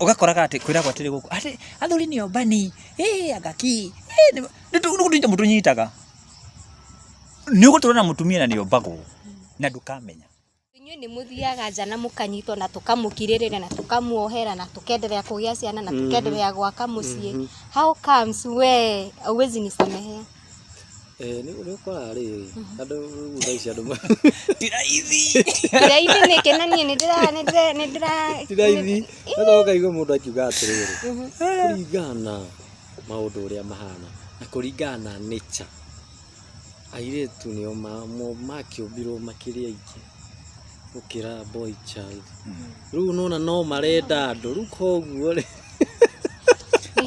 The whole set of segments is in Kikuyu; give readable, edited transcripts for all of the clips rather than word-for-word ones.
Ũgakoraga atĩ kwĩragwo atĩrĩ gũkũ atĩ athuri nĩ ombani, ĩ anga kĩ, ĩ nĩ gũtũnyita mũtũnyitaga. Nĩ ũgũtũra na mũtumia na nĩ ombagwo na ndũkamenya. Inyuĩ nĩ mũthiaga nja na mũkanyitwo na tũkamũkirĩrĩria na tũkamuohera na tũkenderea kũgĩa ciana na tũkenderea gwaka mũciĩ. How comes we hauwezi nisamehea? Nĩ ũkoraga rĩrĩ, andũ rĩu thaa ici andũ Ti raithi. Ti raithi nĩkĩ na niĩ nĩ ndĩra nĩ ndĩra nĩ ndĩra ti raithi. Sasa ũkaigua mũndũ akiuga atĩrĩrĩ, kũringana na maũndũ ũrĩa mahana na kũringana na nature, airĩtu nĩo makĩũmbirwo makĩrĩ aingĩ gũkĩra boy child. Rĩu nĩwona no marenda andũ, rĩu koguo rĩ.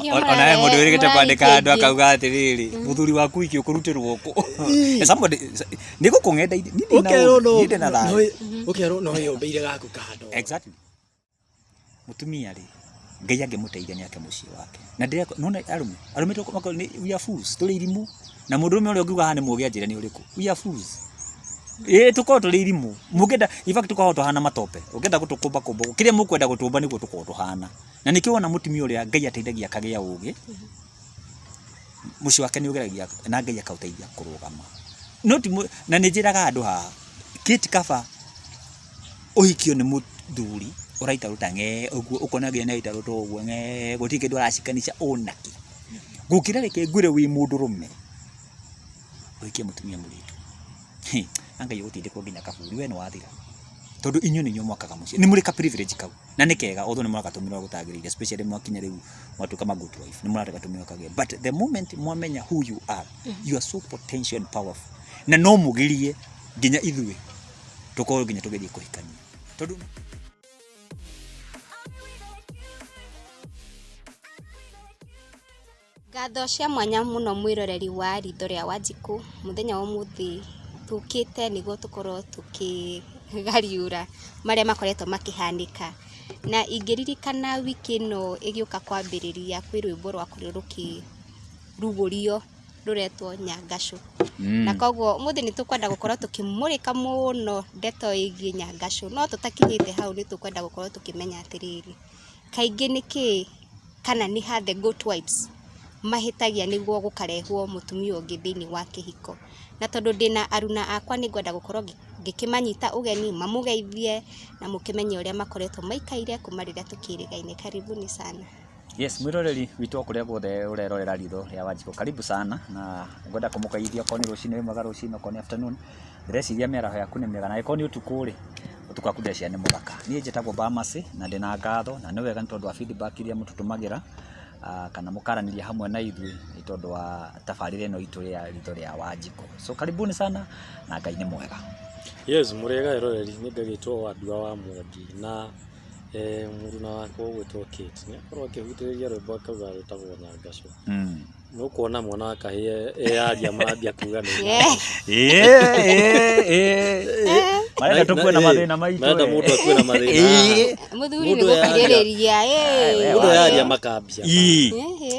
Ona he mũndũ wĩrĩgĩte kwandĩka andũ akauga atĩrĩrĩ, mũthuri waku wiki ũkũrutĩrwo kũ? Somebody nĩ gũkũ ng'enda-inĩ, niĩ ndĩ na Ũkerwo no niĩ ndĩ na thayũ. Ũkerwo no wĩyũmbĩire gaku kando. Exactly. Mũtumia rĩ, Ngai angĩmũteithia nĩ ake mũciĩ wake. Na ndĩreka, nĩwona arũme, arũme we are fools, tũrĩ irimũ. Na mũndũrũme ũrĩa ũngiuga haha nĩ mũgĩ anjĩre nĩ ũrĩkũ. We are fools. Ĩĩ tũkoragwo tũrĩ irimũ. Mũngĩenda, in fact tũkoragwo tũhana matope. Ũngĩenda gũtũkũmba kũmba ũguo, kĩrĩa mũkwenda gũtũmba nĩguo tũkoragwo tũhana. Na nĩkĩo wona mũtumia ũrĩa Ngai ateithagia akagĩa ũgĩ, mũciĩ wake nĩ ũgeragia na Ngai akaũteithia kũrũgama. No ti na nĩ njĩraga andũ haha, Kate kaba ũhikio nĩ mũthuri ũraita rũta ng'ee ũguo, ũkona nginya nĩ araita rũta ũguo ng'ee, gũtirĩ kĩndũ aracikanica onakĩ. Gũkĩra reke ngwĩre wĩ mũndũrũme, ũhikie mũtumia mũritũ. Hĩ, na Ngai ũgũtindĩkwo nginya kaburi, we nĩ wathira. Tondũ inyuĩ nĩ inyuĩ mwakaga mũciĩ, nĩ mũrĩ ka privilege kau, na nĩ kega although nĩ mũragatũmĩra ũrĩa gũtagĩrĩire especially mwakinya rĩu mwatuĩka ma good wife, nĩ mũragatũmĩra ũrĩa kwagĩrĩire. But the moment mwamenya who you are, you are so potential and powerful. Na no mũgirie nginya ithuĩ tũkorwo nginya tũgĩthiĩ kũhikania. Tondũ Ngatho cia mwanya mũno mwĩroreri wa ritho rĩa Wanjikũ, mũthenya wa ũmũthĩ tũkĩte nĩguo tũkorwo tũkĩgariũra marĩa makoretwo makĩhanĩka. Na ingĩririkana wiki ĩno ĩgĩũka kwambĩrĩria kwĩ rwĩmbo rwakorirwo rũkĩrugũrio rũretwo Nyangacũ. Na koguo ũmũthĩ nĩ tũkwenda gũkorwo tũkĩmũrĩka mũno ndeto ĩgiĩ Nyangacũ, no tũtakinyĩte hau nĩ tũkwenda gũkorwo tũkĩmenya atĩrĩrĩ, kaingĩ nĩkĩĩ kana nĩ ha the good wives mahĩtagia nĩguo gũkarehwo mũtumia ũngĩ thĩinĩ wa kĩhiko. Na tondũ ndĩna aruna akwa nĩ ngwenda gũkorwo ngĩkĩmanyita ũgeni, mamũgeithie na mũkĩmenye ũrĩa makoretwo maikaire kuma rĩrĩa tũkĩrĩgaine. Karibuni sana. Yes, mwĩroreri witũ o kũrĩa guothe ũrerorera ritho rĩa Wanjikũ, karibu sana na ngwenda kũmũgeithia okorwo nĩ rũcinĩ wĩ mwega rũcinĩ, okorwo nĩ afternoon Ndĩreciria mĩaraho yaku nĩ mĩega na angĩkorwo nĩ ũtukũ rĩ, ũtukũ waku ndĩreciria nĩ mũthaka. Niĩ njĩtagwo Bamasi na ndĩna ngatho na nĩ wega nĩ tondũ wa feedback iria mũtũtũmagĩra kana mũkaranĩria hamwe na ithuĩ nĩ tondũ wa tabarĩra ĩno itũ ya Ritho rĩa Wanjikũ. So karibuni sana na Ngai nĩ mwega. Yes, mũrĩega eroreri, niĩ ngagĩtwo Wandua wa Mwangi na mũruna wakwa ũgwĩtwo Kate nĩ akorwo akĩhutĩrĩria rwĩmbo akauga rwĩtagwo Nyangacũ. Nũkuona mwana wa kahĩĩ eyaria marambia kuga nĩ Marenda tũkue na mathĩna maitũ. Marenda mũndũ akue na mathĩna. Mũthuri nĩ gũkirĩrĩria. Mũndũ yaria makambia.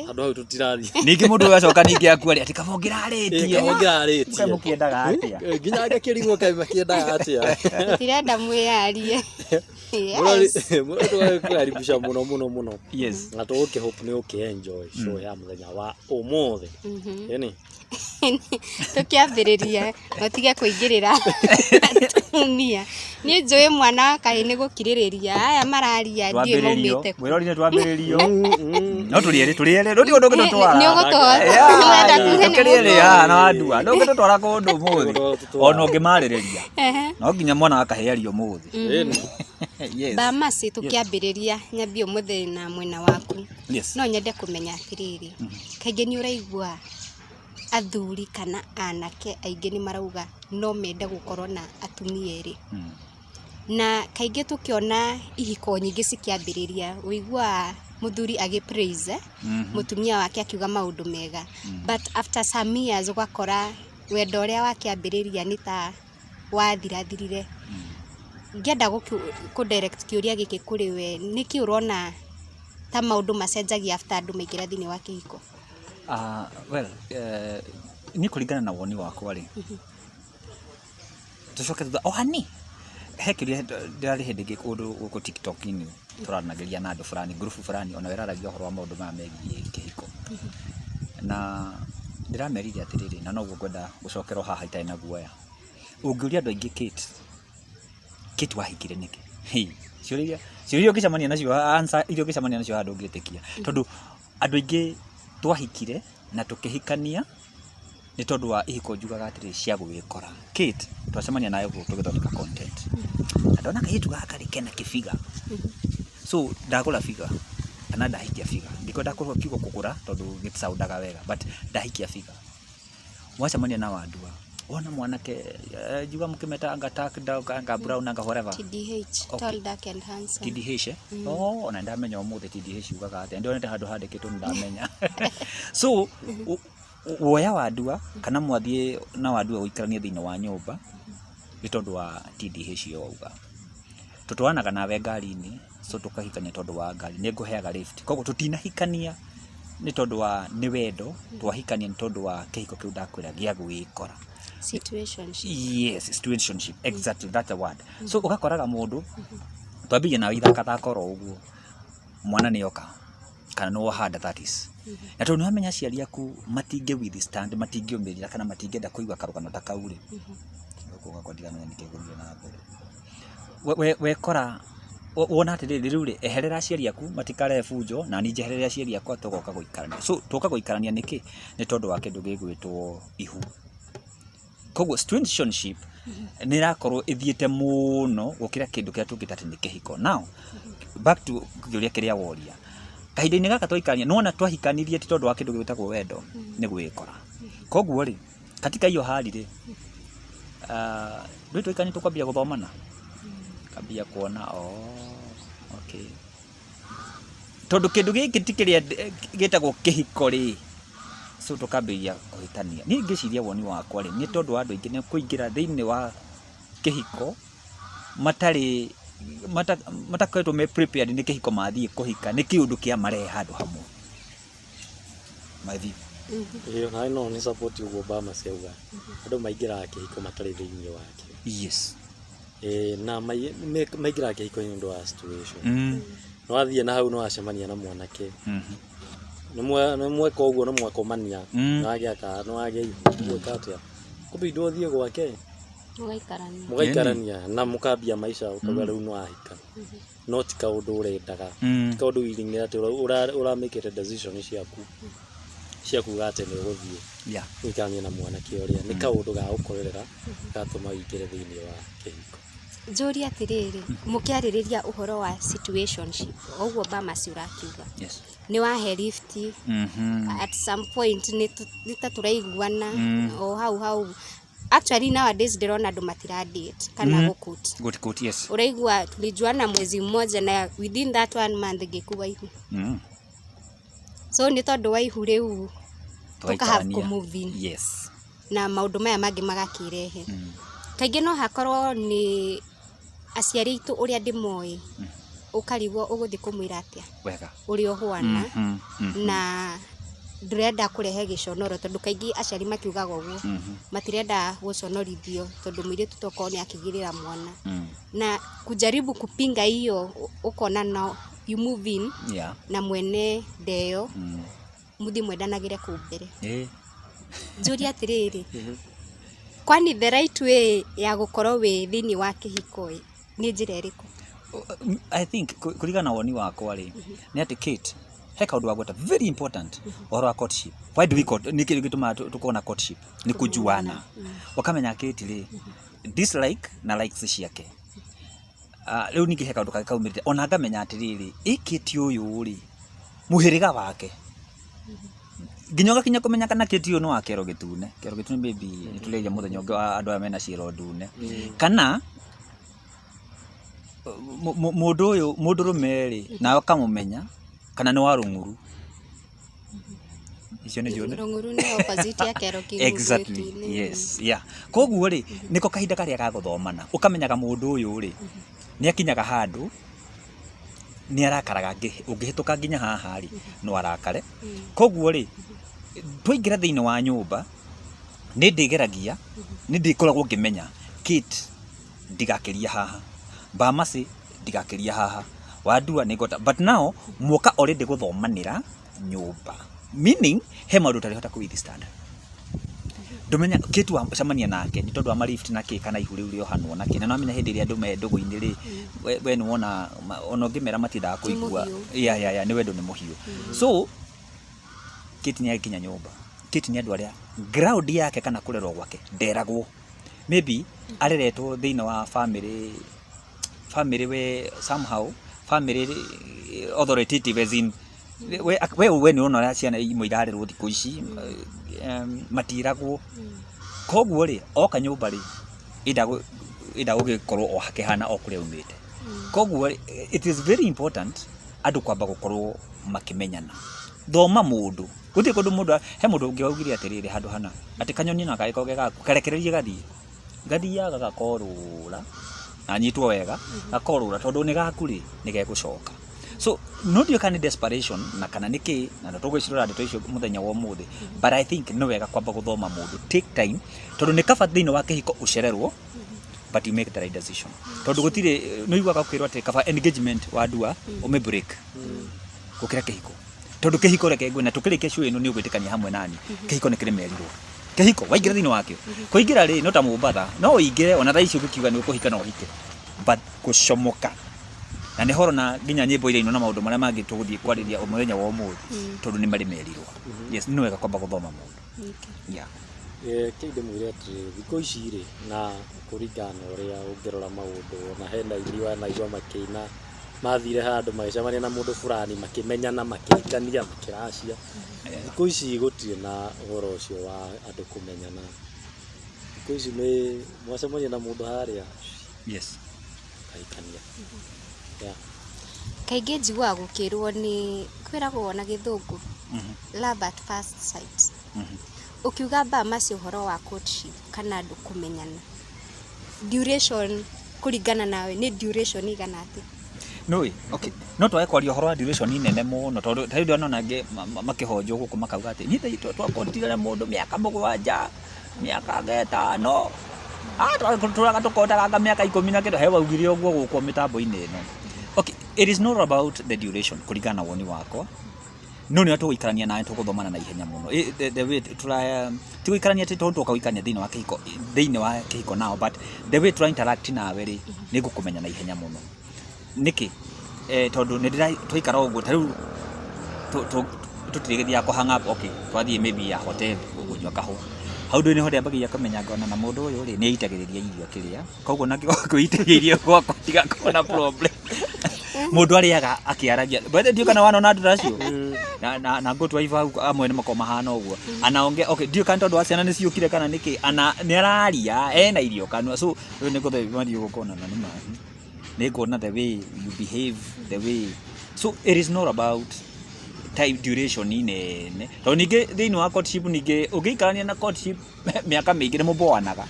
Andũ hau tũtirathiĩ. Ningĩ mũndũ ũyũ acoka ningĩ akua rĩ, atĩ kaba ũngĩrarĩtie. Kaba ũngĩrarĩtie. Mũkĩendaga atĩa? Nginya ngakĩrigwo kaĩ makĩendaga atĩa. Tũtirenda mwĩyarie. Tũgagĩkũkaribisha mũno mũno mũno. Yes. Na tũgũkĩ hope nĩ ũkĩ enjoy show ya mũthenya wa ũmũthĩ. Ĩni. Tũkĩambĩrĩria matige kũingĩrĩra atumia. Niĩ njũĩ mwana wa kahĩĩ nĩ gũkirĩrĩria aya mararia ndiũĩ maumĩte kũ. Mwĩrori nĩ twambĩrĩrio. No tũrĩ erĩ tũrĩ erĩ ndũtiĩ ũndũ ũngĩtũtwara. Nĩ ũgũtũhota. Ũrenda tuge nĩ Tũkĩrĩ erĩ mũthuri. haha na wandua. Ndũngĩtũtwara kũndũ ũmũthĩ. Ona ũngĩmarĩrĩria. No nginya mwana wa kahĩĩ arie ũmũthĩ. Ĩni. Yes. Bamasi tũkĩambĩrĩria nyambie ũmũthĩ na mwena waku. Yes. No nyende kũmenya atĩrĩrĩ, kaingĩ nĩ ũraigua athuri kana anake aingĩ nĩ marauga no mende gũkorwo na atumia erĩ. Na kaingĩ tũkĩona ihiko nyingĩ cikĩambĩrĩria, ũiguaga mũthuri agĩ praise mũtumia wake akiuga maũndũ mega. But after some years ũgakora wendo ũrĩa wakĩambĩrĩria nĩ ta wathirathirire. Ngĩenda kũ direct kĩũria gĩkĩ kũrĩ we, nĩkĩ ũrona ta maũndũ macenjagia after andũ maingĩra thĩinĩ wa kĩhiko? Well, niĩ kũringana na woni wakwa rĩ, tũcoke thutha o hani, he kĩũria ndĩrarĩ hĩndĩ ĩngĩ kũndũ gũkũ TikTok-inĩ. Tũraranagĩria na andũ fulani, ngurubu fulani, ona ĩraragia ũhoro wa maũndũ maya megiĩ kĩhiko. Na ndĩramerire atĩrĩrĩ, na noguo ngwenda gũcokerwo haha itarĩ na guoya. Ũngĩũria andũ aingĩ Kate, Kate wahikire nĩkĩ? Hĩ, ciũria iria ũngĩcemania nacio, answer iria ũngĩcemania nacio haha ndũngĩtĩkia. Tondũ andũ aingĩ twahikire na tũkĩhikania nĩ tondũ wa ihiko njugaga atĩrĩrĩ cia gwĩkora. Kate, twacemania nawe gũkũ tũgĩthondeka content. Na ndona kairĩtu gaka rĩ kena kĩbiga. So ndagũra biga kana ndahikia biga. Ndikwenda kiugo kũgũra tondũ gĩticaundaga wega but ndahikia biga. Wacemania na Wandua, wona mwanake njuga mũkĩmeta anga dark dog anga brown anga whatever. TDH, tall, dark and handsome. TDH eh? Oh, ona ndamenya ũmũthĩ TDH yugaga atĩa. Ndionete handũ handĩkĩtwo nĩ ndamenya. So woya Wandua kana mwathiĩ na Wandua gũikarania thĩinĩ wa nyũmba nĩ tondũ wa TDH ĩyo wauga. Tũtwaranaga nawe ngari-inĩ so tũkahikania tondũ wa ngari, nĩ ngũheaga lift. Koguo tũtinahikania nĩ tondũ wa nĩ wendo, twahikania nĩ tondũ wa kĩhiko kĩu ndakwĩra gĩa gwĩkora. Situationship. Yes, situationship, exactly, that's the word. So ũgakoraga mũndũ twambirie nawe ithakathaka oro ũguo, mwana nĩ oka kana nĩ woha nda that is. Na tondũ nĩ wamenya aciari aku matingĩ withstand, matingĩũmĩrĩria kana matingĩenda kũigua karũgano ta kau rĩ, gũkũ gwakwa ndiramenya nĩkĩ gũthiĩ na mbere. Wekora wona atĩrĩrĩ rĩu rĩ, eherera aciari aku matikarehe bunjo na niĩ njeherere aciari akwa tũgoka gũikarania. So twoka gũikarania nĩkĩ? Nĩ tondũ wa kĩndũ gĩgwĩtwo ihu. Koguo situationship nĩ ĩrakorwo ĩthiĩte mũno gũkĩra kĩndũ kĩrĩa tũngĩta atĩ nĩ kĩhiko. Now, back to kĩũria kĩrĩa woria. Kahinda-inĩ gaka twaikarania, nĩwona twahikanirie ti tondũ wa kĩndũ gĩtagwo wendo, nĩ gwĩkora. Koguo rĩ, katika hiyo hali rĩ, ndũĩ twaikarania tũkwambia gũthomana? Ngambia kuona oh, okay. Tondũ kĩndũ gĩkĩ ti kĩrĩa gĩtagwo kĩhiko rĩ, so tũkambĩrĩria kũhĩtania. Niĩ ngĩciria woni wakwa rĩ, nĩ tondũ wa andũ aingĩ nĩ kũingĩra thĩinĩ wa kĩhiko matarĩ matakoretwo me prepared nĩ kĩhiko mathiĩ kũhika, nĩ kĩũndũ kĩamarehe handũ hamwe. My view. Ĩĩ onawe no nĩ support ũguo Obama ciauga. Andũ maingĩraga kĩhiko matarĩ thĩinĩ wakĩo. Yes. Ĩĩ na maingĩraga kĩhiko nĩ ũndũ wa situation. Nĩ wathiĩ na hau nĩ wacemania na mwanake. Nĩ mweka ũguo nĩ mwakomania, nĩ wagĩa ka nĩ wagĩa ihu, gwĩka atĩa? Kũbidi ũthiĩ gwake Mũgaikarania. Mũgaikarania na mũkambia maica ũkauga rĩu nĩ wahika. No ti kaũndũ ũrendaga. Ti kaũndũ willing atĩ ũramĩkĩte decision ciaku cia kuga atĩ nĩ ũgũthiĩ ũikaranie na mwanake ũrĩa. Nĩ kaũndũ ga gũkorerera gatũma ũingĩre thĩinĩ wa kĩhiko. Njũrie atĩrĩrĩ, mũkĩarĩrĩria ũhoro wa situationship, o ũguo Bamas ũrakiuga, nĩ wahe lift, at some point nĩ ta tũraiguana o hau hau. Actually nowadays ndĩrona andũ matira date kana gũkũti. Good, good, yes. Ũraigua tulijuana mwezi mmoja na within that one month ngĩkua ihu. So nĩ tondũ wa ihu rĩu tũka have Tũgaikarania. kũ move in. Na maũndũ maya mangĩ magakĩrehe. Kaingĩ no hakorwo nĩ aciari aitũ ũrĩa ndĩmoĩ, ũkarigwo ũgũthiĩ kũmwĩra atĩa. Wega. Ũrĩa ũhwana na ndũrenda kũrehe gĩconoro tondũ kaingĩ aciari makiugaga ũguo, matirenda gũconorithio tondũ mũirĩtu tokorwo nĩ akĩgĩrĩra mwana. Na kujaribu kupinga hiyo ũkona no you move in na mwene ndeyo mũthiĩ mwendanagĩre kũu mbere. Njũrie atĩrĩrĩ, kwani the right way ya gũkorwo wĩ thĩinĩ wa kĩhiko ĩ nĩ njĩra ĩrĩkũ? I think kũringana na woni wakwa rĩ, nĩ atĩ Kate, he kaũndũ wagweta very important, ũhoro wa courtship. Why do we court? Nĩ kĩndũ gĩtũmaga tũkorwo na courtship? Nĩ kũjuana. Ũkamenya Kate rĩ, dislike na likes ciake. Rĩu ningĩ he kaũndũ kangĩ kaumĩrĩte, ona ngamenya atĩrĩrĩ, ĩ Kate ũyũ rĩ, mũhĩrĩga wake, nginya ũgakinya kũmenya kana Kate ũyũ nĩ wa kĩero gĩtune. Kĩero gĩtune maybe nĩ tũrĩaria mũthenya ũngĩ wa andũ aya mena ciĩro ndune. Kana mũndũ ũyũ mũndũrũme rĩ, nawe ũkamũmenya kana nĩ wa rũng'uru. Icio nĩ njũĩ. Rũng'uru nĩ opposite ya kĩero Exactly. gĩtune. Yes. Yeah. Koguo rĩ, nĩko kahinda karĩa ga gũthomana. Ũkamenyaga mũndũ ũyũ rĩ, nĩ akinyaga handũ nĩ arakaraga ũngĩhĩtũka nginya haha rĩ, no arakare. Koguo rĩ, twaingĩra thĩinĩ wa nyũmba, nĩ ndĩgeragia, nĩ ndĩkoragwo ngĩmenya Kate ndigakĩria haha, Bamasi ndigakĩria haha, Wandua nĩ ngota, but now mwoka already gũthomanĩra nyũmba, meaning he maũndũ ũtarĩhota kũ withstand. Ndũmenya kĩtu wacemania nake nĩ tondũ wa marift na kĩ, kana ihu rĩu rĩohanwo na kĩ, na nĩwamenya hĩndĩ ĩrĩa andũ me ndũgũ-inĩ rĩ, we nĩwona ona ũngĩmera matiendaga Nĩ kũigua. mũhiũ. Yeah, nĩ wendo nĩ mũhiũ. So Kate nĩ agĩkinya nyũmba, Kate nĩ andũ arĩa ground yake kana kũrerwo gwake nderagwo, maybe areretwo thĩinĩ wa family we somehow family authoritative, as in we nĩ ũrona ũrĩa ciana imwe irarerwo thikũ ici, matiragwo. Koguo rĩ, oka nyũmba rĩ, enda gũgĩkorwo o hakĩhana o kũrĩa aumĩte. Koguo rĩ, it is very important andũ kwamba gũkorwo makĩmenyana. Thoma mũndũ, gũtirĩ kũndũ mũndũ, he mũndũ ũngĩ waugire atĩrĩrĩ handũ hana atĩ kanyoni na kangĩkorwo ge gaku karekererie gathiĩ, gathiaga gakorũra na nyitwo wega, gakorũra tondũ nĩ gaku rĩ, nĩ gegũcoka. So no ndiũĩ kana nĩ desperation na kana nĩ kĩ, na no tũgũcirora ndeto icio mũthenya wa ũmũthĩ, but I think nĩ wega kwamba gũthoma mũndũ, take time, tondũ nĩ kaba thĩinĩ wa kĩhiko ũcererwo, but you make the right decision, tondũ gũtirĩ nĩ ũiguaga ũkĩrwo atĩ kaba engagement wandua ũmĩ break gũkĩra kĩhiko, tondũ kĩhiko, reke ngwĩre, na tũkĩrĩkia show ĩno nĩ ũgwĩtĩkania hamwe nani, kĩhiko nĩ kĩrĩ merirwo. Kĩhiko waingĩra thĩinĩ wakĩo, kũingĩra rĩ, no ta Mombatha, no ũingĩre ona thaa ici ũgĩkiuga nĩ ũkũhika no ũhike, but gũcomoka na nĩ horo na nginya nyĩmbo iria ino na maũndũ marĩa mangĩ tũgũthiĩ kwarĩria mũthenya wa ũmũthĩ, tondũ nĩ marĩ merirwo. Yes, nĩ wega kwamba gũthoma mũndũ. Yeah. Kĩu ndĩmwĩre atĩrĩrĩ, thikũ ici rĩ, na kũringana na ũrĩa ũngĩrora maũndũ, ona hena aini wanaigua makĩina mathire handũ magĩcemania na mũndũ fulani, makĩmenyana, makĩhikania, makĩracia. Thikũ ici gũtirĩ na ũhoro ũcio wa andũ kũmenyana. Thikũ ici nĩ mwacemania na mũndũ harĩa, kahikania. Yeah. Kaingĩ njiguaga gũkĩrwo nĩ kwĩragwo na Gĩthũngũ love at first sight. Ũkiuga mbaa macio ũhoro wa courtship kana andũ kũmenyana, duration kũringana nawe nĩ duration igana atĩa? Nũĩ, okay, no twage kwaria ũhoro wa duration nene mũno, tondũ ta rĩu ndĩrona angĩ makĩhonjwo gũkũ makauga atĩ niĩ twakontire na mũndũ mĩaka 7, mĩaka 5, tũraga tũkotaranga mĩaka 10 na kĩndũ, he waugire ũguo gũkũ mĩtambo-inĩ ĩno. Okay, it is not about the duration kũringana na woni wakwa, no nĩ ũrĩa tũgũikarania nawe, tũgũthomana na ihenya mũno. The way tũra ti gũikarania atĩ tondũ twoka gũikarania thĩinĩ wa kĩhiko nao, but the way tũra interact nawe rĩ, nĩ ngũkũmenya na ihenya mũno. Nĩkĩ? Tondũ nĩ ndĩra twaikara ũguo ta rĩu tũtirĩgĩthiaga kũ hang up. Okay, twathiĩ maybe ya hotel kũnyua kahũa, hau ndũ nĩho ndĩambagia kũmenya, ngona na mũndũ ũyũ rĩ, nĩ aitagĩrĩria irio akĩrĩa, koguo na kwĩitĩrĩria irio gwakwa ndigakorwo na problem. Mũndũ arĩaga akĩaragia. By the way, ndiũĩ kana wanona andũ ta acio na ngũtwa iba hau amwe nĩ makoragwo mahana ũguo, anaongea. Okay, ndiũĩ kana tondũ wa ciana nĩ ciũkire kana nĩkĩ, ana nĩ araria ena irio kanua. So rĩu nĩ ngũthe mathiĩ gũkona na nĩ ma nĩ nguona the way you behave, the way. So it is not about time duration nene, tondũ ningĩ thĩinĩ wa courtship, ningĩ ũngĩikarania na courtship mĩaka mĩingĩ nĩ mũboanaga.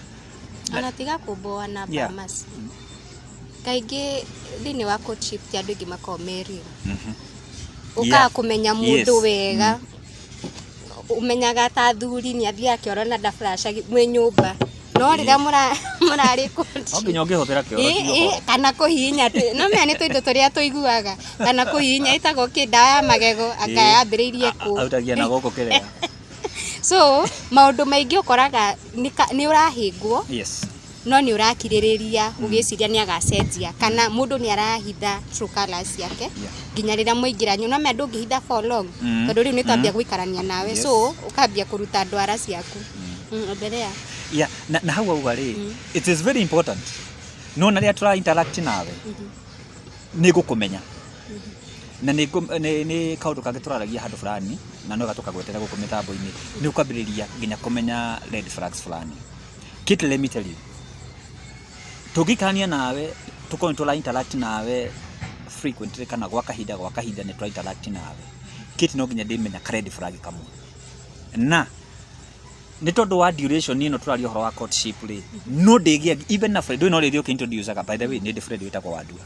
Ona tiga kũmboana, bamasi kaingĩ thĩinĩ wa courtship ti andũ aingĩ makoragwo me real. Ũkaga kũmenya mũndũ wega, ũmenyaga ta athuri nĩ athiaga kĩoro na ndaflasha mwĩ nyũmba, no rĩrĩa mũrarĩ No nginya ũngĩhũthĩra kĩoro ti ũhoro. Kana kũhihinya no menya nĩ tũindo tũrĩa tũiguaga, kana kũhihinya ĩtagwo kĩ, ndawa ya magego, anga yambĩrĩirie kũ Arutagia na gũkũ kĩrĩa. So maũndũ maingĩ ũkoraga nĩ ũrahĩngwo, no nĩ ũrakirĩrĩria ũgĩciria nĩ agacenjia, kana mũndũ nĩ arahitha true colours ciake nginya rĩrĩa mwaingĩra no menya ndũngĩhitha for long, tondũ rĩu nĩ twambia gũikarania nawe. So ũkambia kũruta ndwara ciaku. Endelea. Yeah, na hau auga rĩ, it is very important, no na rĩrĩa tũra interact nawe nĩ ngũkũmenya, na nĩ kaũndũ kangĩ tũraragia handũ fulani na no gatũkagwetera gũkũ mĩtambo-inĩ, nĩ ũkwambĩrĩria nginya kũmenya red flags fulani. Kate, let me tell you, tũngĩikarania nawe, tũkorwo nĩ tũra interact nawe frequently kana gwa kahinda nĩ tũra interact nawe, Kate, no nginya ndĩmenya ka red flag kamwe, na nĩ tondũ wa duration ĩno tũraria ũhoro wa courtship rĩ, no ndĩgĩa even na friend no rĩrĩ ũkĩintroduceaga. By the way, nĩ ndĩ friend wĩtagwo Wandua.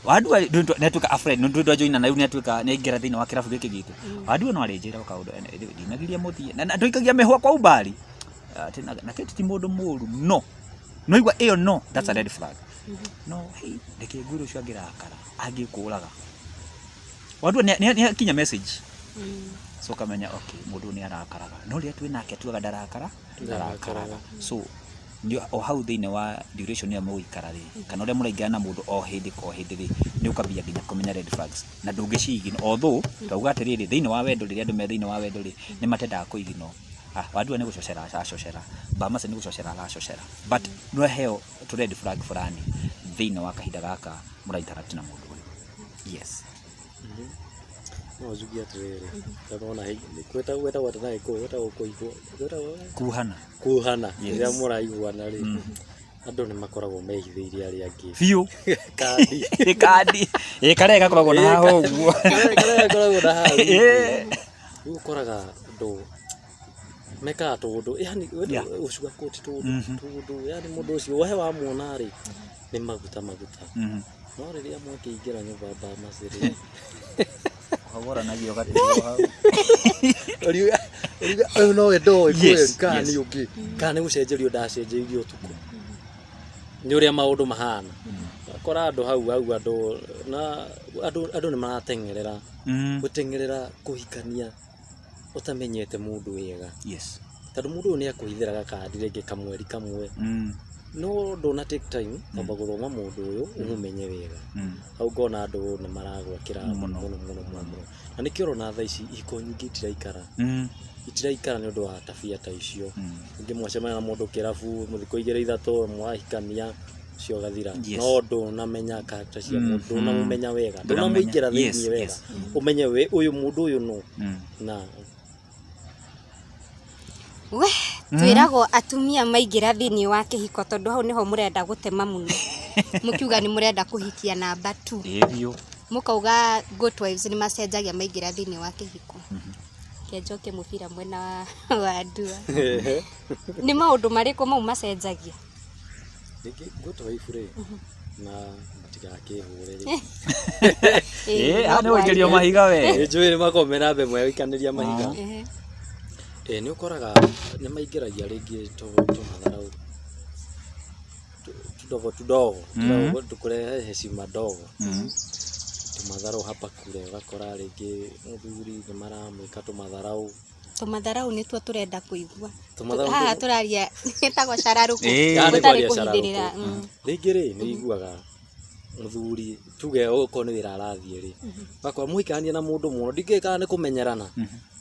Wandua nĩ atuĩka a friend, nĩ twajoina na rĩu nĩ atuĩka nĩ aingĩra thĩinĩ wa kĩrabu gĩkĩ gitũ. Wandua no arĩnjĩra o kaũndũ, ndinagiria mũthiĩ na ndũikagia mĩhwa kwa umbali atĩ na Kate ti mũndũ mũru, no igua ĩyo, no that's a red flag. No hey, reke ngwĩre ũcio angĩrakara angĩkũraga wandua nĩ akinya message. So ũkamenya okay, mũndũ ũyũ nĩ arakaraga, no rĩrĩa twĩ nake tugaga ndarakara ndarakaraga. So nĩ o hau thĩinĩ wa duration ĩyo mũgũikara rĩ, kana ũrĩa mũraingĩra na mũndũ o hĩndĩ o hĩndĩ rĩ, nĩ ũkambia nginya kũmenya red flags na ndũngĩci-ignore. Although twauga atĩrĩrĩ, thĩinĩ wa wendo, rĩrĩa andũ me thĩinĩ wa wendo rĩ, nĩ matendaga kũ-ignore. Ah, wandua nĩ gũcocera aracocera, Bamasi nĩ gũcocera aracocera, but no heo tũ red flag fulani thĩinĩ wa kahinda gaka mũra interact na mũndũ ũyũ. Yes. No njuge atĩrĩrĩ, ndona gwĩtagwo atĩ na Gĩkũyũ gwĩtagwo kũigwo, gwĩtagwo kuhana. Kuhana. Yes. Rĩrĩa mũraiguana rĩ, andũ nĩ makoragwo mehithĩire arĩa angĩ biũ. Kandi. Ĩ kandi ĩ karĩa gakoragwo na haha ũguo. Karĩa gakoragwo na haha. Rĩu ũkoraga andũ mekaga tũũndũ, yani ũcuga-coat tũũndũ tũũndũ, yani mũndũ ũcio we wamuona rĩ, nĩ maguta maguta. No rĩrĩa mwakĩingĩra nyũmba Bamasi rĩ, ũhagũranagia ũgatigwo hau. Ũriuga ũyũ nowe ndoĩ kweli kana nĩ ũngĩ, kana nĩ gũcenjerio ndacenjeirio ũtukũ, nĩ ũrĩa maũndũ mahana. Ũgakora andũ hau hau, andũ na andũ nĩ marateng'erera gũteng'erera kũhikania ũtamenyete mũndũ wega. Tondũ mũndũ ũyũ nĩ akũhithĩra gakandi rĩngĩ kamweri kamwe, no ndũna take time kwamba gũthoma mũndũ ũyũ ũmũmenye wega. Hau ngona andũ nĩ maragwa kĩrabu Mũno. Mũno mũno mũno mũno, na nĩkĩo ũrona thaa ici ihiko nyingĩ itiraikara. Itiraikara nĩ ũndũ wa tabia ta icio. Rĩngĩ mwacemania na mũndũ kĩrabu mũthikũ igĩrĩ ithatũ, mwahikania, ũcio ũgathira. No ndũnamenya character cia mũndũ, ndũnamũmenya wega, Ndũnamũmenya. ndũnamũingĩra thĩiniĩ wega, ũmenye we ũyũ mũndũ ũyũ nũ na We twĩragwo atumia maingĩra thĩinĩ wa kĩhiko, tondũ hau nĩho mũrenda gũtema mũno, mũkiuga nĩ mũrenda kũhikia namba 2. Ĩ biũ. Mũkauga good wives nĩ macenjagia maingĩra thĩinĩ wa kĩhiko. Kenjoke mũbira mwena wa ndua, nĩ maũndũ marĩkũ mau macenjagia? Rĩngĩ good wife rĩ, na matigakĩhũre rĩ. Ĩ haha nĩ gũikĩrio mahiga we. Nĩ njũĩ nĩ makoragwo mena namba ĩmwe ya gũikanĩria mahiga. Ĩ nĩ ũkoraga nĩ maingĩragia rĩngĩ tũmatharau tudogo tudogo, tũkũrehe heshima ndogo, tũmatharau hapa kule, ũgakora rĩngĩ mũthuri nĩ maramwĩka tũmatharau. Tũmatharau nĩtuo tũrenda kũigua. Tũmatharau. Haha tũraria ĩtagwo cararũkũ. Haha nĩ Gũtarĩ kwaria kũhithĩrĩra. cararũkũ. Rĩngĩ rĩ, nĩ ũiguaga mũthuri, tuge okorwo nĩ wĩra arathiĩ rĩ, ũgakora mũikarania na mũndũ mũno, ndingĩũĩ kana nĩ kũmenyerana,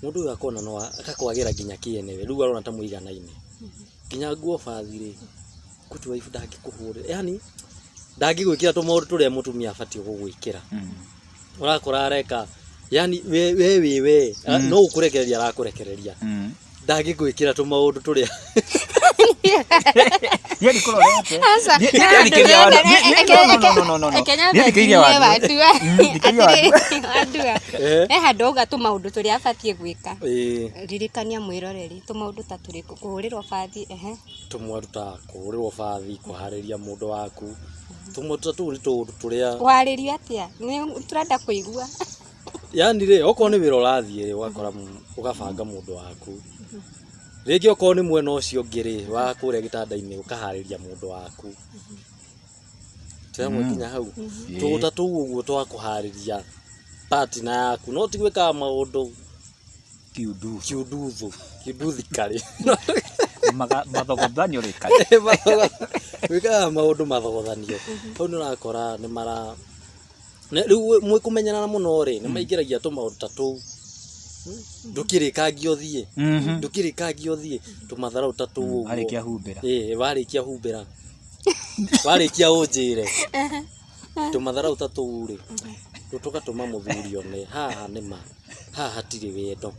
mũndũ ũyũ akona no agakwagĩra nginya kĩene, rĩu arona ta mũiganaine, nginya nguo bathi rĩ, good wife ndangĩkũhũrĩra, yani ndangĩgwĩkĩra tũmaũndũ tũrĩa mũtumia abatiĩ gũgwĩkĩra. Ũrakora areka, yani we wĩ we, no gũkũrekereria arakũrekereria, ndangĩgwĩkĩra tũmaũndũ tũrĩa Niĩ ndikũrorete. Aca. Niĩ ndĩathikĩrĩria wandua. No, no, no, no, no. Reke nyambe Niĩ thikĩrĩria nginyie wandua. wandua. Thikĩrĩria wandua. Atĩrĩrĩ, wandua, he handũ auga tũmaũndũ tũrĩa abatiĩ gwĩka. Ririkania mwĩroreri tũmaũndũ ta tũrĩkũ? Kũhũrĩrwo bathi, ehe. Tũmwe ta kũhũrĩrwo bathi, kũharĩria mũndũ waku, tũmwe ta tũu nĩ tũũndũ tũrĩa. Kũharĩria atĩa? Nĩ tũrenda kũigua. Yani rĩ, okorwo nĩ wĩra ũrathiĩ rĩ, ũgakora ũgabanga mũndũ waku, rĩngĩ okorwo nĩ mwena ũcio ũngĩ rĩ, wa kũrĩa gĩtanda-inĩ, ũkaharĩria mũndũ waku. Twĩ hamwe nginya hau. Tũgũta tũu ũguo twa kũharĩria partner yaku, no ti gwĩkaga maũndũ Kiundu. Kiunduthu kiunduthikari. Mathogothanio rĩkari. Gwĩkaga maũndũ mathogothanio hau nĩ ũrakora nĩ mara rĩu mwĩ kũmenyerana mũno rĩ, nĩ maingĩragia tũmaũndũ ta tũu. Ndũkĩrĩkangia ũthiĩ, ndũkĩrĩkangia ũthiĩ, tũmatharau ta tũu ũguo. Warĩkia humbĩra. Ĩ warĩkia humbĩra, warĩkia ũnjĩre, tũmatharau ta tũu rĩ, tũgatũma mũthuri one haha nĩma haha hatirĩ wendo.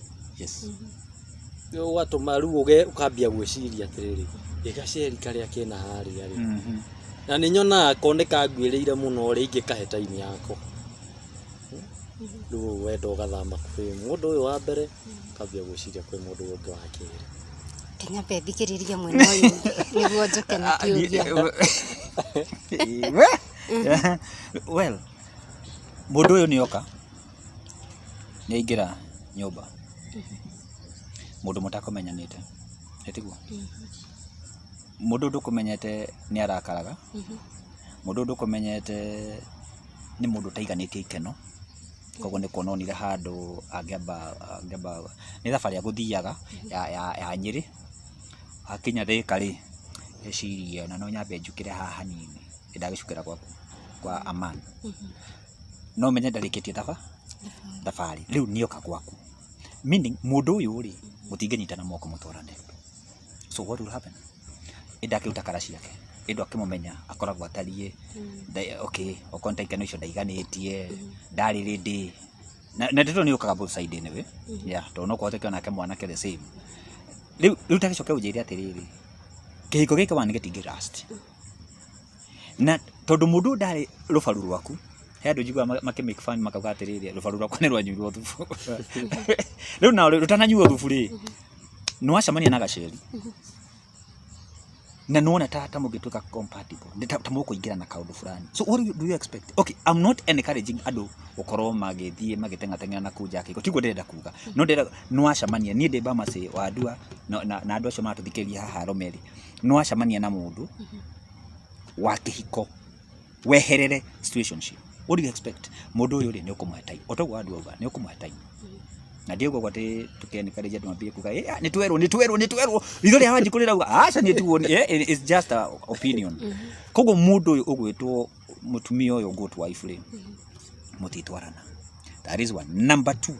Ũgatũma rĩu ũkambia gwĩciria atĩrĩrĩ, ĩ gaceri karĩa kena harĩa rĩ, na nĩ nyonaga ko nĩ kanguĩrĩire mũno rĩ, ingĩkahe time yako. Rĩu wendo ũgathama kwĩ mũndũ ũyũ wa mbere, ũkambia gwĩciria kwĩ mũndũ ũyũ ũngĩ wa kerĩ. Nyambe thikĩrĩrie mwena ũyũ nĩguo njũke na kĩũria. Well, mũndũ ũyũ nĩ oka, nĩ aingĩra nyũmba, mũndũ mũtakũmenyanĩte, ĩtiguo? Mũndũ ndũkũmenyete nĩ arakaraga, Mũndũ ũyũ ndũkũmenyete nĩ mũndũ ũtaiganĩtie ikeno, koguo nĩ kuona onire handũ angĩamba nĩ thabarĩ agũthiaga ya Nyĩrĩ, akinya Thĩka rĩ, eciria ona no nyambe njukĩre haha hanini, ndagĩcukĩra gwaku kwa Aman. No ũmenye ndarĩkĩtie thabarĩ, rĩu nĩoka gwaku. Meaning mũndũ ũyũ rĩ, mũtingĩnyitana moko mũtwarane. So what will happen? Ĩndĩ akĩruta kara ciake, ĩndĩ akĩmũmenya akoragwo atariĩ, okay, okorwo nĩ ta ikeno icio ndaiganĩtie, ndarĩ ready. Na ndeto nĩ yũkaga both side anyway. Yeah, tondũ no kũhoteke onake mwanake the same. Rĩu tagĩcoke ũnjĩre atĩrĩrĩ, kĩhiko gĩkĩ one gĩtingĩ last. Na tondũ mũndũ ũyũ ndarĩ rũbaru rwaku, he andũ njiguaga makĩ make fun makauga atĩrĩrĩ, rũbaru rwakwa nĩ rwanyuirwo thubu. Rĩu nawe rũtananyuo thubu rĩ, nĩ wacemania na gaceri. Na nĩwona ta mũngĩtuĩka compatible, ta mũkũingĩrana kaũndũ fulani. So what do you expect? Okay, I'm not encouraging andũ gũkorwo magĩthiĩ magĩteng'ateng'era na kũu nja ya kĩhiko, tiguo ndĩrenda kuga. No ndĩrenda nĩ wacemania, niĩ ndĩ Bamasi wa Ndua na andũ acio maratũthikĩrĩria haha Arũme rĩ, nĩ wacemania na mũndũ wa kĩhiko, weherere situationship. What do you expect? Mũndũ ũyũ rĩ, nĩ ũkũmũhe time. O toguo andũ auga, nĩ ũkũmũhe time. Na ndiauga ũguo atĩ tũkĩ-encourage andũ mambie kuga, "Eh, nĩ twerwo, nĩ twerwo, nĩ twerwo. Ritho rĩa Wanjikũ rĩrauga." Aca, niĩ tiguo, it's just a opinion. Koguo mũndũ ũyũ ũgwĩtwo mũtumia ũyũ good wife rĩ, mũtitwarana. That is one. Number two,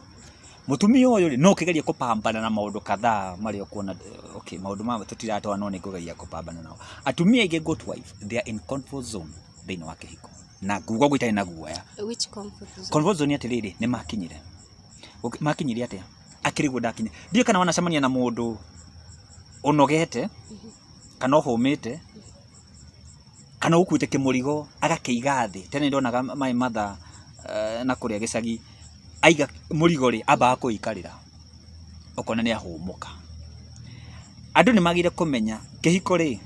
mũtumia ũyũ rĩ, no ũkĩgerie kũpambana na maũndũ kadhaa marĩa ũkuona, okay, maũndũ maya tũtiratwara no nĩ ngũgeria kũpambana nao. Atumia aingĩ good wife, they are in comfort zone thĩinĩ wa kĩhiko. Na nguga ũguo itarĩ na guoya. Which comfort zone? Comfort zone atĩrĩrĩ, nĩ makinyire. Makinyire atĩa? Akĩrĩ guo ndakinya. Ndiũĩ kana wanacemania na mũndũ ũnogete, kana ũhũmĩte, kana ũkuĩte kĩmũrigo agakĩiga thĩ. Tene ndonaga my mother na kũrĩa gĩcagi, aiga mũrigo rĩ, ambaga kũikarĩra. Ũkona nĩ ahũmũka. Andũ nĩ magĩrĩire kũmenya kĩhiko rĩ,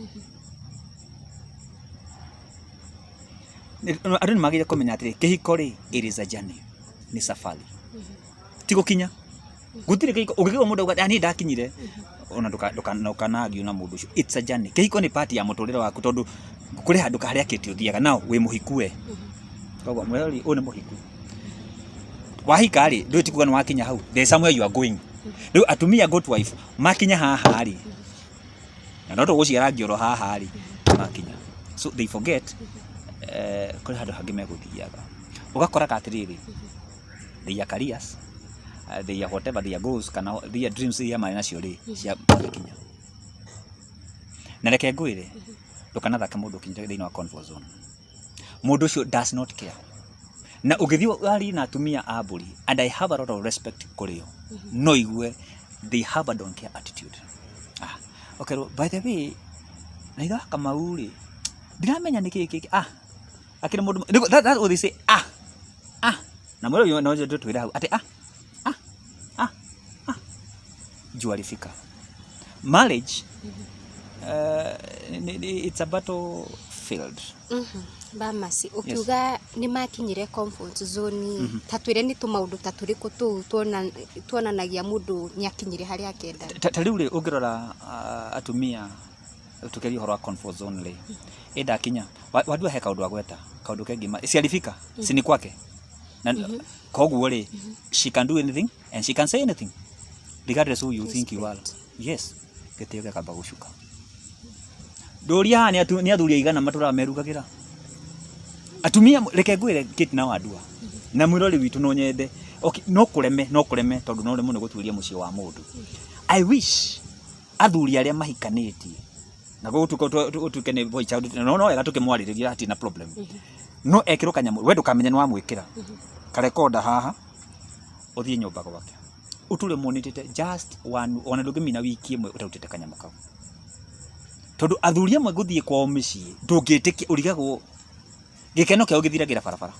andũ nĩ magĩrĩire kũmenya atĩrĩ, kĩhiko rĩ, it is a journey, nĩ safari. Ti gũkinya. Gũtirĩ kĩhiko, ũngĩkĩigua mũndũ auga, niĩ ndakinyire, ona ndũkana argue na mũndũ ũcio. It's a journey. Kĩhiko nĩ part ya mũtũrĩre waku tondũ kũrĩ handũ harĩa kĩte ũthiaga. Now, wĩ mũhiku we. Koguo mwĩrori ũyũ nĩ mũhiku. Wahika rĩ, ndũĩ ti kuga nĩ wakinya hau. There is somewhere you are going. Rĩu atumia good wife, makinya haha rĩ, na no tũgũciara ngĩoro haha rĩ, makinya. So they forget, kũrĩ handũ hangĩ megũthiaga. Ũgakoraga atĩrĩrĩ, their careers, their whatever, their goals, kana their dreams iria marĩ nacio rĩ, cia magakinya. Na reke ngwĩre, ndũkanathake mũndũ ũkinyĩte thĩinĩ wa comfort zone. Mũndũ ũcio does not care. Na ũngĩthiĩ warie na atumia a mbũri, and I have a lot of respect kũrĩ o, no igue they have a don't care attitude. Ah, okay, by the way, na ithe wa Kamau rĩ, ndiramenya nĩkĩ gĩkĩ, ah, akĩrĩ mũndũ, that's what they say, ah, ah, na mwĩrĩ ũyũ no twĩre hau, atĩ ah, ah, ah, ah, jua alifika. Marriage, it's a battlefield. Bamasi, ũkiuga nĩ makinyire comfort zone, ta twĩre nĩ tũmaũndũ ta tũrĩkũ tũu tuonanagia mũndũ nĩ akinyire harĩa akenda? Ta rĩu rĩ, ũngĩrora atumia tũkĩaria ũhoro wa comfort zone rĩ, ĩ ndakinya wandua he kaũndũ agweta kaũndũ kengi si alifika, si ni kwake, na koguo rĩ, she can do anything and she can say anything regardless who you think you are. Yes, gĩtĩo gĩakamba gũcuka. Ndũria haha nĩ athuri aigana matũraga merugagĩra. Atumia, reke ngwĩre Kate na Wandua na mwĩrori witũ, no nyende, okay, no kũreme, no kũreme tondũ no rĩmwe nĩ gũtuĩria mũciĩ wa mũndũ. I wish athuri arĩa mahikanĩtie na gũtuĩke nĩ boy child, no wega tũkĩmwarĩrĩria, hatirĩ na problem, no ekĩrwo kanyamũ we ndũkamenye nĩ wamwĩkĩra karekonda haha, ũthiĩ nyũmba gwake ũtũre monĩtĩte just one, ona ndũngĩmina wiki ĩmwe ũtarutĩte kanyamũ kau, tondũ athuri amwe gũthiĩ kwao mĩciĩ ndũngĩtĩkia, ũrigagwo gĩkeno kĩao gĩthiragĩra barabara,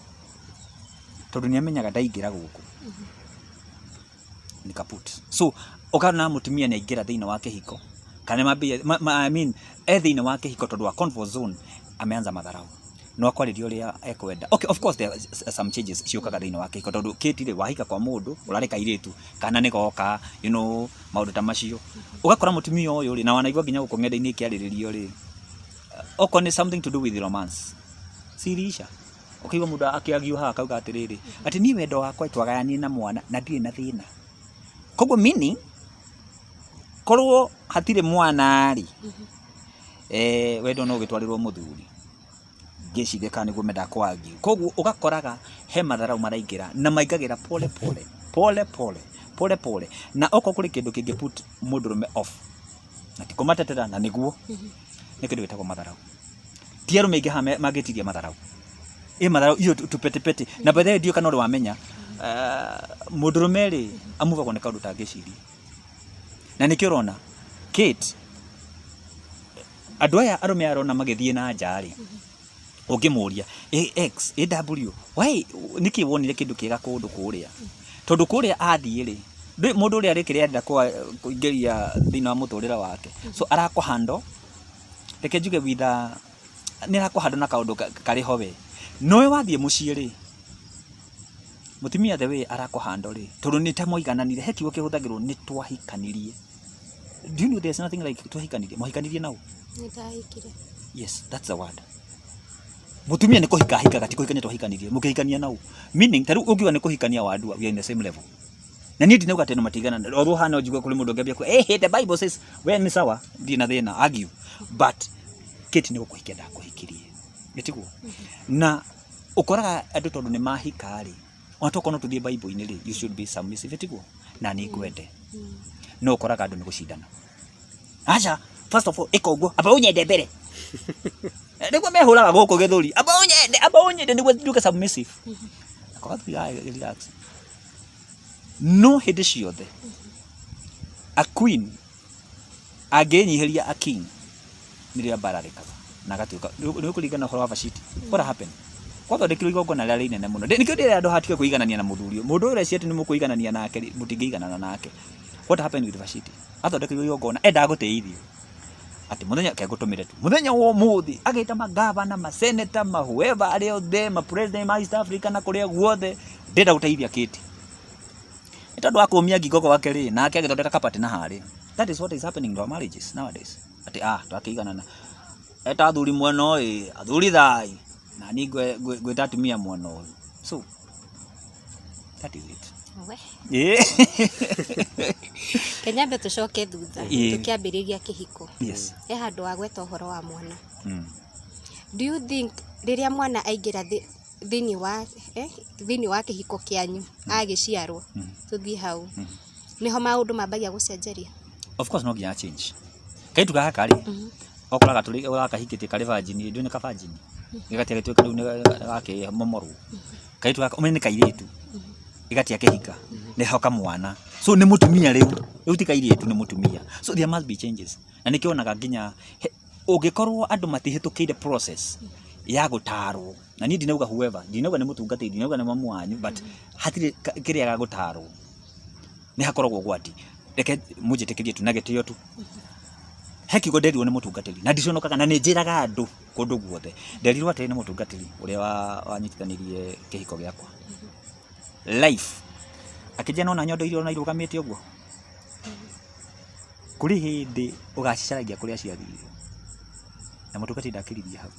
tondũ nĩ amenyaga ndaingĩra gũkũ ni kaput. So ũkona mũtumia nĩ aingĩra thĩinĩ wa kĩhiko kana mambia I mean, e thĩinĩ wa kĩhiko, tondũ wa comfort zone ameanza madharau, no akwarĩria ũrĩa ekwenda. Okay, of course there are some changes ciũkaga thĩinĩ wa kĩhiko, tondũ Kate rĩ, wahika kwa mũndũ ũrarĩ kairĩtu kana nĩ goka, maũndũ ta macio, ũgakora mũtumia ũyũ rĩ, na wanaigua nginya gũkũ ng'enda-inĩ ikĩarĩrĩrio rĩ, okorwo nĩ something to do with romance. Siriisha. Ũkaigua mũndũ akĩagio haha akauga atĩrĩrĩ, atĩ niĩ wendo wakwa twagayanie na mwana na ndirĩ na thĩna. Koguo meaning, korwo hatirĩ mwana rĩ, wendo no ũgĩtwarĩrwo mũthuri. Ngĩciria kana nĩguo mendaga kũ argue. Koguo ũgakoraga he matharau maraingĩra na maingagĩra pole pole, pole pole, pole pole. Na okorwo kũrĩ kĩndũ kĩngĩ put mũndũrũme off, na ti kũmatetera na nĩguo, nĩ kĩndũ gĩtagwo matharau. Ti arũme aingĩ haha mangĩtiria matharau. Ĩ matharau iyo tũpetipeti. Na by the way ndiũĩ kana ũrĩ wamenya, mũndũrũme rĩ, amuvagwo nĩ kaũndũ ũtangĩciria. Na nĩkĩo ũrona Kate, andũ aya arũme arona magĩthiĩ na nja rĩ, ũngĩmũria ĩ X, ĩ W, why, nĩkĩ wonire kĩndũ kĩega kũndũ kũrĩa? Tondũ kũrĩa athiĩ rĩ, ndũĩ mũndũ ũrĩa arĩ kĩrĩa arenda kũingĩria thĩinĩ wa mũtũrĩre wake. So arakũ handle, reke njuge with a, nĩ arakũ handle na kaũndũ karĩ ho we. Nowe wathiĩ mũciĩ rĩ, mũtumia the way arakũ handle rĩ, tondũ nĩ ta mwaigananire, he kiugo kĩhũthagĩrwo nĩ twahikanirie. Do you know there's nothing like twahikanirie? Mwahikanirie na ũ? Nĩ ndahikire. Yes, that's the word. Mũtumia nĩ kũhika ahikaga, ti kũhikania twahikanirie. Mũkĩhikania na ũ? Meaning, ta rĩu ũngiuga nĩ kũhikania wandua, we are in the same level. Na niĩ ndinauga atĩ andũ matiigana, although haha no njigue kũrĩ mũndũ ũngĩambia kuuga, hey, the Bible says, we nĩ sawa, ndirĩ na thĩna, argue. But, Kate nĩ gũkũhikia ndakũhikirie. Nĩ tiguo? Na ũkoraga andũ tondũ nĩ mahika rĩ, ona tokorwo no tũthiĩ Bible-inĩ rĩ, you should be submissive, tiguo? Na nĩ ngwende. No ũkoraga andũ nĩ gũcindana. Aca, first of all, ĩka ũguo, amba ũnyende mbere. Nĩguo mehũraga gũkũ gĩthũri, amba ũnyende nĩguo nduĩke submissive. Akorwo relax. No hĩndĩ ciothe, a queen angĩnyihĩria a king, nĩrĩo ambararĩkaga na agatuĩka, nĩ ũkũringana ũhoro wa Vashti, what happened? Gwathondekirwo igongona rĩarĩ inene mũno. Nĩkĩo ndĩrera andũ hatige kwĩiganania na mũthuri ũyũ. Mũndũ ũyũ ũreciria atĩ nĩ mũkũiganania nake rĩ, mũtingĩiganana nake. What happened with Vashti? Athondekirwo igongona, endaga gũtĩithio. Atĩ mũthenya, reke ngũtũmĩre tu, mũthenya wa ũmũthĩ, agĩta magavana, maseneta, ma whoever arĩa othe, ma president ma East Africa na kũrĩa guothe, ndĩrenda gũteithia Kate. Nĩ tondũ wa kũmia ngingo gwake rĩ, nake agĩthondeka kabati na harĩa. That is what is happening in our marriages nowadays. Atĩ ah, twakĩiganana. Eta athuri mwena ũyũ, athuri thai, na niĩ ngwĩta atumia mwena ũyũ. So, that is it. We. Ĩĩ. Kenyambe tũcoke thutha Ĩĩ. tũkĩambĩrĩria kĩhiko. Yes. He handũ wagweta ũhoro wa mwana. Do you think rĩrĩa mwana aingĩra thĩinĩ wa thĩinĩ wa kĩhiko kĩanyu agĩciarwo, tũthiĩ hau, nĩho maũndũ mambagia gũcenjeria? Of course no nginya change. Kairĩtu gaka rĩ, okoraga tũrĩ ũrakahikĩtie karĩ virgin, ndũĩ nĩ ka virgin. Gĩgatia gĩtuĩka rĩu nĩ gakĩmomorwo. Kairĩtu gaka, ũmenye nĩ kairĩtu. Gĩgatia kĩhika, nĩho kamwana. So nĩ mũtumia rĩu, rĩu ti kairĩtu nĩ mũtumia. So there must be changes. Na nĩkĩo wonaga nginya ũngĩkorwo andũ matihĩtũkĩire process ya gũtarwo, na niĩ ndinauga whoever, ndinauga nĩ mũtungatĩri, ndinauga nĩ mamu wanyu, but hatirĩ kĩrĩa gĩa gũtarwo. Nĩ hakoragwo ũgwati. Reke mũnjĩtĩkĩrie tu na gĩtĩo tu. He kiugo nderirwo nĩ mũtungatĩri na ndiconokaga na nĩ njĩraga andũ kũndũ guothe. Nderirwo atĩrĩ nĩ mũtungatĩri ũrĩa wanyitithanirie kĩhiko gĩakwa. Life. Akĩnjĩra nĩwona nyondo iria ũrona irũgamĩte ũguo? Kũrĩ hĩndĩ ũgacicaragia kũrĩa ciathire. Na mũtungatĩri ndakĩririe hau.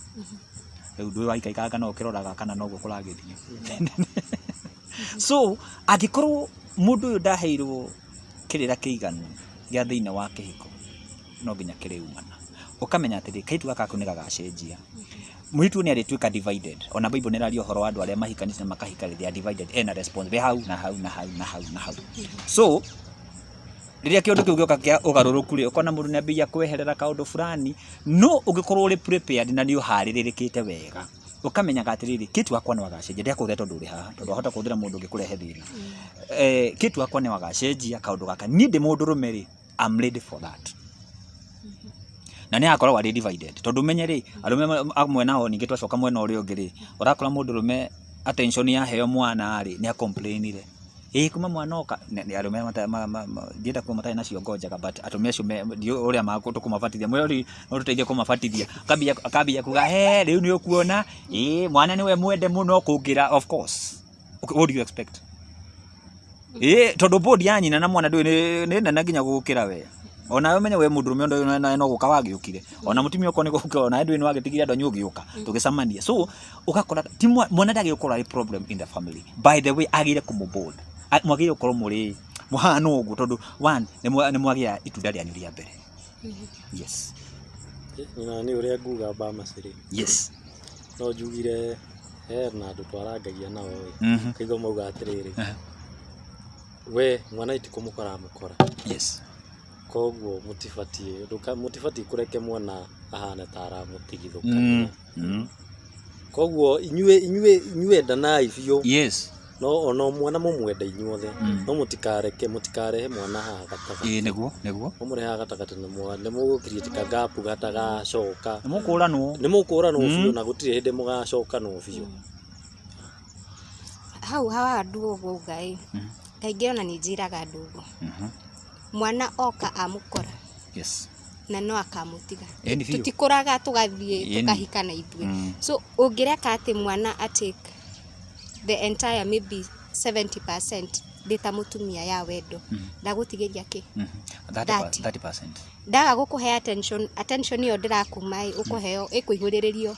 Rĩu ndũĩ waikaikanga no ũkĩroraga kana noguo kũragĩthiĩ. So, angĩkorwo mũndũ ũyũ ndaheirwo kĩrĩra kĩiganu gĩa thĩinĩ wa kĩhiko, no nginya kĩrĩumana. Ũkamenya atĩrĩ, kairĩtu gaka gaku nĩ gagacenjia. Mũirĩtu ũyũ nĩ arĩtuĩka divided. Ona Bible nĩ ĩraria ũhoro wa andũ arĩa mahikanĩtie na makahika they are divided. Ena response hau na hau na hau na hau na hau. So, rĩrĩa kĩũndũ kĩu gĩoka kĩa ũgarũrũku rĩ, ũkona mũndũ nĩ ambĩrĩria kweherera kaũndũ fulani, no ũngĩkorwo ũrĩ prepared na nĩ ũharĩrĩrĩkĩte wega, ũkamenyaga atĩrĩrĩ, Kate wakwa no agacenjia, ndĩrakũhũthĩra tondũ ũrĩ haha, tondũ wahota kũhũthĩra mũndũ ũngĩ kũrehe thĩna. Kate wakwa no agacenjia kaũndũ gaka, niĩ ndĩ mũndũrũme rĩ, I'm ready for that. Na nĩ agakoragwo arĩ divided, tondũ ũmenye rĩ, arũme amwe nao ningĩ twacoka mwena ũrĩa ũngĩ rĩ, ũrakora mũndũrũme attention yaheo mwana rĩ, nĩ a complain ire. Ĩĩ kuma mwana oka, nĩ arũme ndienda kuga matarĩ na ciongo njega but atumia acio ndiũĩ ũrĩa tũkũmabatithia, mwĩrori no ũtũteithie kũmabatithia. Akambia kuga he rĩu nĩ ũkuona, ĩĩ mwana nĩwe mwende mũno kũngĩra, of course. What do you expect? Ĩĩ tondũ bond ya nyina na mwana ndũĩ nĩ nene nginya gũgũkĩra we. Onawe ũmenye we mũndũrũme ũndũ nawe no gũka wagĩũkire, ona mũtumia okorwo nĩ gũka, onawe ndũĩ nĩ wagĩtigire andũ anyu ũgĩũka tũgĩcemania. So ũgakora ti mwana ndagĩrĩire gũkorwo arĩ problem in the family. By the way, agĩrĩire kũmũ-mold. Mwagĩrĩire gũkorwo mũrĩ mũhana ũguo tondũ one, nĩ mwagĩa itunda rĩanyu rĩa mbere. Yes. Na nĩ ũrĩa nguga Bamasi rĩ, no njugire hena andũ twarangagia nao ĩ, kaigua mauga atĩrĩrĩ, we mwana ti kũmũkora amũkora. Koguo mũtibatiĩ mũtibatiĩ kũreke mwana ahane ta aramũtigithũkania. Koguo inyuĩ inyuĩ inyuĩ endanai biũ. No ona mwana mũmwende inyuothe, no mũtikareke mũtikarehe mwana haha gatagatĩ. Ĩĩ nĩguo nĩguo. Mũmũrehe haha gatagatĩ nĩ mũgũ create ka gap gatagacoka. Nĩ mũkũranwo. Nĩ mũkũranwo biũ na gũtirĩ hĩndĩ mũgacokanwo biũ. Hau ha andũ ũguo uga ĩ, kaingĩ ona nĩ njĩraga andũ ũguo, mwana oka amũkora na no akamũtiga. Ĩni biũ. Tũtikũraga tũgathiĩ Ĩni. tũkahika na ithuĩ. So ũngĩreka atĩ mwana atake the entire maybe 70% ndĩ ta mũtumia ya wendo, ndagũtigĩria kĩ? 30%. 30%. Ndaga gũkũhe attention, attention ĩyo ndĩrakuma ĩ, ũkũheo ĩkũihũrĩrĩrio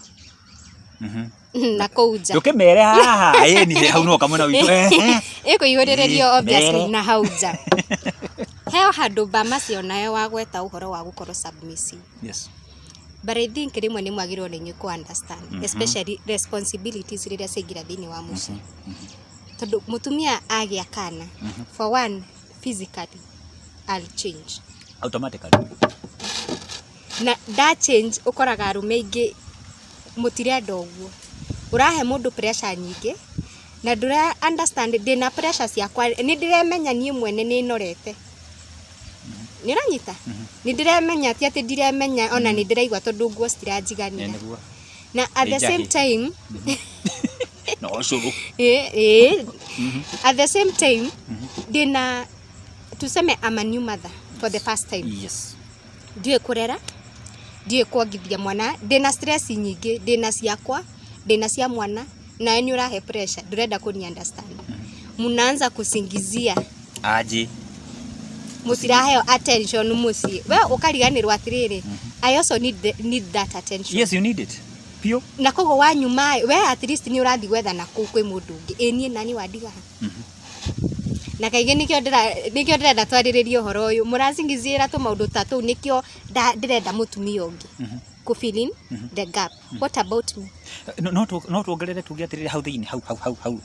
na kũu nja. Ndũkĩmere haha, ĩni hau no kamwena witũ. Ĩkũihũrĩrĩrio Ĩĩ, obviously mere. na hau nja. Heo handũ Bamasi onawe wagweta ũhoro wa gũkorwo submissive. But I think rĩmwe nĩ mwagĩrĩirwo nĩ inyuĩ kũ understand, especially responsibilities rĩrĩa ciaingĩra thĩinĩ wa mũciĩ. Tondũ mũtumia agĩa kana, for one, physically I'll change. Automatically. Na nda change ũkoraga arũme aingĩ mũtirenda ũguo. Ũrahe mũndũ pressure nyingĩ na ndũra understand ndĩna pressure ciakwa, nĩ ndĩremenya niĩ mwene nĩ norete. Nĩ ũranyita? Nĩ ndĩremenya ti atĩ ndiremenya ona nĩ ndĩraigua tondũ nguo citiranjiganĩra. Nĩguo. Na at the Nĩ same njahĩ. time, No ũcũrũ. ĩ, at the same time ndĩna, tuseme I'm a new mother for the first time. Ndiũĩ kũrera, ndiũĩ kuongithia mwana, ndĩna stress nyingĩ, ndĩna ciakwa, ndĩna cia mwana, nawe nĩ ũrahe pressure, ndũrenda kũni understand. Mnaanza kusingizia. Aje. Mũtiraheo attention mũciĩ. We ũkariganĩrwo atĩrĩrĩ, I also need that attention. Yes, you need it. Pio. Na koguo wanyuma we at least nĩ ũrathiĩ gwetha na kũu kwĩ mũndũ ũngĩ. Ĩ niĩ nani wandiga haha? Na kaingĩ nĩkĩo ndĩrenda twarĩrĩrie ũhoro ũyũ. Mũracingizĩra tũmaũndũ ta tũu, nĩkĩo ndĩrenda mũtumia ũngĩ kũ fill in the gap. What about me? No tuongerere tuge atĩrĩrĩ hau thĩinĩ, hau hau hau hau.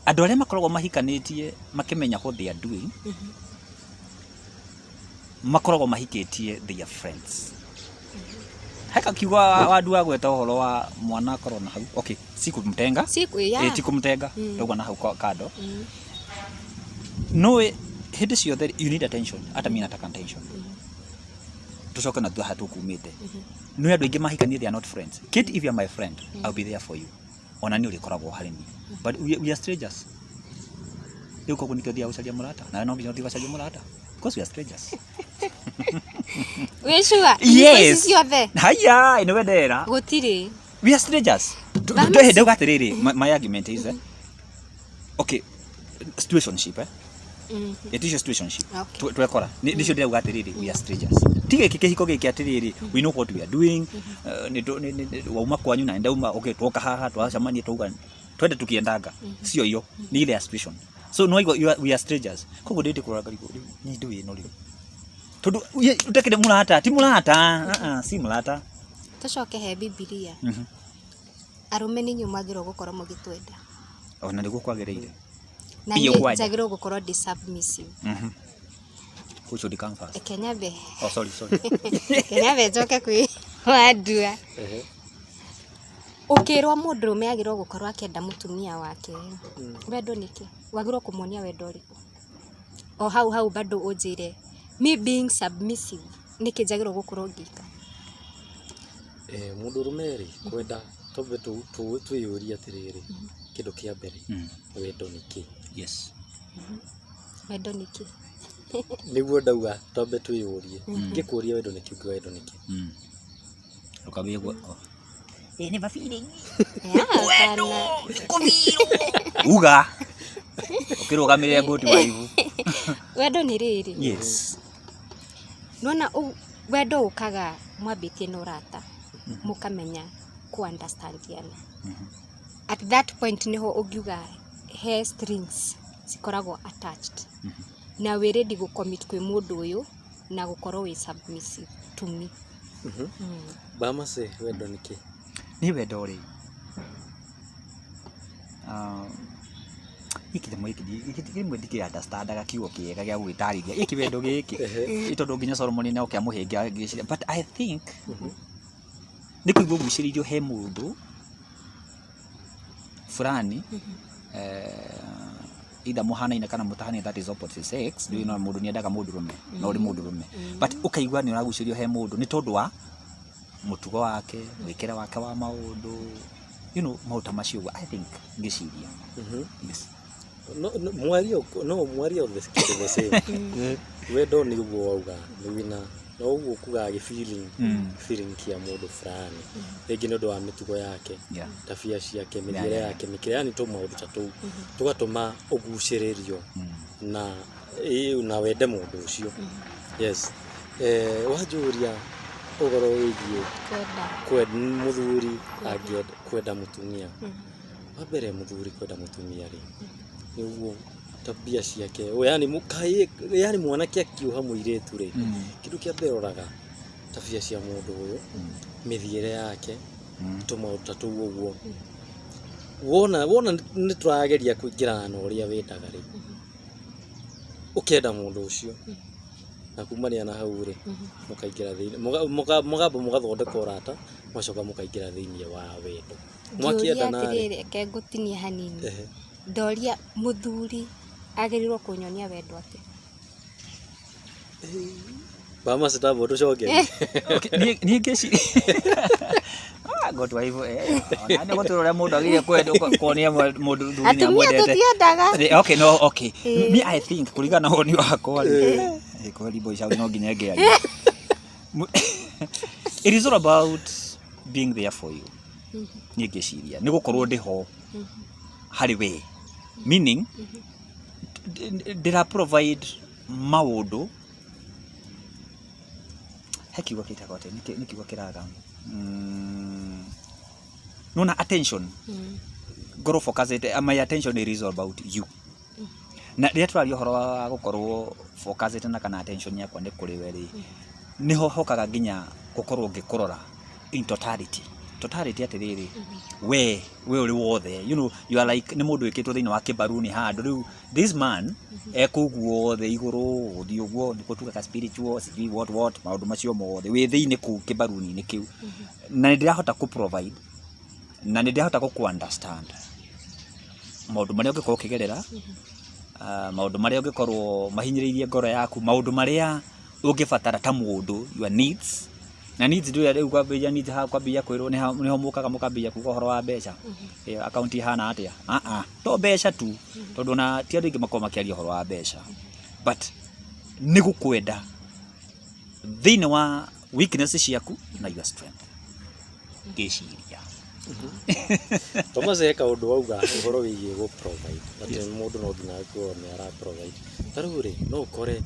Andũ arĩa makoragwo mahikanĩtie makĩmenya what they are doing, makoragwo mahikĩtie their friends. Heka kiugo wandu wa gweta ũhoro wa mwana akorwo na hau. Okay, si kumtenga. Si yeah. Ĩ ti kũmũtenga. Ndauga na hau kando. No hĩndĩ ciothe you need attention. Hata mimi nataka attention. Tucoke na thutha tũkumĩte. Nĩ andũ aingĩ mahikanie they are not friends. Kate, if you are my friend, I'll be there for you. Ona nĩ ũrĩkoragwo harĩ niĩ. But we are strangers. Rĩu koguo nĩkĩo thiaga gũcaria mũrata. Nawe no nginya ũthiĩ ũgacarie mũrata. Because we are strangers. Wĩ sure? Yes. Ici ciothe? Haya, nĩ wendera. Gũtirĩ. We are strangers. Bamasi. Ndauga ndauga atĩrĩrĩ, my argument is, okay, situationship, eh? It is a situationship. Twekora. Nĩcio ndĩrauga atĩrĩrĩ, we are strangers. Ti gĩkĩ kĩhiko gĩkĩ atĩrĩrĩ, we know what we are doing. Wauma kwanyu na ndauma, okay, twoka haha, twacemania, twauga twende tukiendanga. Sio hiyo, ni ile ya situation. So no we are strangers. Koguo ndĩndĩ kũrora ngarigwo rĩu ni ndũĩ ĩno rĩu. Tondũ ũtakĩrĩ mũrata, ti mũrata, si mũrata. Tũcoke he Bibilia. Arũme nĩ inyuĩ mwagĩrĩirwo gũkorwo mũgĩtwenda. Ona nĩguo kwagĩrĩire. Na Biũ niĩ kwanja. njagĩrĩirwo gũkorwo ndĩ submissive. Who should come first? Reke nyambe. Oh, sorry, sorry. Reke nyambe njoke kwĩ Wandua. Ũkĩrwo mũndũrũme agĩrĩirwo gũkorwo akĩenda mũtumia wake, wendo nĩ kĩ? Wagĩrĩirwo kũmuonia wendo ũrĩkũ? O hau hau bado ũnjĩre, me being submissive, nĩkĩ njagĩrĩirwo gũkorwo ngĩka? Mũndũrũme rĩ, kwenda twambe twĩyũrie atĩrĩrĩ, kĩndũ kĩa mbere, wendo nĩ kĩ? Wendo nĩ kĩ? Nĩguo ndauga twambe twĩyũrie. Ngĩkũria wendo nĩ kĩ, ũngiuga wendo nĩ kĩ? Ndũkambie oh. Ĩ, nĩ ma feeling. Wendo, Uga. Ũkĩrũgamĩrĩre good wife. Wendo nĩ rĩrĩ. Nona wendo ũkaga mwambĩtie na ũrata, mũkamenya ku understandiana. At that point nĩho ũngiuga he strings cikoragwo attached, na wĩ ready gũ-commit kwĩ mũndũ ũyũ na gũkorwo wĩ submissive to me. Bamase, wendo nĩ kĩ? Niĩ wendo rĩ, gĩkĩ rĩmwe gĩkĩ rĩmwe ndikĩ understandaga kiugo kĩega gĩa gũgĩtarĩria gĩkĩ wendo gĩkĩ. Ĩ tondũ nginya Solomon nĩ oke amũhĩnge ngĩciria, but I think nĩ kũigua ũgucĩrĩirio he mũndũ fulani, either mũhanaine kana mũtahanaine, that is opposite sex. Ndiũĩ no mũndũ nĩendaga mũndũrũme no ũrĩ mũndũrũme, but ũkaigua nĩ ũragucĩrĩrio he mũndũ nĩ tondũ wa mũtugo wake, mwĩkĩre wake wa maũndũ, maũndũ ta macio ũguo, I think ngĩciria. Yes. No, no, mwario no mwario the kĩndũ the same. Wendo nĩ ũguo wauga, nĩ wĩna no ũguo kugaga gĩ feeling, feeling kĩa mũndũ fulani, rĩngĩ nĩ ũndũ wa mĩtugo yake, tabia ciake, mĩthiĩre yake, mĩkĩre, yani tũ maũndũ ta tũu tũgatũma ũgucĩrĩrio na na wende mũndũ ũcio. Yes, wanjũria ũhoro wĩgiĩ kwenda. Kwenda mũthuri angĩenda kwenda mũtumia, wa mbere mũthuri kwenda mũtumia rĩ, nĩ ũguo tabia ciake, yani yani mwanake akiũha mũirĩtu rĩ, kĩndũ kĩa mbere roraga tabia cia mũndũ ũyũ, mĩthiĩre yake, tũmaũndũ ta tũu ũguo. Wona nĩ tũrageria kũingĩrana na ũrĩa wendaga rĩ, ũkenda mũndũ ũcio, na kumania na hau rĩ, mũkaingĩra thĩinĩ, mũkamba mũgathondeka ũrata, mũgacoka mũkaingĩra thĩinĩ wa wendo. Ngĩũria Mwakĩendana rĩ, atĩrĩrĩ, reke ngũtinie hanini. Ndoria mũthuri agĩrĩirwo kũnyonia wendo atĩa? Bamacitambwo tũcoke. Okay, niĩ ngĩciria ngotwa hivyo ona nĩ gũtũra ũrĩa mũndũ agĩrĩire kwenda kuonia mũndũ thuri nĩ Atumia amwendete. tũtiendaga. Okay, no, okay, me I think kũringana na woni wakwa rĩ, kweli boy child no nginya ngĩaria. It is all about being there for you. Niĩ ngĩciria nĩ gũkorwo ndĩ ho harĩ we, meaning ndĩra provide maũndũ, he kiugo kĩtagwo atĩa? Nĩ kiugo kĩraga, nona attention, ngorwo focused, my attention is all about you. Na rĩrĩa tũraria ũhoro wa gũkorwo focused na kana attention yakwa nĩ kũrĩ we rĩ, nĩho hokaga nginya gũkorwo ngĩkũrora in totality, totality atĩrĩrĩ, we ũrĩ wothe, you are like nĩ mũndũ wĩkĩtwo thĩinĩ wa kĩbaruni handũ. Rĩu this man ekũu guothe igũrũ gũthiĩ ũguo nĩkuo tugaga spiritual, sijui what what, maũndũ macio mothe wĩ thĩinĩ kũu kĩbaruni-inĩ kĩu, na nĩ ndĩrahota kũ provide na nĩ ndĩrahota gũkũ understand maũndũ marĩa ũngĩkorwo ũkĩgerera, maũndũ marĩa ũngĩkorwo mahinyĩrĩirie ngoro yaku, maũndũ marĩa ũngĩbatara ta mũndũ, your needs. Na needs ndũrĩa rĩu kwambĩrĩria needs haha, kwambĩrĩria kwĩrwo nĩho mũkaga mũkambĩrĩria kuga ũhoro wa mbeca. Akaunti ihana atĩa? Ah ah, to mbeca tu, tondũ ona ti andũ aingĩ makoragwo makĩaria ũhoro wa mbeca, but nĩ gũkwenda thĩinĩ wa weakness ciaku na your strength, ngĩciria. Thomas, he kaũndũ wauga ũhoro wĩgiĩ gũ provide, atĩ mũndũ no nginya akorwo nĩ ara provide. Ta rĩu rĩ, no ũkore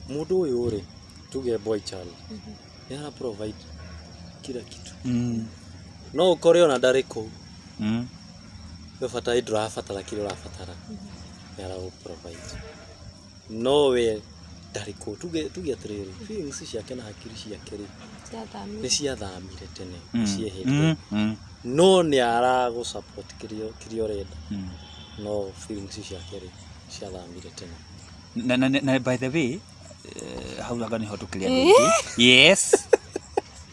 mũndũ ũyũ rĩ, tuge boy child, nĩ ara provide kila kitu, no ũkore ona ndarĩ kũu, we bata ndũrabatara kĩrĩa ũrabatara, nĩ aragũ provide, no we ndarĩ kũu. Tuge atĩrĩrĩ, feelings ciake na hakiri ciake rĩ, nĩ ciathamire tene, nĩ cieherire, no nĩ aragũ support kĩrĩa ũrenda, no feelings ciake rĩ, ciathamire tene. Na by the way, hau anga nĩho tũkĩrĩ andũ aingĩ. Yes,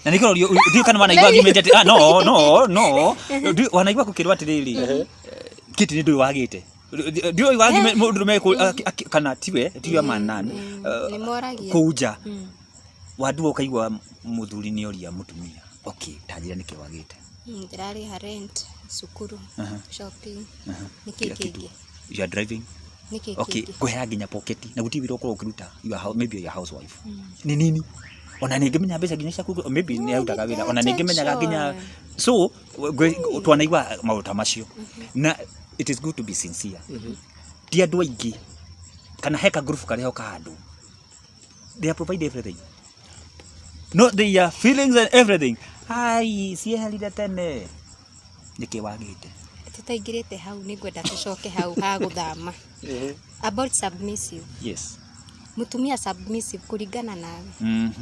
na nĩkĩo ndiũ kana wanaigua argument atĩ, ah, no no no, wanaigua gũkĩrwo atĩrĩrĩ, kĩti nĩ ndũĩ wagĩte, ndiũĩ argument mũndũ ũrũme kana tiwe manan Nĩ moragia. Kũu nja wandua ũkaigua mũthuri nĩ oria mũtumia, okay, ta njĩra nĩkĩ wagĩte. Ndĩrarĩha rent, cukuru, shopping, nĩkĩ Kila kitu. kĩngĩ? You are driving. Nĩkĩ Okay, kĩngĩ? kũheaga nginya pocket na gũtirĩ wĩra ũkorwo ũkĩruta. You are, maybe you are housewife, nĩ nini ona nĩ ngĩmenya mbeca nginya ciaku, maybe nĩ arutaga wĩra, ona nĩ ngĩmenyaga nginya so twanaigua maũndũ ta macio. Na it is good to be sincere. Ti andũ aingĩ kana he ka group karĩa ka andũ. They are provide everything, not their feelings and everything. Ai, cieherire tene nĩkĩ wagĩte? Tũtaingĩrĩte hau, nĩ ngwenda tũcoke hau ha gũthama, about submissive. Yes. Mũtumia submissive kũringana nawe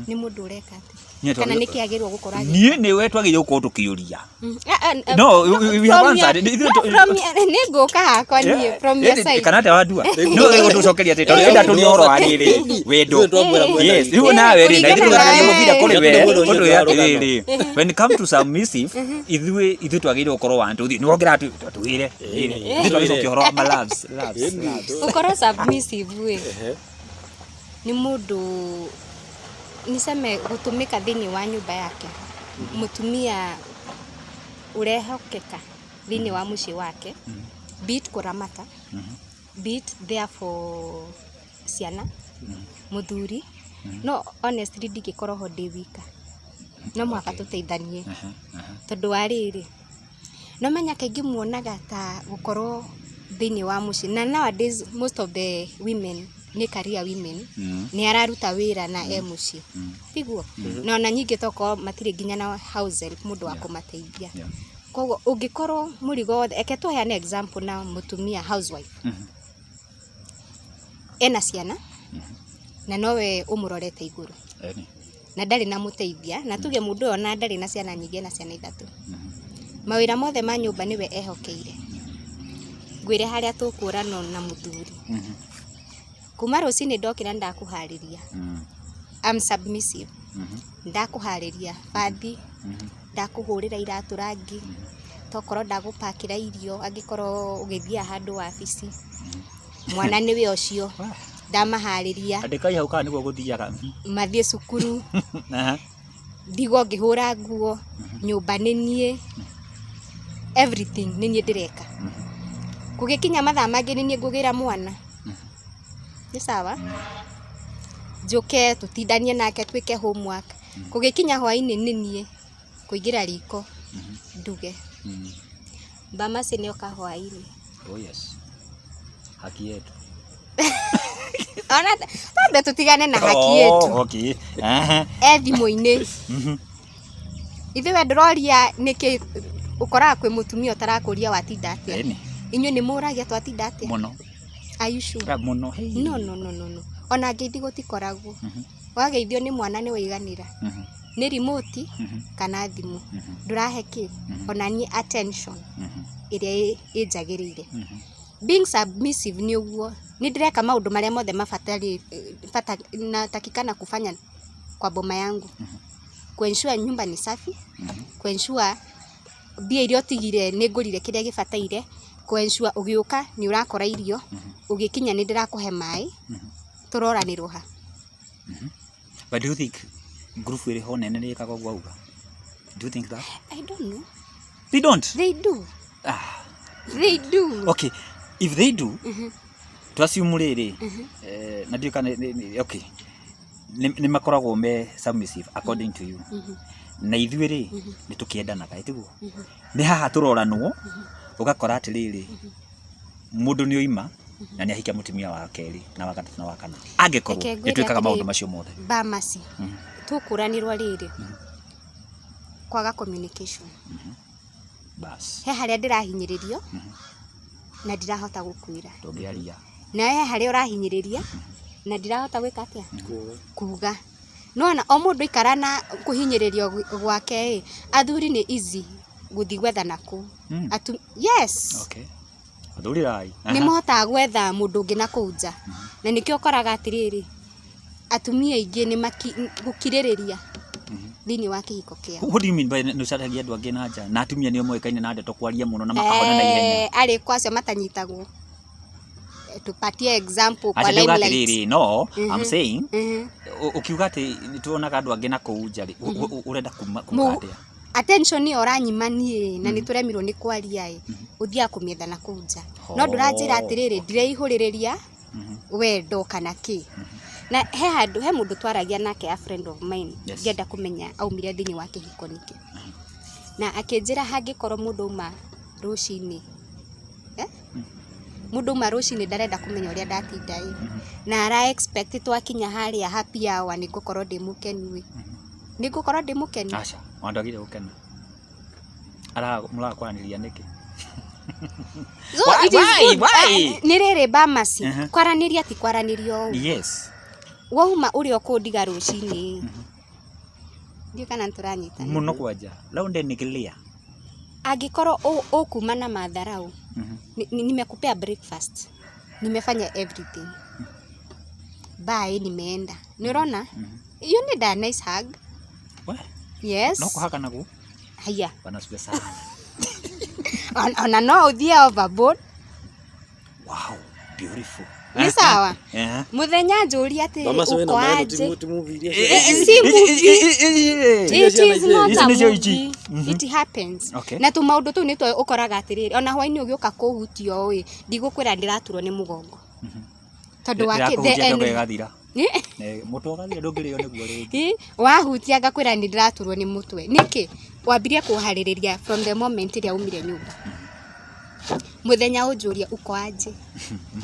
nĩ mũndũ ũreka atĩa? Niĩ Kana nĩkĩ agĩrĩirwo gũkorwo agĩ Niĩ nĩwe twagĩrĩirwo gũkorwo tũkĩũria. No, No, we have answered. From nĩ ngũka hakwa niĩ from your side. Kana atĩa wandua no gũtũcokeria atĩ tondũ enda tũrie ũhoro wa rĩrĩ wendo. Ithuĩ twamwĩra mwena Yes, witũ. rĩu nawe rĩ, na ithuĩ Kũringana tũraragia nawe. mũbira kũrĩ we. Ithuĩ tũrĩ Ũndũ ũyũ rũgano. atĩrĩrĩ, when it come to submissive, ithuĩ twagĩrĩirwo gũkorwo one two three nĩwe ũngĩra twĩre ithuĩ twagĩcokia ũhoro wa ma loves, loves, loves. Gũkorwo submissive ĩ, nĩ mũndũ niseme gũtũmĩka thĩinĩ wa nyũmba yake, mũtumia ũrehokeka thĩinĩ wa mũciĩ wake, be it kũramata, be it there for ciana, mũthuri. No honestly, ndingĩkorwo ho ndĩ wika, no mũhaka tũteithanie, tondũ wa rĩrĩ, no menya kaingĩ muonaga ta gũkorwo thĩinĩ wa mũciĩ, na nowadays most of the women nĩ career women, nĩ araruta wĩra na e mũciĩ, tiguo? Na ona nyingĩ tokorwo matirĩ nginya na house help, mũndũ wa kũmateithia. Koguo ũngĩkorwo mũrigo wothe, eke tũheane example na mũtumia housewife ena ciana na nowe ũmũrorete igũrũ Eni. na ndarĩ na mũteithia, na tuge mũndũ ũyũ ona ndarĩ na ciana nyingĩ, ena ciana ithatũ, mawĩra mothe ma nyũmba nĩwe ehokeire. Ngwĩre harĩa tũkũranwo na mũthuri, kuma rũcinĩ ndokĩra ndakũharĩria, I'm submissive, ndakũharĩria bathi, ndakũhũrĩra iratũ rangi, tokorwo ndagũpakĩra irio angĩkorwo ũgĩthiaga handũ wabici, mwana nĩwe ũcio ndamaharĩria. Andĩkai hau kana nĩguo gũthiaga. Mathiĩ cukuru. Ndigwo ngĩhũra nguo, nyũmba nĩ niĩ, everything nĩ niĩ ndĩreka. Kũgĩkinya mathaa mangĩ nĩ niĩ ngũgĩra mwana, nĩ sawa, njũke tũtindanie nake twĩke homework. Kũgĩkinya hwainĩ nĩ niĩ kũingĩra riko nduge. Bamasi nĩ oka hwainĩ. Oh yes. Haki yetu. Ona twambe tũtigane na haki yetu. Oh, okay. Aha. E thimũ-inĩ ithuĩ, we ndũroria nĩkĩ ũkoraga kwĩ mũtumia ũtarakũria watinda atĩa. Ĩni. Inyuĩ nĩ mũragia twatinda atĩa? Mũno. Are you sure? Ah, mũno. Hey. No, no, no, no, no. Ona ngeithi gũtikoragwo. Wageithio nĩ mwana nĩ waiganĩra, nĩ remote kana thimũ, ndũrahe kĩ ona niĩ attention ĩrĩa ĩnjagĩrĩire. Being submissive nĩ ũguo nĩ ndĩreka maũndũ marĩa mothe mabatari bata natakikana kufanya kwa boma yangu, kuensure nyumba ni safi, kuensure mbia iria ũtigire nĩ ngũrire kĩrĩa gĩbataire, kuensure ũgĩũka nĩ ũrakora irio, ũgĩkinya nĩ ndĩrakũhe maĩ, tũroranĩrwo ha. But do you think group ĩrĩ ho nene nĩ ĩkaga ũguo auga? Do you think that? I don't know. They don't. They do. Ah. They do. Okay. If they do, to assume rĩrĩ, na ndiũĩ kana okay. Nĩ makoragwo me submissive according to you. Na ithuĩ rĩ, nĩ tũkĩendanaga, ĩtiguo? Nĩ haha tũroranwo, ũgakora atĩrĩrĩ, mũndũ nĩ oima na nĩ ahikia mũtumia wa kerĩ na wa gatatũ na wa kana. Angĩkorwo Reke nĩ ngwĩre twĩkaga maũndũ atĩrĩrĩ, macio mothe. Bamasi tũkũranĩrwo rĩrĩ kwaga communication. Bas. He harĩa ndĩrahinyĩrĩrio na ndirahota gũkwĩra. Tũngĩaria. Na he harĩa ũrahinyĩrĩria na ndirahota gwĩka atĩa, kuga. Nona o mũndũ ikara na kũhinyĩrĩrio gwake ĩ, athuri nĩ easy gũthiĩ gwetha nakũu. Yes. Okay. Athuri rai. Nĩ mahotaga gwetha mũndũ ũngĩ na kũu nja, na nĩkĩo ũkoraga atĩrĩrĩ, atumia aingĩ nĩ gũkirĩrĩria thĩinĩ wa kĩhiko kĩao. What do you mean by nĩ ũcaragia andũ angĩ na nja na atumia nĩo moĩkaine na ndeto kwaria mũno na makahona na ihenya? Arĩ kwa acio matanyitagwo. Tupatie example kwa Acha ndauga Limelight. atĩrĩrĩ, no, I'm saying ũkiuga atĩ nĩ tuonaga andũ angĩ na kũu nja rĩ, ũrenda kuma atĩa? Attention ĩyo ũranyima niĩ na nĩ tũremirwo nĩ kwaria ĩ, ũthiaga kũmĩetha na kũu nja, no ndũranjĩra atĩrĩrĩ, ndireihũrĩrĩria wendo kana kĩ. Na he handũ he mũndũ twaragia nake, a friend of mine, ngĩenda kũmenya aumire thĩinĩ wa kĩhiko nĩkĩ, na akĩnjĩra hangĩkorwo mũndũ auma rũcinĩ, eh? Mũndũ uma rũcinĩ ndarenda kũmenya ũrĩa ndatinda ĩ, na ara expect twakinya harĩa happy hour nĩ ngũkorwo ndĩ mũkenu ĩ, nĩ ngũkorwo ndĩ mũkenu? Aca, wandagire gũkena. Ara mũrakwaranĩria nĩkĩ? So Why- it is why? good. Why? Ah, nĩ rĩrĩ Bamasi, kwaranĩria ti kwaranĩria ũũ. Wauma ũrĩa ũkũndiga rũcinĩ, ndiũ kana nĩtũranyitana. Mũno kwanja. Round and clear. Angĩkorwo ũkuma na matharau, nimekupea breakfast, nimefanya everything, bye, nimeenda, nĩ ũrona, you need a nice hug. We, Yes. no kũhaka naguo. Haya. Bwana asifiwe sana. Ona no ũthiĩ overboard. Wow, beautiful. Nĩ sawa. Mũthenya njũria atĩrĩ, Mama uko aje? ti movie iria Eh, si movie. It is not Ici a nĩcio ici. movie. It happens. Okay. Na tũmaũndũ tũu nĩtwo ũkoraga atĩrĩrĩ, ona hwainĩ ũgĩũka kũhutia ũũ ĩ, ndigũkwĩra ndĩraturwo nĩ mũgongo. Tondũ wa kĩ- the Ndĩrakũhutia end- kĩongo gĩgathira. Eh, Mũtwe ũgathira ndũngĩrĩo nĩguo rĩngĩ. eh, wahutia ngakwĩra nĩ ndĩraturwo nĩ mũtwe. Nĩkĩ? Wambirie kũharĩrĩria from the moment ĩrĩa umire nyũmba. Mũthenya ũnjũrie uko aje.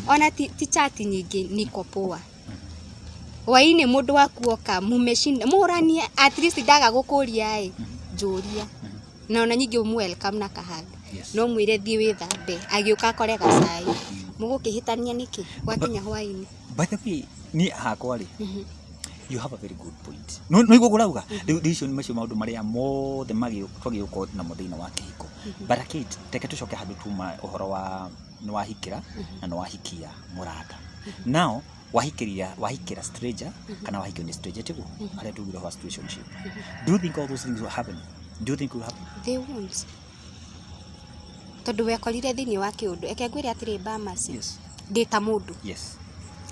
Ona ti chat nyingĩ, niko poa. Hwainĩ mũndũ waku oka mumeshinda mũranie, at least ndaga gũkũria ĩ, njũria. Na ona nyingĩ ũmũ welcome na kahag. No mwĩre thiĩ wĩthambe, agĩũka akore gacai. Mũgũkĩhĩtania nĩkĩ gwakinya hwainĩ? By the way, niĩ hakwa rĩ, you have a very good point. No no igũkũ ũrauga rĩu icio nĩ macio maũndũ marĩa mothe twagĩũka namo thĩinĩ wa kĩhiko. But Kate, reke tũcoke handũ tuma ũhoro wa nĩ wahikĩra na nĩ wahikia mũrata. Now wahikĩra stranger kana wahikio nĩ stranger, tiguo harĩa tugire wa situationship. Do you think all those things will happen? Do you think will happen? They won't. Tondũ wekorire thĩinĩ wa kĩũndũ. Eke ngwĩre atĩrĩ Bamasi. Ndĩ ta mũndũ.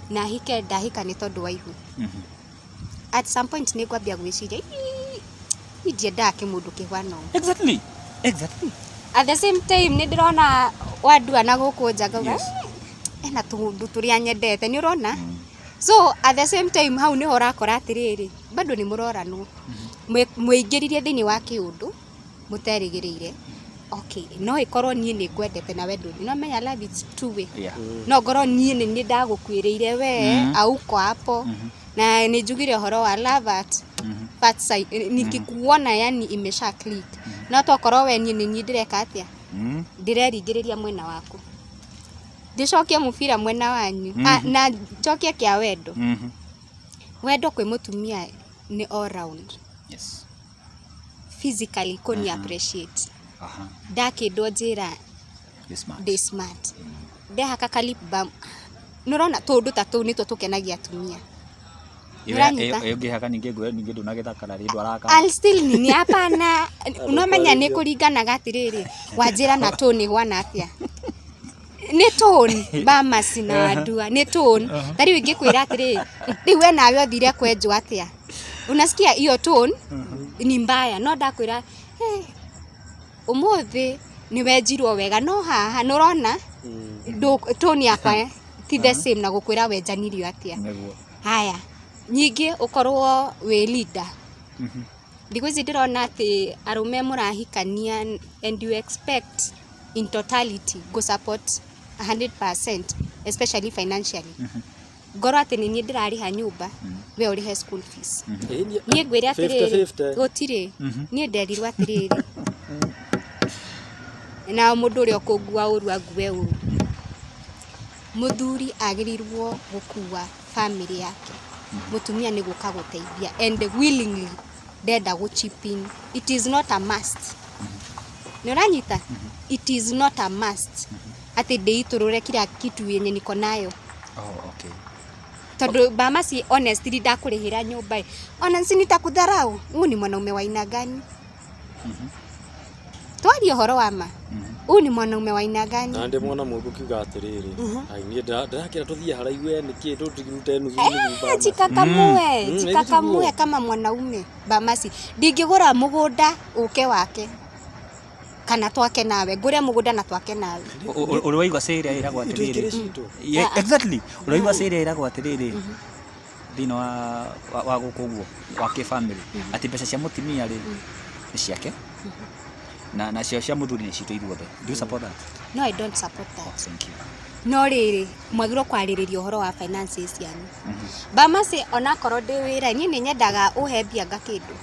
Na hike ndahika nĩ tondũ wa ihu. At some point nĩ ngwambia gwĩciria, "Ii, ndiendaga kĩmũndũ kĩhuana ũũ." Exactly. At the same time nĩ ndĩrona wandua na gũkũ nja ngauga, ena tũũndũ tũrĩa nyendete, nĩ ũrona? So at the same time hau nĩho ũrakora atĩrĩrĩ, bado nĩ mũroranwo. Mwĩingĩririe thĩinĩ wa kĩũndũ mũterĩgĩrĩire. Okay, no ĩkorwo niĩ nĩ ngwendete na we ndũrĩ. No menya love is two way. No ngorwo niĩ nĩ niĩ ndagũkuĩrĩire we, auko hapo. Na nĩ njugire ũhoro wa love at first sight. Nikikuona yani imesha click. No tokorwo we niĩ nĩ niĩ ndĩreka atĩa? Ndĩreringĩrĩria mwena waku. Ndĩcokie mũbira mwena wanyu. Na njokie kĩa wendo. Wendo kwĩ mũtumia nĩ all round. Physically kũni appreciate. Ndakĩndwo njĩra Ndĩ smart. Ndĩ smart. Ndehaka ka lip balm. Nĩũrona tũũndũ ta tũu nĩtuo tũkenagia atumia. Nĩũranyita? Ĩyo ngĩhaka ningĩ ngwĩre ningĩ ndũnagĩthakara rĩ ndwaraka. I'll still nini hapana. Unomenya nĩ kũringanaga atĩrĩrĩ, wanjĩra na tone hwana atĩa? Nĩ tone Bamasi na Wandua, nĩ tone. Ta rĩu ingĩkwĩra atĩrĩrĩ, rĩu we nawe ũthire kwenjwo atĩa? Unasikia hiyo tone ni mbaya, no ndakwĩra, hey, ũmũthĩ nĩ wenjirwo wega, no haha nĩũrona tone yakwa ti the same na gũkwĩra wenjanirio atĩa. Nĩguo. Haya, nyingĩ ũkorwo wĩ leader. Thikũ ici ndĩrona atĩ arũme mũrahikania and you expect in totality go support 100%, especially financially. Ngorwo atĩ nĩ niĩ ndĩrarĩha nyũmba, we ũrĩhe school fees. Niĩ ngwĩre atĩrĩrĩ, 50-50. gũtirĩ. Niĩ nderirwo atĩrĩrĩ, na mũndũ ũrĩa ũkũngua ũru angue ũru. Mũthuri agĩrĩirwo gũkua family yake. Mũtumia nĩ gũka gũteithia and willingly ndenda gũ chip in. It is not a must. Nĩ ũranyita? It is not a must. Atĩ ndĩitũrũre kila kitu yenye niko nayo. Oh, okay. Tondũ Bamasi honestly ndakũrĩhĩra nyũmba ĩ. Ona si nitakudharau. Huu ni mwanaume wa aina gani? Twarie ũhoro wa ma. Huu ni mwanaume wa aina gani? Na ndĩ mwana mũgũ kiuga atĩrĩrĩ, ai niĩ ndĩrakĩra tũthiĩ haraihu we nĩkĩ tũtirute nuthu nuthu Bamasi. Jikakamue, jikakamue Nĩguo. kama mwanaume Bamasi. Ndingĩgũra mũgũnda ũke wake kana twake nawe, ngũre mũgũnda na twake nawe. Ũrĩ waigua cĩ ĩrĩa ĩragwo atĩrĩrĩ? Itũikĩre citũ. Yeah, exactly. Ũrĩ waigua cĩ ĩrĩa ĩragwo atĩrĩrĩ thĩinĩ wa gũkũ ũguo wa kĩbamĩrĩ atĩ mbeca cia mũtumia rĩ nĩ ciake na nacio cia mũthuri nĩ citũ ithuothe. Do you support that? No, I don't support that. Thank you. No rĩrĩ, mwagĩrĩirwo kwarĩrĩria ũhoro wa finances cianyu. Bamasi onakorwo ndĩ wĩra, niĩ nĩ nyendaga ũhe mbia ngakĩndũ.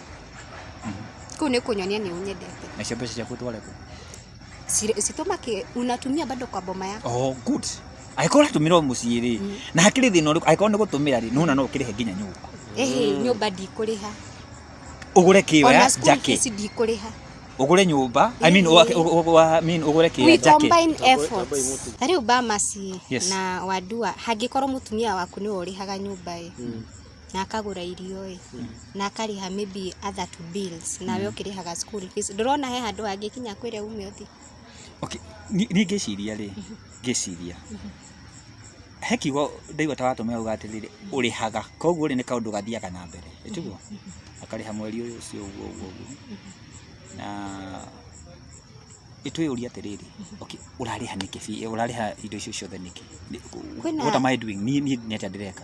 Kũu nĩ kũnyonia nĩ ũnyendete. Nacio mbeca ciaku ũtware kũ? Citumake unatumia bado kwa boma yako. Oh, good. Angĩkorwo ũratũmĩra o mũciĩ rĩ, na hakĩrĩ thĩna ũrĩkũ? Angĩkorwo nĩ gũtũmĩra rĩ, nĩwona no ũkĩrĩhe nginya nyũmba. Ĩhĩ, nyũmba ndikũrĩha. Ũgũre kĩoya Ona school njake. fees ndikũrĩha. Ũgũre nyũmba, I mean, I mean ũgũre kĩoya We njake. combine Tamboi efforts. mũtu. Ta rĩu Bamasi Yes. na Wandua, hangĩkorwo mũtumia waku nĩwe ũrĩhaga nyũmba ĩ, na akagũra irio ĩ, na akarĩha maybe other two bills, nawe ũkĩrĩhaga school fees, ndũrona he handũ hangĩkinya kwĩre ume ũthiĩ? Okay, niĩ ngĩciria rĩ, ngĩciria he kiugo ndaigua ta watũmĩra uga atĩrĩrĩ, ũrĩhaga, koguo rĩ nĩ kaũndũ gathiaga na mbere, ĩtiguo? Akarĩha mweri ũyũ ũcio ũguo ũguo ũguo, na ĩtwĩyũrie atĩrĩrĩ, okay, ũrarĩha nĩkĩ ũrarĩha indo icio ciothe nĩkĩ? What am I doing? Niĩ nĩ atĩa ndĩreka?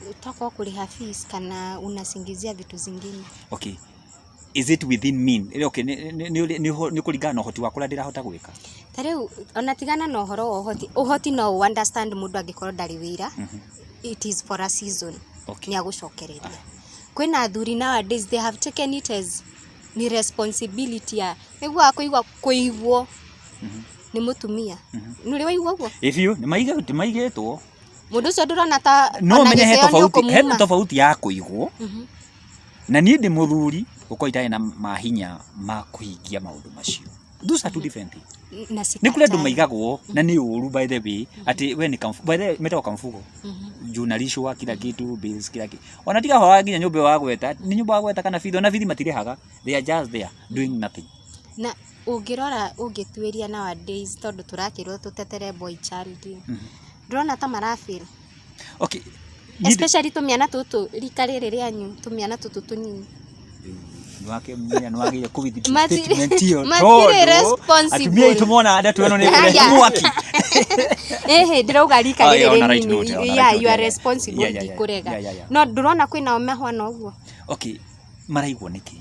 Utakuwa kũrĩha fees kana unasingizia vitu zingine. Okay, is it within mean? Okay, nĩ kũringana na ũhoti wakwa ũrĩa ndĩrahota gwĩka. Ta rĩu ona tigana na ũhoro wa ũhoti, ũhoti no ũ understand mũndũ angĩkorwo ndarĩ wĩra, it is for a season. Nĩ agũcokereria. Kwĩna athuri nowadays they have taken it as ni responsibility ya nĩguo kũigua kũigwo nĩ mũtumia. Nĩ ũrĩ waigua ũguo? If you nĩ maigĩtwo. Mũndũ ũcio ndũrona ta No ona menye he gĩtĩo nĩ tofauti, he ũkũmuma. tofauti ya kũigwo na niĩ ndĩ mũthuri gũkorwo itarĩ na mahinya ma kũhingia maũndũ macio. Those are two different things. Na Nĩ kũrĩ andũ sikatai. maigagwo na nĩ ũru by the way, atĩ we nĩ kamfu, by the way metagwo kamfugo. Juu unalishwa kila kitu, bills kila kitu. Ona tiga ũhoro wa nginya nyũmba ĩyo wagweta, nĩ nyũmba wagweta kana bithi, ona bithi matirĩhaga. They are just there doing nothing. Na ũngĩrora ũngĩtuĩria nowadays tondũ tũrakĩrwo tũtetere boy child. Ndũrona ta marafeel. Okay. Especially tũmĩana tũtũ rika rĩrĩ rĩanyu, tũmĩana tũtũ tũnini. Nĩwagĩrĩire kũ withdraw statement ĩyo Matirĩ tondũ responsible. atumia aitũ mona ndeto ĩno nĩ Aya. ĩkũrehe mwaki. Ĩhĩ, ndĩrauga rika Oh, rĩrĩ yeah, on a right rĩnini. note, on a right Yeah, note, you are yeah, yeah. responsible, Yeah, yeah, yeah. ndikũrega. Yeah, yeah, yeah. No ndũrona kwĩna o mahwana ũguo? Okay, maraigwo nĩkĩ?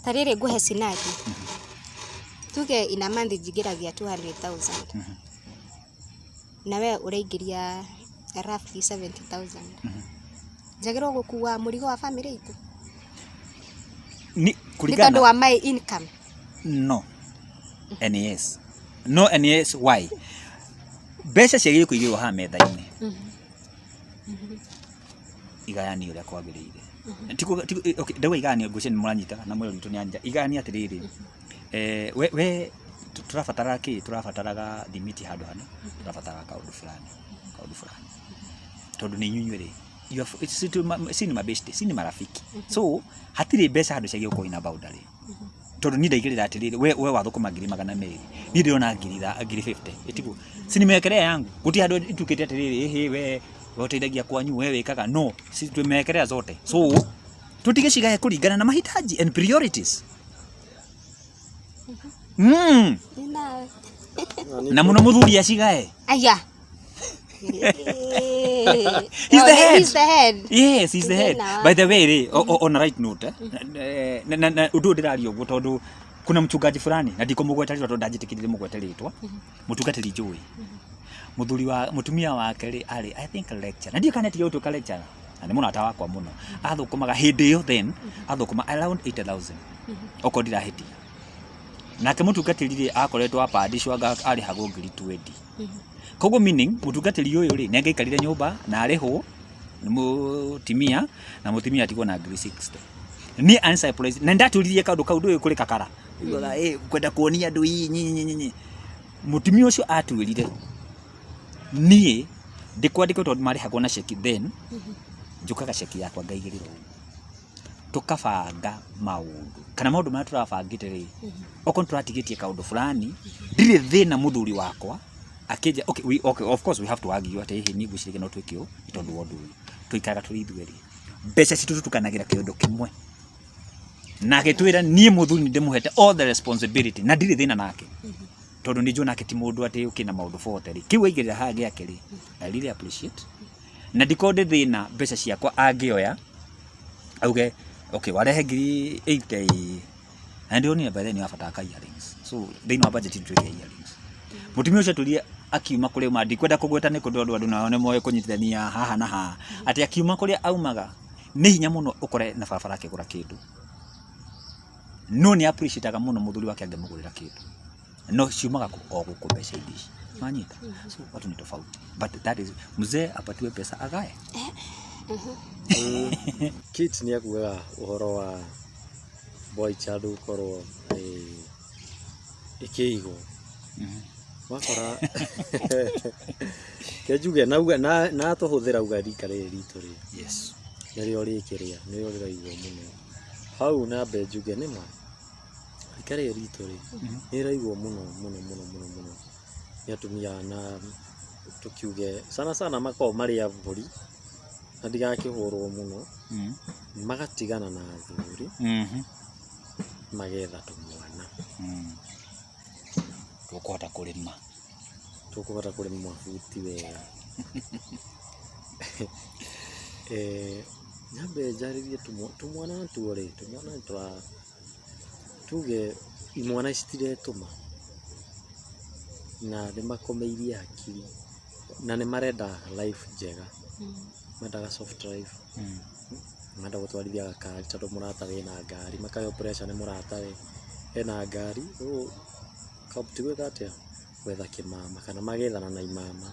Ta rĩrĩ ngũhe scenario. Tuge in a month njingĩragia 200,000. Na we ũraingĩria roughly 70,000. Njagĩrĩirwo gũkua mũrigo wa family itũ? Nĩ Nĩ kũringana tondũ wa my income. No. NAS. No NAS why? Mbeca ciagĩrĩirwo kũigĩrwo haha metha-inĩ. Igayanio ũrĩa kwagĩrĩire. Okay, ndauga igayanio ngwĩciria nĩ mũranyita na mwĩrori witũ nĩ anyita. Igayanio atĩrĩrĩ, we tũrabatara kĩ? Tũrabataraga thimiti handũ hana, tũrabataraga kaũndũ fulani, kaũndũ fulani. Tondũ nĩ inyuĩ inyuerĩ, si ni mabeshte, si ni marafiki. So, hatirĩ mbeca handũ ciagĩrĩirwo gũkorwo ina boundary. Tondũ niĩ ndaigĩrĩra atĩrĩrĩ, we wathũkũma 200,000, niĩ ndĩrona 50,000, ĩtiguo? Si nimewekelea yangu, gũtirĩ handũ ituĩkĩte atĩrĩrĩ, ĩhĩ we ũteithagia kwanyu, we wĩkaga, no, si tumewekelea zote. So, tũtige cigae kũringana na mahitaji and priorities. Na mũno mũthuri acigae. Aya. He's the head. He's the head. Yes, he's the head. Thĩna By the way rĩ, on a right note, na ũndũ ũyũ ndĩraria ũguo tondũ kuna mchungaji fulani na ndikũmũgweta rĩtwa tondũ ndanjĩtĩkĩrire mũgwete rĩtwa, mũtungatĩri njũĩ. Mũthuri wa mũtumia wake rĩ arĩ I think lecturer. Na ndiũĩ kana etigĩra gũtuĩka lecturer. Na nĩ mũrata wakwa mũno. Athũkũmaga hĩndĩ ĩyo then athũkũma around 80,000. Okorwo ndirahĩtia. Nake mũtungatĩri rĩ akoretwo apandishwo anga arĩhagwo 20,000. Koguo meaning mũtungatĩri ũyũ rĩ nĩ angĩaikarire nyũmba na arĩhwo nĩ mũtumia na mũtumia atigwo na 60,000. Niĩ unsurprised na ndatũririe kaũndũ kau ndũĩ kũrĩ kakara. Ugaga kwenda kuonia andũ ii nyi nyi nyi. Mũtumia ũcio atwĩrire niĩ ndĩkwandĩkwo tondũ marĩhagwo na ceki then njũkaga ceki yakwa ngaigĩrĩra ũguo. Tũkabanga maũndũ kana maũndũ marĩa tũrabangĩte rĩ, okorwo nĩtũratigĩtie kaũndũ fulani, ndirĩ thĩna mũthuri wakwa akĩnja, okay, we, okay, of course we have to argue atĩ hihi niĩ ngwĩciria no twĩke ũũ nĩ tondũ wa ũndũ ũyũ. Tũikaraga tũrĩ ithuerĩ. Mbeca citũ tũtukanagĩra kĩũndũ kĩmwe. Na agĩtwĩra niĩ mũthuri nĩndĩmũhete all the responsibility na ndirĩ thĩna nake. Tondũ nĩ njũĩ nake ti mũndũ atĩ ũkĩna maũndũ 40 rĩ. Kĩu aigĩrĩra haha gĩake rĩ, I really appreciate. Na ndikorwo ndĩ thĩna mbeca ciakwa angĩoya auge okay warehe 80,000 ĩ, na ndĩronire by the way nĩ wabatara ka earrings. So thĩinĩ wa budget nĩtwĩkĩre earrings. Mũtumia ũcio atwĩrire Akiuma kũrĩa auma, ndikwenda kũgweta nĩ kũndũ andũ nao nĩ moĩ kũnyitithania haha na haha, atĩ akiuma kũrĩa aumaga nĩ hinya mũno ũkore na barabara akĩgũra kĩndũ, no nĩ appreciate mũno mũthuri wake angĩmũgũrĩra kĩndũ, no ciumaga kũ? O gũkũ mbeca-inĩ ici manyita. So watu ni tofauti, but that is mzee apatiwe pesa agae. Kate nĩ akugaga ũhoro wa boy child gũkorwo ĩkĩigwo wakora ke njuge nauga na tũhũthĩra uga rika rĩrĩ ritũ rĩ, nĩrĩo rĩkĩrĩa nĩrĩo rĩraigwo mũno hau. Nambe njuge nĩma rika rĩrĩ ritũ rĩ, nĩ rĩraigwo mũno mũno mũno mũno mũno nĩ atumia, na tũkiuge sana sana makoragwo marĩ a mbũri na ndigakĩhũrwo mũno, magatigana na athuri, magetha tũmwana tũkũhota kũrĩma. Tũkũhota kũrĩma mabuti wega. Nyambe njarĩrie tũmwana natuo rĩ, tũmwana nĩ twa tuge imwana citiretũma na nĩ makomeirie hakiri na nĩ marenda life njega, mendaga soft life, marenda gũtwarithia gakari tondũ mũratawe ena ngari, makaheo pressure nĩ mũratawe ena ngari, rĩu ti gwĩka atĩa, gwetha kĩmama kana magethana na imama.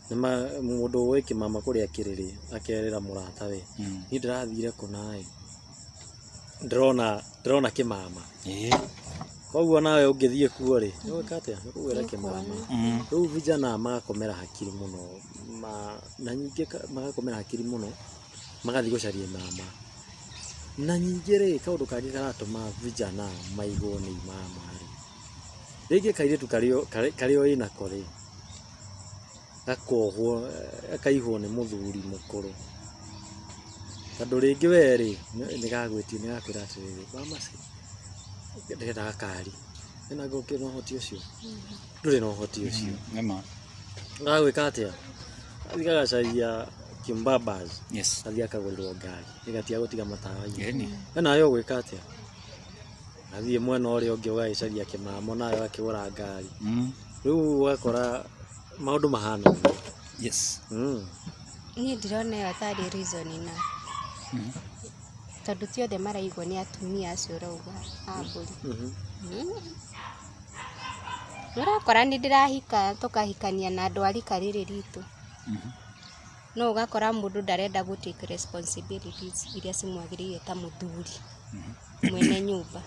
Nĩma mũndũ ũĩ kĩmama kũrĩa kĩrĩ rĩ, akerĩra mũratawe, niĩ ndĩrathire kũna ĩ, ndĩrona kĩmama, koguo nawe ũngĩthiĩ kuo rĩ, nĩ gwĩka atĩa, nĩ kũgwĩra kĩmama. Rĩu vijana magakomera hakiri mũno na ningĩ magakomera hakiri mũno, magathiĩ gũcaria imama. Na ningĩ rĩ, kaũndũ kangĩ karatũma vijana maigwo nĩ imama rĩ, rĩngĩ kairĩtu karĩa wĩnako rĩ, gakohwo, gakaihwo nĩ mũthuri mũkũrũ, tondũ rĩngĩ we rĩ, nĩ gagwĩtia, nĩ gakwĩra atĩrĩrĩ, Wamacĩ, ndĩrenda gakari, we nanga ũkĩrĩ na ũhoti ũcio? Ndũrĩ na ũhoti ũcio. Nĩma. Gagwĩka atĩa? Gathiĩ gagacaria kimbabas, gathiĩ akagũrĩrwo ngari, gĩgatiga gũtiga matawa-inĩ. We nawe ũgwĩka atĩa? Gathiĩ mwena ũrĩa ũngĩ ũgagĩcaria kĩmamo, nawe ũgakĩgũra ngari. Rĩu ũgakora maũndũ mahana ũguo. Niĩ ndirona ĩyo tarĩ reason enough, tondũ ti othe maraigwo nĩ atumia acio ũrauga a mbũri. Nĩ ũrakora nĩ ndĩrahika, tũkahikania na andũ a rika rĩrĩ ritũ, no ũgakora mũndũ ndarenda gũ take responsibilities iria cimwagĩrĩire ta mũthuri mwene nyũmba.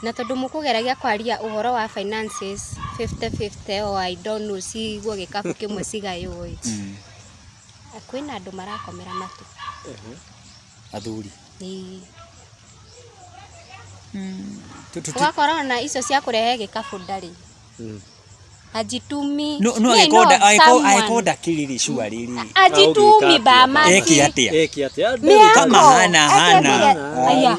Na tondũ mũkũgeragia kwaria ũhoro wa finances 50-50 or I don't know, cigwo gĩkabu kĩmwe cigaywo ĩ, kwĩna andũ marakomera matũ. Athuri. Ĩĩ. Ũgakora ona icio cia kũrehe gĩkabu ndarĩ, ajitumi. No Me, I know angĩkorwo someone. Angĩkorwo ndakĩrĩ rĩ, sure rĩ Ajitumi bamasi. Eke atĩa? Eke atĩa? Mĩako. Kama hana hana. Aya.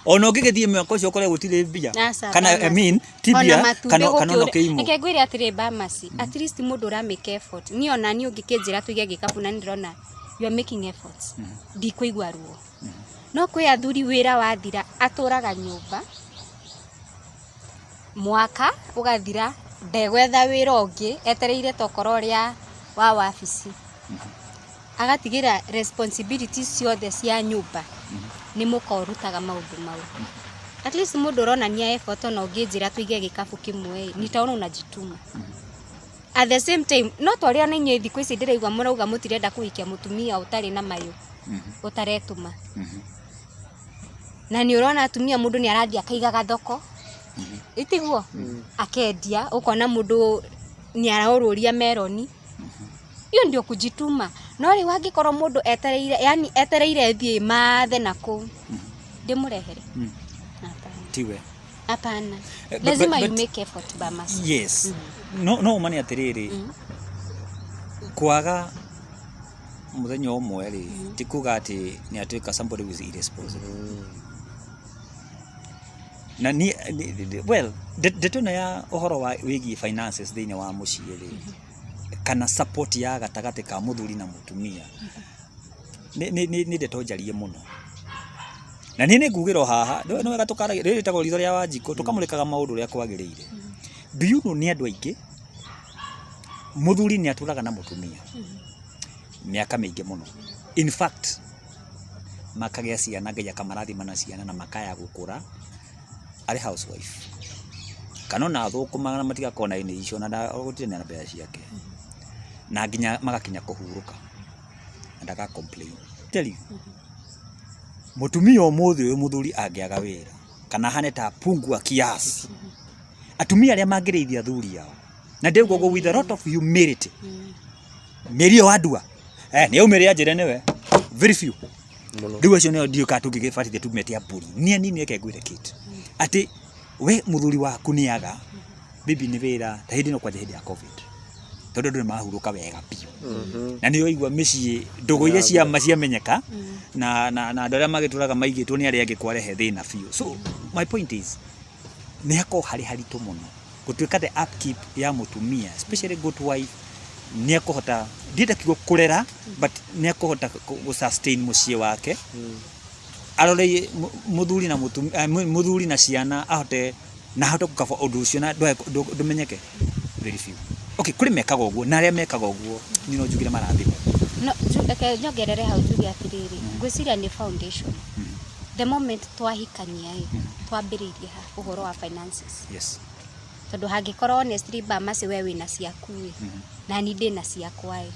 Ona ũngĩgĩthiĩ mwaka ũcio ũkore gũtirĩ mbia, Aca, kana I Bamasi. mean ti Ona mbia matumbĩ kana ona gũkĩũra- ũkĩimwo. Reke ngwĩre atĩrĩ Bamasi, at least mũndũ ũra make effort, niĩ ona niĩ ũngĩkĩnjĩra tũige gĩkabu na nĩ ndĩrona you are making efforts, ndikũigua ruo. No kwĩ athuri wĩra wathira atũraga nyũmba mwaka ũgathira, ndegwetha wĩra ũngĩ, etereire tokorwo ũrĩa wa wabici, agatigĩra responsibilities ciothe cia nyũmba nĩ mũka ũrutaga maũndũ mau. At least mũndũ ũronania effort, ona ũngĩnjĩra tũige gĩkabu kĩmwe ĩ, nitaona unajituma. At the same time, no ta ũrĩa ona inyuĩ thikũ ici ndĩraigua mũrauga mũtirenda kũhikia mũtumia ũtarĩ na mayũ, ũtaretũma, na nĩ ũrona atumia mũndũ nĩ arathiĩ akaiga gathoko, ĩtiguo akendia, ũkona mũndũ nĩ araũrũria meroni, hiyo ndio kujituma. No rĩu angĩkorwo mũndũ etereire, yani etereire thiĩ mathe na kũu ndĩmũrehere, hapana. Tiwe. Hapana. Lazima you make effort, Bamasi. Yes, no ũma nĩ atĩrĩrĩ, kwaga mũthenya ũmwe rĩ, ti kuga atĩ nĩ atuĩka somebody who is irresponsible. Na ni well, ndeto ĩno ya ũhoro wa wĩgiĩ finances thĩinĩ wa mũciĩ rĩ, kana support ya gatagatĩ ka mũthuri na mũtumia, nĩ ndeto njarie mũno, na niĩ nĩ ngugĩra o haha nĩ wega tũkaragia. Rĩrĩ rĩtagwo Ritho rĩa Wanjikũ, tũkamũrĩkaga maũndũ ũrĩa kwagĩrĩire. Do you know nĩ andũ aingĩ Mũthuri nĩ atũraga na mũtumia mĩaka mĩingĩ mũno. In fact, makagĩa ciana, Ngai akamarathima na ciana na makaya gũkũra arĩ housewife. Kana ona athũkũmaga na matigakorwo na any issue ona gũtirĩ na mbeca ciake. Na nginya magakinya kũhurũka na ndaka complain. Tell you, mũtumia ũmũthĩ ũyũ mũthuri angĩaga wĩra kana ahane ta pungua kiasi, atumia arĩa mangĩrĩithia athuri ao na ndĩrauga ũguo with a lot of humility, mĩeri ĩyo wandua nĩ yaumĩrĩra njĩre nĩwe very few. Mũno. Rĩu acio nĩo ndiũĩ kana tũngĩgĩbatithia tumete a mbũri nĩ anini. Reke ngwĩre Kate, atĩ we mũthuri waku nĩ aga maybe nĩ wĩra ta hĩndĩ ĩno kwanja hĩndĩ ya COVID, tondũ andũ nĩ mahurũka wega biũ na nĩ ũraigua mĩciĩ ndũgũ iria ciama ciamenyeka na andũ arĩa magĩtũraga maigĩtwo nĩ arĩa angĩ kwarehe thĩna biũ. So my point is, nĩ hakoragwo harĩ haritũ mũno gũtuĩka the upkeep ya mũtumia, especially good wife, nĩ ekũhota, ndienda kiugo kũrera, but nĩ ekũhota gũ sustain mũciĩ wake, arore mũthuri na mũtumia, mũthuri na ciana, ahote na ahote gũkaba ũndũ ũcio na ndũmenyeke. Very few. Okay, kũrĩ mekaga ũguo, na arĩa mekaga ũguo niĩ no njugire marathimwo. No reke nyongerere hau njuge atĩrĩrĩ, ngwĩciria nĩ foundation. The moment twahikania ĩ, twambĩrĩirie ha ũhoro wa finances. Tondũ hangĩkorwo honestly Bamasi we wĩna ciaku ĩ, na niĩ ndĩna ciakwa ĩ,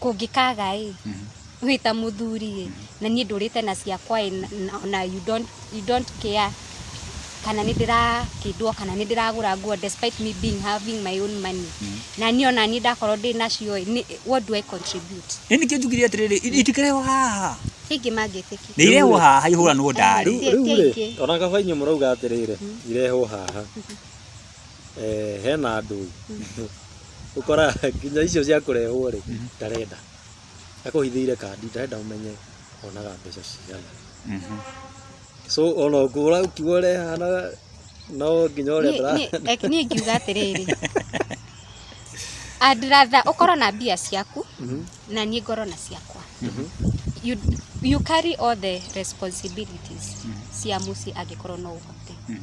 kũngĩkaga ĩ, wĩ ta mũthuri ĩ, na niĩ ndũrĩte na ciakwa ĩ, na you don't care kana nĩ ndĩrakĩndwo kana nĩ ndĩragũra nguo despite me being having my own money, na niĩ ona niĩ ndakorwo ndĩ nacio ĩ, what do I contribute? Nĩ nĩkĩo njugire atĩrĩrĩ, itikĩrehwo haha. Ti aingĩ mangĩtĩkia. Nĩ irehwo haha ihũranwo ndarĩ. Rĩu Ti rĩ, aingĩ. Ona kaba inyuĩ mũrauga atĩrĩrĩ, irehwo haha. Hena andũ ũkoraga nginya icio cia kũrehwo rĩ, ndarenda akũhithĩire kandi, ndarenda ũmenye onaga mbeca cigana. So ona ũkũra ũkiuga ũrehana no nginya ũrĩa Niĩ ngiuga atĩrĩrĩ, I'd rather ũkorwo na mbia ciaku na niĩ ngorwo na ciakwa. You carry all the responsibilities cia mũciĩ angĩkorwo no ũhote,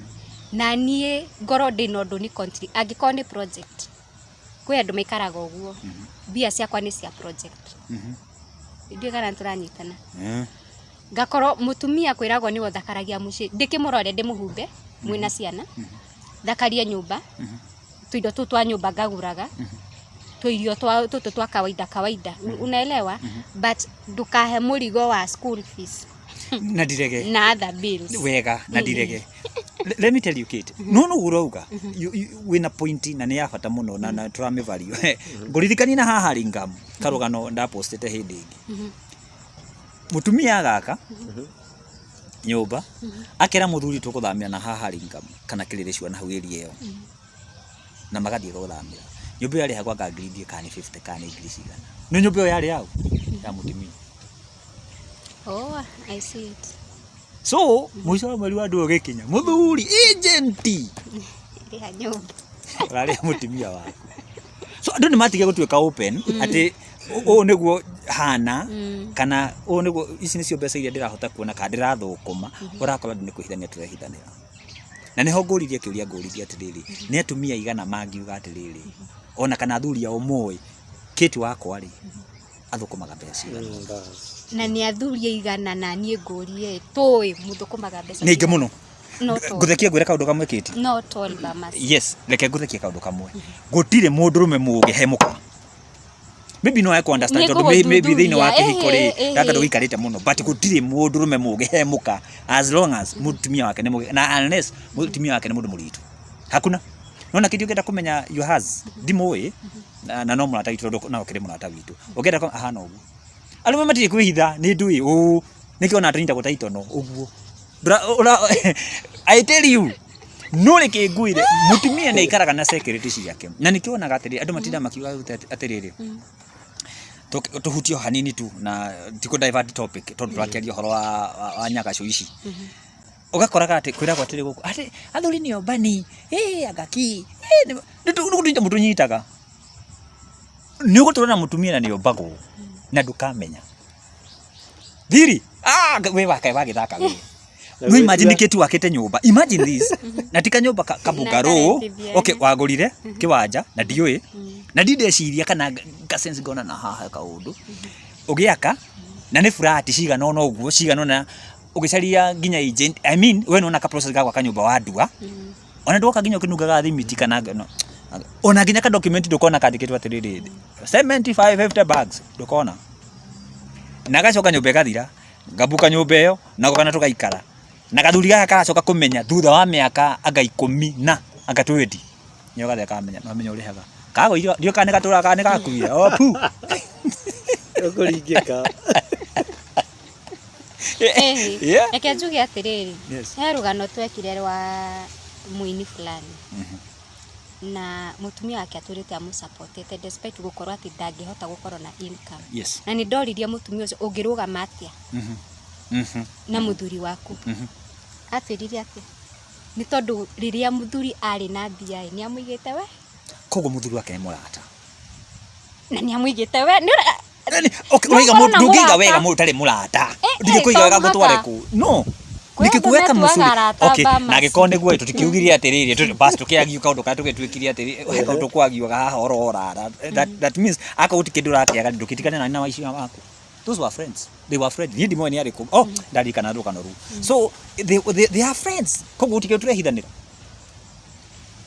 na niĩ ngorwo ndĩna ũndũ angĩkorwo nĩ project. Kwĩ andũ maikaraga ũguo, mbia ciakwa nĩ cia project. Ndiũĩ kana nĩtũranyitana. Ngakorwo mũtumia kwĩragwo nĩwe ũthakaragia mũciĩ, ndĩkĩmũrore, ndĩmũhumbe mwĩna ciana, thakarie nyũmba, tũindo tũu twa nyũmba ngagũraga, tũirio twa tũtũ twa kawaida kawaida, unaelewa, but ndũkahe mũrigo wa school fees Na ndirege. Na other bills. Wega, na ndirege. Let me tell you, Kate, no ũrauga wĩna point na nĩ ya bata mũno na tũramĩvalue. Ngũririkanie na haha Ringam karũgano ndapostĩte hĩndĩ ĩngĩ, mũtumia agaka nyũmba, akera mũthuri tũgũthamĩra na haha Ringam kana Kĩrĩrĩcua na hau area ĩyo, na magathiĩ gũthamĩra nyũmba ĩyo yarĩhagwo anga ngiri ndiũĩ kana nĩ 50 kana nĩ ngiri cigana. Nĩ nyũmba ĩyo yarĩ yaũ? Ya mũtumia. Oh, I see it. So mũico wa mweri wa andũ ũgĩkinya, mũthuri agent Rĩha nyũmba. Ũrarĩha mũtumia waku. So andũ nĩ matige gũtuĩka open atĩ ũũ nĩguo hana kana ũũ nĩguo, ici nĩcio mbeca iria ndĩrahota kuona kana ndĩrathũkũma. Ũrakora andũ nĩ kwĩhithania tũrehithanĩra, na nĩho ngũririe kĩũria, ngũririe atĩrĩrĩ, nĩ atumia aigana mangiuga atĩrĩrĩ, ona kana athuri ao moĩ Kate wakwa rĩ athũkũmaga mbeca cigana? Bas. Na nĩ athuri aigana, na niĩ ngũrie, tũĩ mũthũkũmaga mbeca? Nĩ aingĩ mũno. Not all. Ngũthekie ngwĩre kaũndũ kamwe, Kate. Not all, Bamas. Yes, reke ngũthekie kaũndũ kamwe. Gũtirĩ mũndũrũme mũũgĩ he mũka. Maybe no ekũ understand Nĩ tondũ maybe thĩinĩ wa ngũgũthuthuria, kĩhiko rĩ, gaka ndũgĩikarĩte mũno, but gũtirĩ mũndũrũme mũũgĩ he mũka as long as mũtumia wake nĩ mũũgĩ na unless mũtumia wake nĩ mũndũ mũritũ. Hakuna. Nona kĩndũ ũngĩenda kũmenya your hus ndimũĩ na no mũrata witũ, tondũ no kĩrĩ mũrata witũ. Ũngĩenda ahana ũguo. Arũme matirĩ kwĩhitha nĩ ndũĩ ũũ nĩkĩo ona tũnyitagwo ta itono ũguo. I tell you, no reke ngwĩre, mũtumia nĩ aikaraga na security ciake, na nĩkĩo wonaga atĩrĩrĩ, andũ matindaga makiuga atĩrĩrĩ, tũhutie o hanini tu na ti kũ divert topic, tondũ tũrakĩaria ũhoro wa nyagacu ici. Ũgakoraga atĩ kwĩragwo atĩrĩ gũkũ atĩ athuri nĩ ombani, ĩ anga kĩ ĩ nĩ gũtũnyita mũtũnyitaga. Nĩ ũgũtũra na mũtumia na nĩ ombagwo na ndũkamenya thiri. Ah, we wake wagĩthaka we. No imagine Kate wakĩte nyũmba, imagine this, na ti kanyũmba kabungarũ. Akarentithia. Okay, wagũrire kĩwanja na ndiũĩ na ndindeciria kana nga sense ngona na haha kaũndũ ũgĩaka na nĩ flat cigana ũna ũguo cigana ũna, ũgĩcaria nginya agent. I mean, we nĩwona ka process ga gwaka nyũmba wa ndua, ona ndwoka nginya ũkĩnungaga thimiti kana no, ona nginya ka document ndũkona kandĩkĩtwo atĩrĩrĩ 75 50 bags ndũkona, na gacoka nyũmba ĩgathira, ngabuka nyũmba ĩyo na kana tũgaikara na gathuri gaka karacoka kũmenya thutha wa mĩaka anga 10 na anga 20, nĩo gathia kamenya no menya ũrĩhaga kagũirio ndio kana nĩ gatũraga kana nĩ gakuire o pu. Ũkũringĩka. Yeah. Reke njuge atĩrĩrĩ, he rũgano twekire rwa mũini fulani na mũtumia wake atũrĩte amũsupportete despite gũkorwo atĩ ndangĩhota gũkorwo na income. Na nĩ ndoririe mũtumia ũcio, ũngĩrũgama atĩa na mũthuri waku? Atwĩrire atĩ nĩ tondũ rĩrĩa mũthuri arĩ na mbia ĩ, nĩ amũigĩte we. Koguo mũthuri wake nĩ mũrata. Na nĩ amũigĩte we. Yaani, okay, No ũraiga ũkorwo mũndũ na ndũngĩiga mũrata. wega mũndũ ũtarĩ mũrata. Eh, Ndingĩkũiga to wega ngũtware mũhaka. kũ no. Kwĩ andũ Nĩkĩkuweka metuaga mũcuri. arata Okay, ba na angĩkorwo nĩguo tũtikiugire atĩrĩrĩ, bas tũkĩagiu kaũndũ karĩa tũgĩtuĩkire atĩrĩrĩ, he kaũndũ kwagiuaga haha oro orara. That means akorwo gũtirĩ kĩndũ ũrakĩaga, ndũkĩtigane na waici waku. Those were friends, they were friends. Niĩ ndimoĩ nĩ arĩkũ. Oh, ndarikana rũgano rũu. So they are friends, koguo gũtirĩ kĩndũ tũrehithanĩra.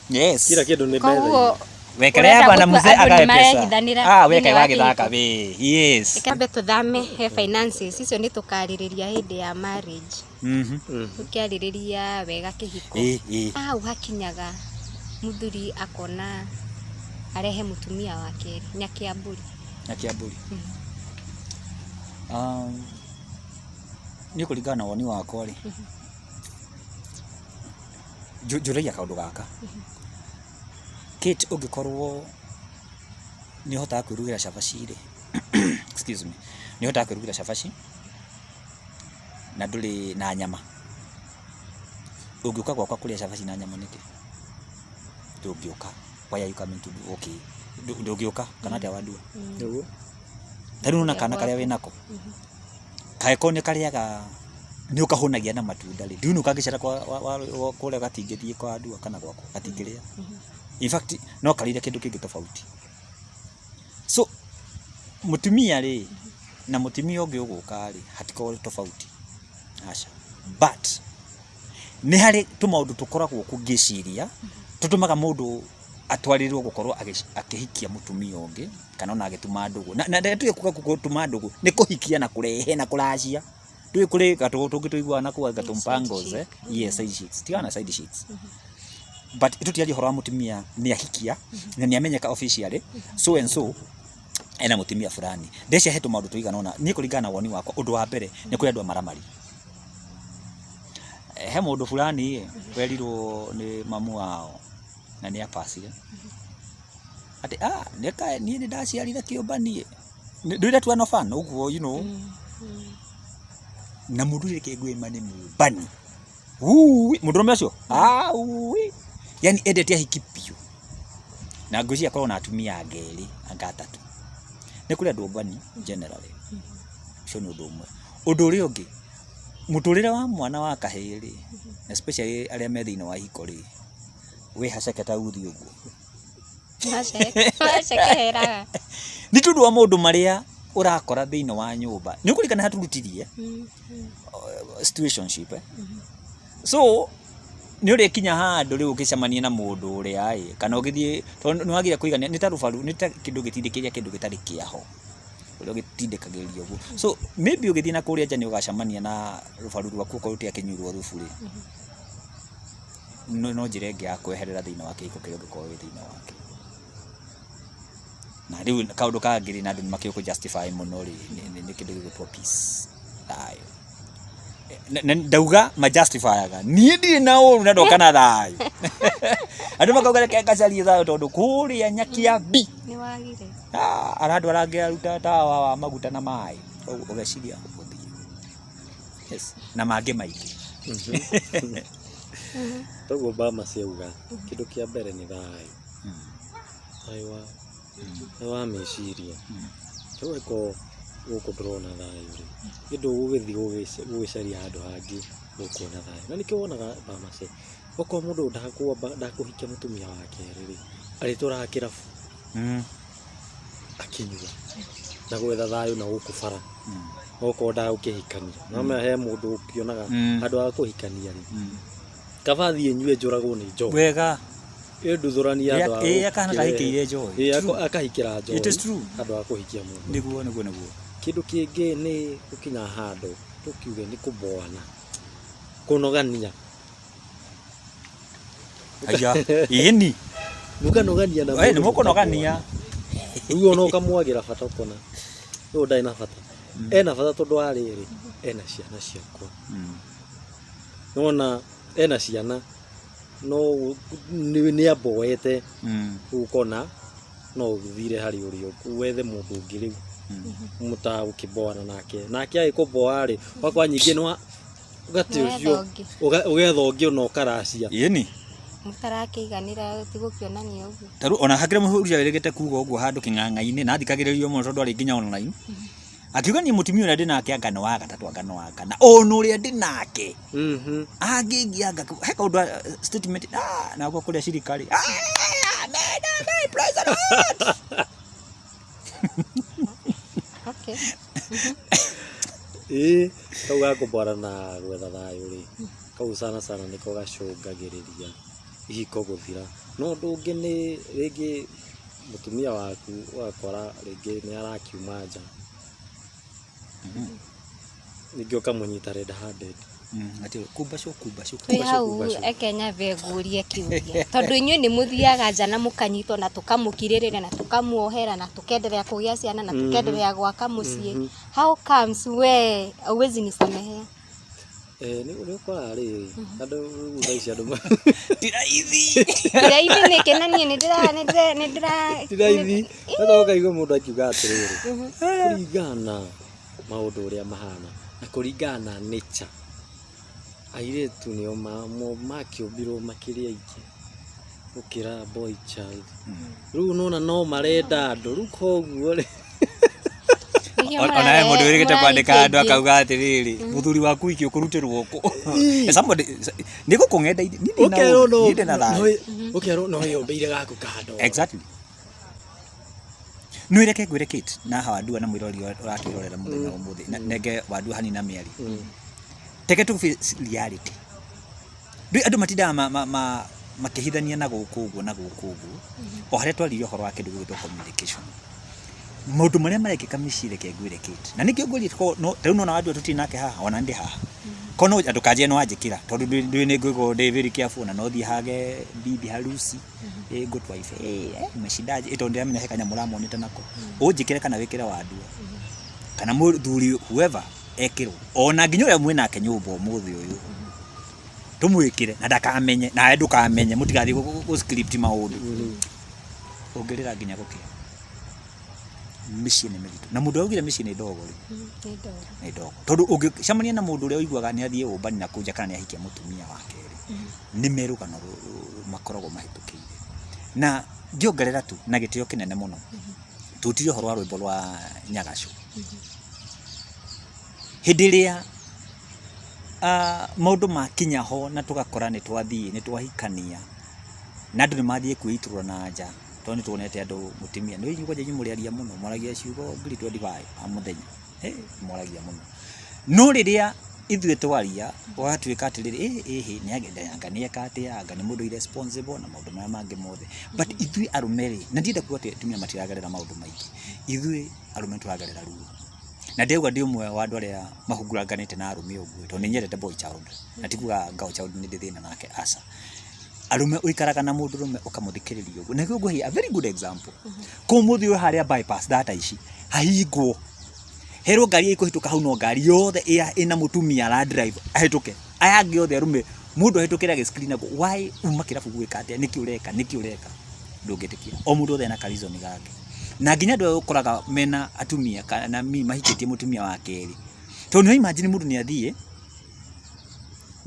Yes. Kila kĩndũ nĩ Koguo metha-inĩ. Wekelea ũrenda bwana gũtua mzee andũ agae nĩ pesa. marehithanĩra Ah, weka thĩinĩ wa wagĩthaka kĩhiko. we. Yes. Reke ambe tũthame he finances icio, nĩ tũkarĩrĩria hĩndĩ ya marriage. Tũkĩarĩrĩria wega kĩhiko. Ĩ ĩ. Hau hakinyaga mũthuri akona arehe mũtumia wa kerĩ nyakiambũri. Na kĩambũri. Niĩ kũringana na woni wakwa rĩ, njũragia kaũndũ gaka. Kate, ũngĩkorwo nĩ ũhotaga kwĩrugĩra cabaci rĩ, excuse me, nĩ ũhotaga kwĩrugĩra cabaci na ndũrĩ na nyama, ũngĩũka gwakwa kũrĩa cabaci na nyama nĩkĩ? Ndũngĩũka. Why are you coming to? Okay, ndũngĩũka kana atĩa, wandua? Nĩguo. Ta rĩu nona kana karĩa wĩnako kangĩkorwo nĩ karĩaga, nĩ ũkahũnagia na matunda rĩ, ndiũĩ kangĩcera kũrĩa gatingĩthiĩ kwa ndua kana gwakwa gatingĩrĩa. In fact, no karĩire kĩndũ kĩngĩ tofauti. So mũtumia rĩ na mũtumia ũngĩ ũgũka rĩ, hatikoragwo tofauti, aca, but nĩ harĩ tũmaũndũ tũkoragwo kuo ngĩciria tũtũmaga mũndũ atwarĩrwo gũkorwo akĩhikia mũtumia ũngĩ kana ona agĩtuma ndũgũ. Na tuge kuga gũtuma ndũgũ nĩ kũhikia na kũrehe na kũracia. Ndũĩ kũrĩ gatũgũ tũngĩ tũiguaga na kũu gatũmpangos, eh? Yes, side chicks. Tigana na side chicks, but tũtiaria ũhoro wa mũtumia nĩ ahikia na nĩ amenyeka officially so and so ena mũtumia fulani. Ndecia he tũmaũndũ tũigana ũna. Niĩ kũringana na woni wakwa, ũndũ wa mbere nĩ kũrĩ andũ a maramari. He mũndũ fulani ĩ, werirwo nĩ mamu wao na nĩ apacire atĩ ah, nĩka niĩ nĩ ndaciarire kĩũmba niĩ ndũire tu ano fan ũguo na mũndũ ũrĩa kĩngwĩma nĩ mũmbani. Ui, mũndũrũme ũcio, ah, ui, yani endete ahiki biũ na ngwĩciria akorwo na atumia anga erĩ anga atatũ. Nĩ kũrĩ andũ ombani generally. Ũcio nĩ ũndũ ũmwe. Ũndũ ũrĩa ũngĩ, mũtũrĩre wa mwana wa kahĩĩ rĩ, especially arĩa me thĩinĩ wa ihiko rĩ, wĩ haceke ta uthi ũguo. Macekeheraga. Nĩ tondũ wa maũndũ marĩa ũrakora thĩinĩ wa nyũmba. Nĩ ũkũririkana haturutirie situationship, eh? So nĩ ũrĩkinya handũ rĩu ũgĩcemania na mũndũ ũrĩa ĩ, kana ũgĩthiĩ, tondũ nĩ wagire kũigania, nĩ ta rũbaru, nĩ ta kĩndũ gĩtindĩkĩria kĩndũ gĩtarĩ kĩaho ũrĩa ũgĩtindĩkagĩrĩria ũguo. So maybe ũgĩthiĩ na kũrĩa nja nĩ ũgacemania na rũbaru rwaku okorwo rũtiakĩnyuirwo thubu rĩ, no njĩra ĩngĩ ya kweherera thĩinĩ wa kĩhiko kĩrĩa ũngĩkorwo wĩ thĩinĩ wakĩo. Na rĩu kaũndũ kangĩ rĩ, na andũ nĩ makĩũĩ kũ justify mũno rĩ, nĩ kĩndũ gĩgwĩtwo peace, thayũ. Na ndauga majustifyaga, niĩ ndirĩ na ũru na ndoka na thayũ. Andũ makauga reke ngacarie thayũ tondũ kũrĩa Nyakiambi Nĩ wagire. Ah, arandwara ngĩaruta tawa wa maguta na maĩ. Koguo ũgeciria gũthiĩ, yes, na mangĩ maingĩ. Toguo Obama ciauga kĩndũ kĩa mbere nĩ thayũ, thayũ wa thayũ wa meciria. Rĩu angĩkorwo Gũkũ ndũrona thayũ rĩ, nĩ ndũgũgĩthiĩ gũgĩcaria handũ hangĩ ũkuona thayũ. Na nĩkĩo wonaga bamace, okorwo mũndũ ndakwamba ndakũhikia mũtumia wa kerĩ rĩ, arĩtũraga kĩrabu akĩnyua na gwetha thayũ na gũkũ bara, okorwo ndagũkĩhikania. No he mũndũ ũkĩonaga handũ ha kũhikania rĩ, kaba thiĩ nyue njũragwo nĩ njohi. Wega. Ĩnduthũranie handũ ha Ĩĩ, akahana ta gũkĩrehe- ahikĩire njohi. Ĩĩ, True. akahikĩra njohi It is true. handũ ha kũhikia mũndũ. Nĩguo, nĩguo, nĩguo. Kĩndũ kĩngĩ nĩ gũkinya handũ tũkiuge nĩ kũboana, kũnogania. Aya, ĩni. Mũkanogania na Ĩ, nĩ mũndũ mũkũnogania. mũkaboana. Rĩu ona ũkamwagĩra bata ũkona ũyũ ndarĩ na bata. Ena bata tondũ wa rĩrĩ, ena ciana ciakwa. Nĩwona ena ciana no nĩ amboete, rĩu ũkona no ũthire harĩ ũrĩa wethe mũndũ ũngĩ rĩu mũtagũkĩboana nake. Nake agĩkũboa rĩ, ũgakora nyingĩ nĩ ũgate Nĩwetha ũcio ũngĩ. ũgetha ũngĩ ona ũkaracia. Ĩni. Mũtarakĩiganĩra tigũkĩonania ũguo. Tarĩu ona hakĩrĩ mũhunjia wĩrĩgĩte kuga ũguo handũ kĩng'ang'a-inĩ na athikagĩrĩrio mũno tondũ arĩ nginya online. Akiuga niĩ mũtumia ũrĩa ndĩ nake anga nĩ wa gatatũ anga nĩ wa kana ona ũrĩa ndĩ nake angĩngia anga he kaũndũ statement naguo kũrĩa cirikari, amen, amen, praise the Lord. Okay. Ĩĩ, kau ga kũbara na gwetha thayũ rĩ, kau sana sana nĩko gacũngagĩrĩria ihiko gũthira. No ũndũ ũngĩ nĩ rĩngĩ mũtumia waku ũgakora rĩngĩ nĩ arakiuma nja, rĩngĩ ũkamũnyita red handed. Atĩ kumbacwo kumbacwo. Twĩ hau kumbacwo. eke nyambe ngũrie kĩũria, tondũ inyuĩ nĩ mũthiaga nja na mũkanyitwo na tũkamũkirĩrĩria na tũkamuohera na tũkenderea kũgĩa ciana na tũkenderea gwaka mũciĩ. How comes we hauwezi nisamehea? Nĩ ũkoraga rĩrĩ, andũ rĩu thaa ici andũ Ti raithi. Raithi nĩkĩ na niĩ nĩ ndĩra nĩ ndĩra nĩ ndĩra ti raithi. Sasa ũkaigua mũndũ akiuga atĩrĩrĩ, kũringana na maũndũ ũrĩa mahana na kũringana na nature, airĩtu nĩo makĩũmbirwo makĩrĩ aingĩ gũkĩra boy child. Rĩu nĩwona no marenda andũ, rĩu koguo rĩ, Nĩkĩo Ona he mũndũ wĩrĩgĩte kwandĩka mũrahikia handũ aingĩ. akauga atĩrĩrĩ, mũthuri waku wiki ũkũrutĩrwo kũ? Somebody nĩ gũkũ ng'enda-inĩ, niĩ ndĩ na ũkerwo ũũru, no niĩ ndĩ na thayũ. ũkerwo no wĩyũmbĩire gaku kando. Exactly. Nĩ reke ngwĩre Kate na hawa Wandua na mwĩrori ũratwĩrorera mũthenya wa ũmũthĩ, nenge Wandua hanini na mĩario. Teke tũ face reality. Ndũĩ andũ matindaga makĩhithania na gũkũ ũguo na gũkũ ũguo, o harĩa twaririe ũhoro wa kĩndũ gĩgwĩtwo communication. Maũndũ marĩa marekĩka mĩciĩ reke ngwĩre Kate. Na nĩkĩo ngũria ko no tarĩu nona Wandua tũtirĩ nake haha ona ndĩ haha. Ko no ndũkanjĩre nĩ wanjĩkĩra tondũ ndũĩ nĩ ngũigua ndĩ very careful na no thiĩ hage bibi harusi, good wife, umeshindaje, tondũ ndĩramenya he kanyamũ ũramuonete nako. Ũnjĩkĩre kana wĩkĩre Wandua kana mũthuri whoever ekĩrwo ona nginya ũrĩa mwĩ nake nyũmba ũmũthĩ ũyũ tũmwĩkĩre na ndakamenye nawe ndũkamenye mũtigathiĩ gũ script maũndũ. Ũngĩrĩra nginya gũkĩa. Mĩciĩ nĩ mĩritũ na mũndũ augire mĩciĩ nĩ ndogo rĩ, Nĩ ndogo. Nĩ ndogo tondũ ũngĩcemania na mũndũ ũrĩa ũiguaga nĩ athiĩ ũmbani na kũnja kana nĩ ahikia mũtumia wa kerĩ, nĩ merũgano makoragwo mahĩtũkĩire. Na ngĩongerera tu na gĩtĩo kĩnene mũno, tũtirie ũhoro wa rwĩmbo rwa Nyagacũ. Hĩndĩ ĩrĩa maũndũ makinya ho na tũgakora nĩ twathiĩ nĩ twahikania na andũ nĩ mathiĩ kwĩitũrũra na nja, tondũ nĩ tuonete andũ mũtumia nĩ inyuĩ kwanja inyuĩ mũrĩ aria mũno, mwaragia ciugo ngiri 25 o mũthenya, mwaragia mũno. No rĩrĩa ithuĩ twaria ũgatuĩka atĩrĩrĩ, ĩhĩ anga nĩ eka atĩa, anga nĩ mũndũ irresponsible na maũndũ marĩa mangĩ mothe. But ithuĩ arũme rĩ, na ndienda kuga atĩ atumia matiragerera maũndũ maingĩ, ithuĩ arũme tũragerera ruo. Na ndĩrauga ndĩ ũmwe wa andũ arĩa mahunguranganĩte na arũme ũguo tondũ nĩ nyendete boy child, na ti kuga girl child nĩ ndĩ thĩna nake, aca. Arũme ũikaraga na mũndũrũme ũkamũthikĩrĩria ũguo, na nĩguo ngũhe a very good example. Kũu mũthĩ ũyũ harĩa bypass thata ici hahingwo, herwo ngari ĩkũhĩtũka hau no ngari yothe ĩna mũtumia ara drive ahĩtũke, aya angĩ othe arũme mũndũ ahĩtũkĩre agĩ screen agwo why uma kĩrabu gwĩka atĩa, nĩkĩ ũreka, nĩkĩ ũreka, ndũngĩtĩkia. O mũndũ wothe ena ka reason gake. Na nginya andũ aya ũkoraga mena atumia kana mahikĩtie mũtumia wa kerĩ, tondũ nĩ imagine mũndũ nĩ athiĩ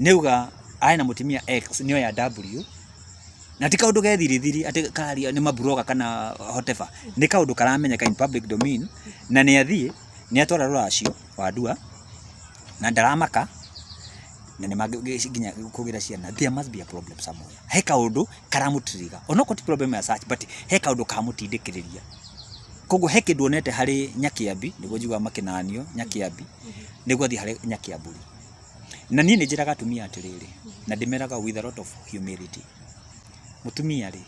nĩ auga arĩ na mũtumia X nĩ oya W, na ti kaũndũ ge thiri thiri atĩ kararia nĩ maburoga kana whatever, nĩ kaũndũ karamenyeka in public domain, na nĩ athiĩ Nĩ atwara rũracio Wandua na ndaramaka na nĩ mangĩ nginya kũgĩra ciana. There must be a problem somewhere. He kaũndũ karamũtiriga onokorwo ti problem ya such, but he kaũndũ kamũtindĩkĩrĩria. Koguo he kĩndũ onete harĩ Nyakĩambi, nĩguo njugaga makĩnanio Nyakĩambi, nĩguo athiĩ harĩ Nyakĩambũri. Na niĩ nĩ njĩraga atumia atĩrĩrĩ, na ndĩmeraga with a lot of humility, mũtumia rĩ,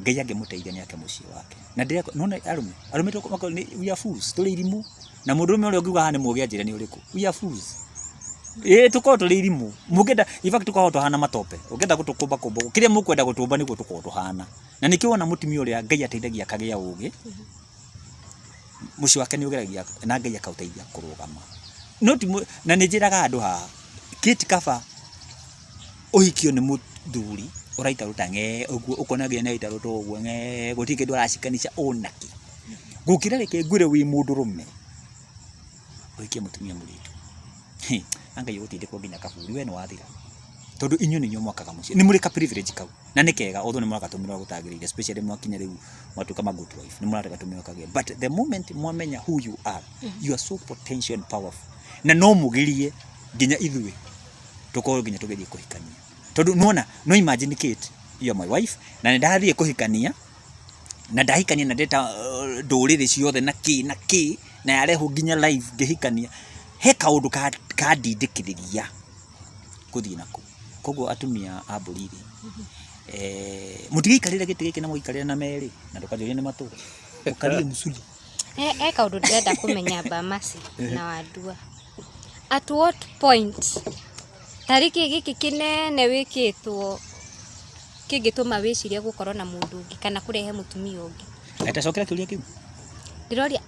Ngai angĩmũteithia nĩ ake mũciĩ wake. Na ndĩreka, nĩ wona arũme, arũme we are fools, tũrĩ irimũ. Na mũndũrũme ũrĩa ũngiuga haha nĩ mũgĩ anjĩre nĩ ũrĩkũ. We are fools. Ĩĩ tũkoragwo tũrĩ irimũ. Mũngĩenda, in fact tũkoragwo tũhana matope. Ũngĩenda gũtũkũmba kũmba ũguo, kĩrĩa mũkwenda gũtũmba nĩguo tũkoragwo tũhana. Na nĩkĩo wona mũtumia ũrĩa Ngai ateithagia akagĩa ũgĩ, mũciĩ wake nĩ ũgeragia na Ngai akaũteithia kũrũgama. No ti na nĩ njĩraga andũ haha, Kate kaba ũhikio nĩ mũthuri ũraita rũta ng'ee ũguo, ũkona nginya nĩ araita rũta ũguo ng'ee, gũtirĩ kĩndũ aracikanica onakĩ. Gũkĩra reke ngwĩre wĩ mũndũrũme, ũhikie mũtumia mũritũ. Hĩ, anga ũgũtindĩkwo nginya kaburi, we nĩ wathira. Tondũ inyuĩ nĩ inyuĩ mwakaga mũciĩ, nĩ mũrĩ ka privilege kau. Na nĩ kega although nĩ mũragatũmĩra ũrĩa gũtagĩrĩire, especially mwakinya rĩu mwatuĩka ma good wife, nĩ mũragatũmĩra ũrĩa kwagĩrĩire. But the moment mwamenya who you are, you are so potential and powerful. Na no mũgirie nginya ithuĩ tũkorwo nginya tũgĩthiĩ kũhikania. Tondũ nĩwona, no imagine Kate, you are my wife, na nĩ ndathiĩ kũhikania, na ndahikania na ndeta ndũrĩrĩ ciothe na kĩ na kĩ, na yarehwo nginya live ngĩhikania, he kaũndũ kandindĩkĩrĩria gũthiĩ nakũu. Koguo atumia a mbũri rĩ, mũtigĩikarĩre gĩtĩ gĩkĩ na mũgĩikarĩre na merĩ, na ndũkanjũrie nĩ matũ, mũkarie msuri. He kaũndũ ndĩrenda kũmenya Bamasi na Wandua. At what point tarĩkĩ gĩkĩ kĩnene wĩkĩtwo kĩngĩtũma wĩcirie gũkorwo na mũndũ ũngĩ kana kũrehe mũtumia ũngĩ? Eta cokera kĩũria kĩu. Ndĩroria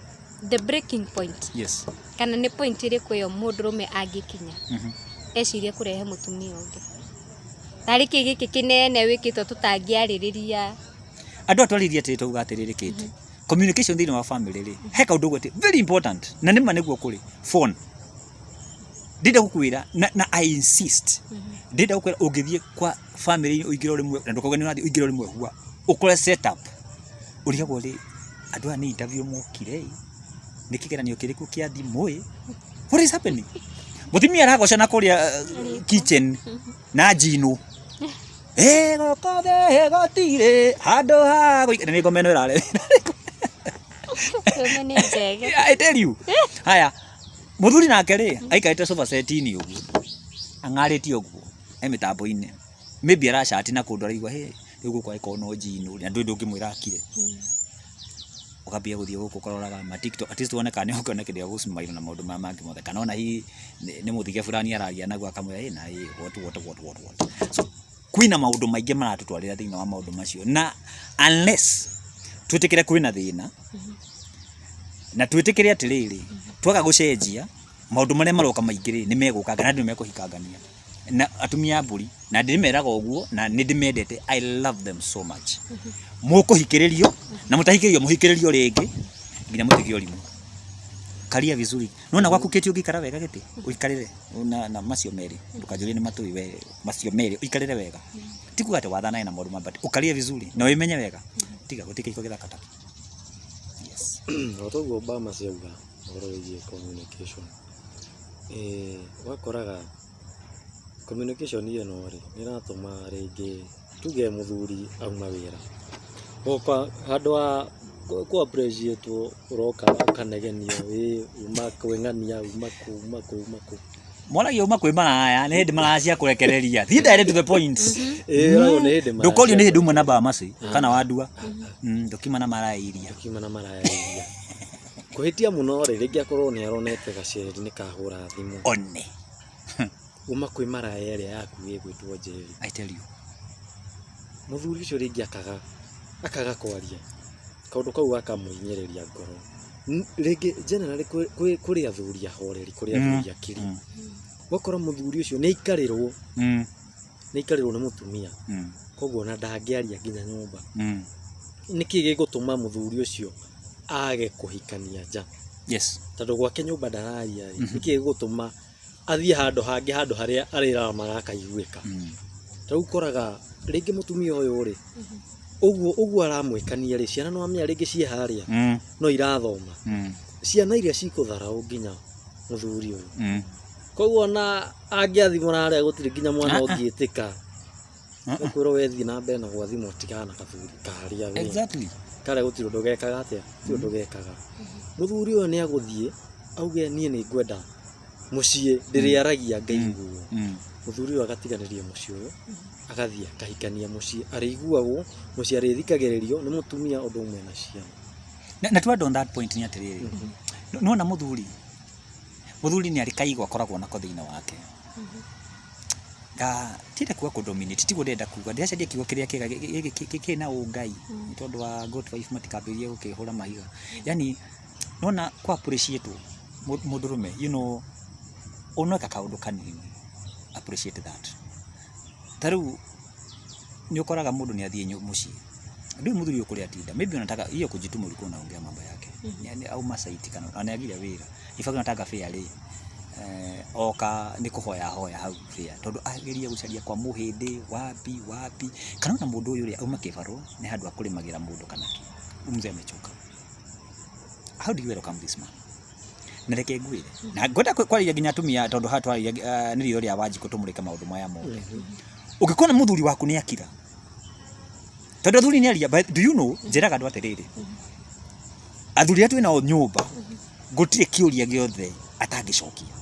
the breaking point. Yes. Kana nĩ point ĩrĩkũ ĩyo mũndũrũme angĩkinya ecirie kũrehe mũtumia ũngĩ? Tarĩ kĩ gĩkĩ kĩnene wĩkĩtwo tũtangĩarĩrĩria? Andũ atwarĩrie atĩrĩ twauga atĩrĩrĩ Kate, communication thĩinĩ wa family rĩ, he kaũndũ ũguo very important na nĩma nĩguo kũrĩ phone. Ndĩrenda gũkwĩra na I insist, ndĩrenda gũkwĩra ũngĩthiĩ kwa family ũingĩre ũrĩmwe na ndũkauge nĩ ũrathiĩ ũingĩre ũrĩmwe hua ũkore set up ũrigagwo rĩ andũ aya nĩ interview mokire ĩ, nĩ kĩgeranio kĩrĩkũ kĩa thimũ ĩ, what is happening? Mũtumia aragoca na kũrĩa kitchen na njino ĩ gũkũ thĩ gũtirĩ handũ ha gũikara nĩ ngoma ĩno ĩrare. Ngoma nĩ njega. I tell you. Haya, mũthuri nake rĩ aikarĩte sofa set-inĩ ũguo ang'arĩtie ũguo e mĩtambo-inĩ, maybe aracati na kũndũ araigua hĩ rĩu gũkũ angĩkorwo no njino na ndũĩ ndũngĩmwĩra akire, ũkambia gũthiĩ gũkũ ũkaroraga ma TikTok at least wone kana nĩ ũkuona kĩndũ gĩa gũ smile na maũndũ maya mangĩ mothe, kana ona hihi nĩ mũthige fulani araria naguo akamwĩra ĩ na ĩ what what what what what. So kwĩna maũndũ maingĩ maratũtwarĩra thĩinĩ wa maũndũ macio na unless twĩtĩkĩre kwĩna thĩna na twĩtĩkĩre atĩrĩrĩ twaga gũcenjia maũndũ marĩa maroka maingĩ rĩ nĩ megũkanga na andũ nĩ mekũhikangania na atumia a mbũri na ndĩmeraga ũguo na nĩ ndĩmendete I love them so much. Mũkũhikĩrĩrio na mũtahikĩrĩrio mũhikĩrĩrio rĩngĩ nginya mũtige ũrimũ. Karia vizuri. Nĩwona gwaku Kate ũngĩikara wega gĩtĩ ũikarĩre na macio merĩ ndũkanjũrie nĩ matũĩ we macio merĩ ũikarĩre wega. Ti kuga atĩ wathanage na maũndũ ma but ũkarie vizuri na wĩmenye wega tiga gũtirĩ kĩhiko gĩthaka taku. Yes. O ta ũguo Obama ciauga ũhoro wĩgiĩ communication, ũgakoraga communication ĩno rĩ, nĩ ĩratũma rĩngĩ tuge mũthuri auma wĩra, oka handũ ha kũ appreciate wo ũroka ũkanegenio ĩ uma kwĩng'ania uma kũ uma kũ uma kũ. Moragia uma kwĩ maraya nĩ hĩndĩ maraya cia kũrekereria. Thiĩ direct to the point. Ĩ ũragwo nĩ hĩndĩ maraya Ndũkorio nĩ cia hĩndĩ uma na Bamasi kana Wandua. Ndũkiuma na maraya iria. Ndũkiuma na maraya iria. Kũhĩtia mũno rĩ, rĩngĩ akorwo nĩ aronete gaceri nĩ kahũra thimũ. One. Uma kwĩ maraya ĩrĩa yaku ĩgwĩtwo Njeri. I tell you. Mũthuri ũcio rĩngĩ akaga kwaria. Kaũndũ kau gakamũhinyĩrĩria ngoro. Rĩngĩ generally kũrĩ athuri ahoreri, kũrĩ athuri akiri. Ũgakora mũthuri ũcio nĩ aikarĩrwo, nĩ aikarĩrwo nĩ mũtumia. Koguo ona ndangĩaria nginya nyũmba. Nĩkĩ gĩgũtũma mũthuri ũcio age kũhikania nja? Yes. Tondũ gwake nyũmba ndararia rĩ, nĩkĩ gĩgũtũma athiĩ handũ hangĩ handũ harĩa arĩraramaga akaiguĩka? Ta rĩu ũkoraga rĩngĩ mũtumia ũyũ rĩ, Ũguo ũguo aramwĩkania rĩ, ciana no amenya rĩngĩ ciĩ harĩa no irathoma. Ciana iria cikũtharaũ nginya mũthuri ũyũ. Koguo ona angĩathimũra harĩa gũtirĩ nginya mwana Ah, ah. ũngĩtĩka. Ah, ah. Ũkwĩrwo we thiĩ na mbere na gwathimwo tigana na kathuri karĩa we. Exactly. Karĩa gũtirĩ ũndũ gekaga atĩa, gũtirĩ ũndũ gekaga. Mũthuri ũyũ nĩ agũthiĩ auge niĩ nĩ ngwenda mũciĩ ndĩrĩaragia ngaiguo. Mũthuri ũyũ agatiganĩria mũciĩ ũyũ, agathiĩ akahikania mũciĩ arĩiguagwo, mũciĩ arĩthikagĩrĩrio nĩ mũtumia ũndũ ũmwe na ciana. Na to add on that point nĩ atĩrĩrĩ, nĩwona mũthuri, mũthuri nĩ arĩ kaigo akoragwo nako thĩinĩ wake. Ga tienda kuga kũ dominate, tiguo ndĩrenda kuga, ndĩracaria kiugo kĩrĩa kĩega kĩna ũngai, nĩ tondũ wa goat wife matikambĩrĩrie gũkĩhũra mahiga. Yani nĩwona kũ appreciate mũndũrũme, you know, ũneka kaũndũ kanini, appreciate that. Ta rĩu nĩ ũkoraga mũndũ nĩ athiĩ mũciĩ, ndũĩ mũthuri ũyũ kũrĩa atinda, maybe unataka hiyo kujituma ulikuwa unaongea mambo yake. Auma site kana na nĩagire wĩra. In fact unataka fare rĩ, oka nĩ kũhoya ahoya hau fare tondũ ageria gũcaria kwa mũhĩndĩ wapi wapi, kana ona mũndũ ũyũ rĩ auma kĩbarũa nĩ handũ akũrĩmagĩra mũndũ kana kĩ, mzee amechoka. How do you welcome this man? Na reke ngwĩre, na ngwenda kwarĩria nginya atumia tondũ haha twarĩria nĩ ritho rĩa Wanjikũ tũmũrĩke maũndũ maya mothe. Ũngĩkona mũthuri waku nĩ akira, tondũ athuri nĩ aria, but do you know, njĩraga andũ atĩrĩrĩ, athuri arĩa twĩ nao nyũmba, gũtirĩ kĩũria gĩothe atangĩcokia,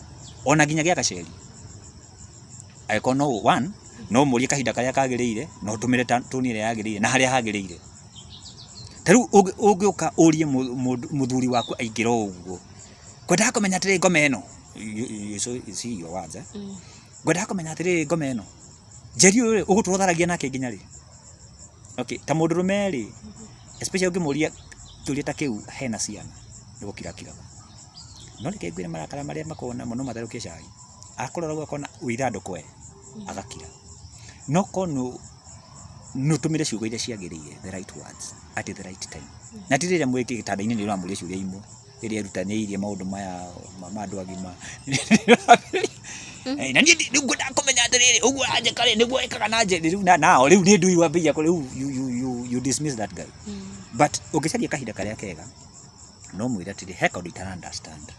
ona nginya gĩa gaceri. Angĩkorwo no one, no ũmũrie kahinda karĩa kagĩrĩire, na ũtũmĩre tone ĩrĩa yagĩrĩire, na harĩa hagĩrĩire. Ta rĩu ũngĩũka ũrie mũthuri waku aingĩra o ũguo, ngwendaga kũmenya atĩrĩrĩ ngoma ĩno, you see your words, eh? Ngwendaga kũmenya atĩrĩrĩ ngoma ĩno, Njeri ũyũ rĩ, ũgũtũra ũtharagia nake nginya rĩ? Okay, ta mũndũrũme rĩ, especially ũngĩmũria kĩũria ta kĩu hena ciana, nĩ gũkira akiraga. No reke ngwĩre marakara marĩa makoragwo namo no matherũkie cai. Akũrora ũguo akona wĩ ithandũkũ we, agakira. No korwo nĩ ũtũmĩre ciugo iria ciagĩrĩire, the right words at the right time. Na ti rĩrĩa mwĩ gĩtanda-inĩ nĩ ũramũria ciũria imwe, rĩrĩa erutanĩirie maũndũ maya ma andũ agima. Na niĩ rĩu ngwendaga kũmenya atĩrĩrĩ, ũguo ũranjĩka rĩ, nĩguo wĩkaga na Njeri rĩu nao rĩu nĩ ndũi wambĩrĩria rĩu you dismiss that guy. But ũngĩcaria kahinda karĩa kega, no ũmwĩre atĩrĩ, he kaũndũ itara understand.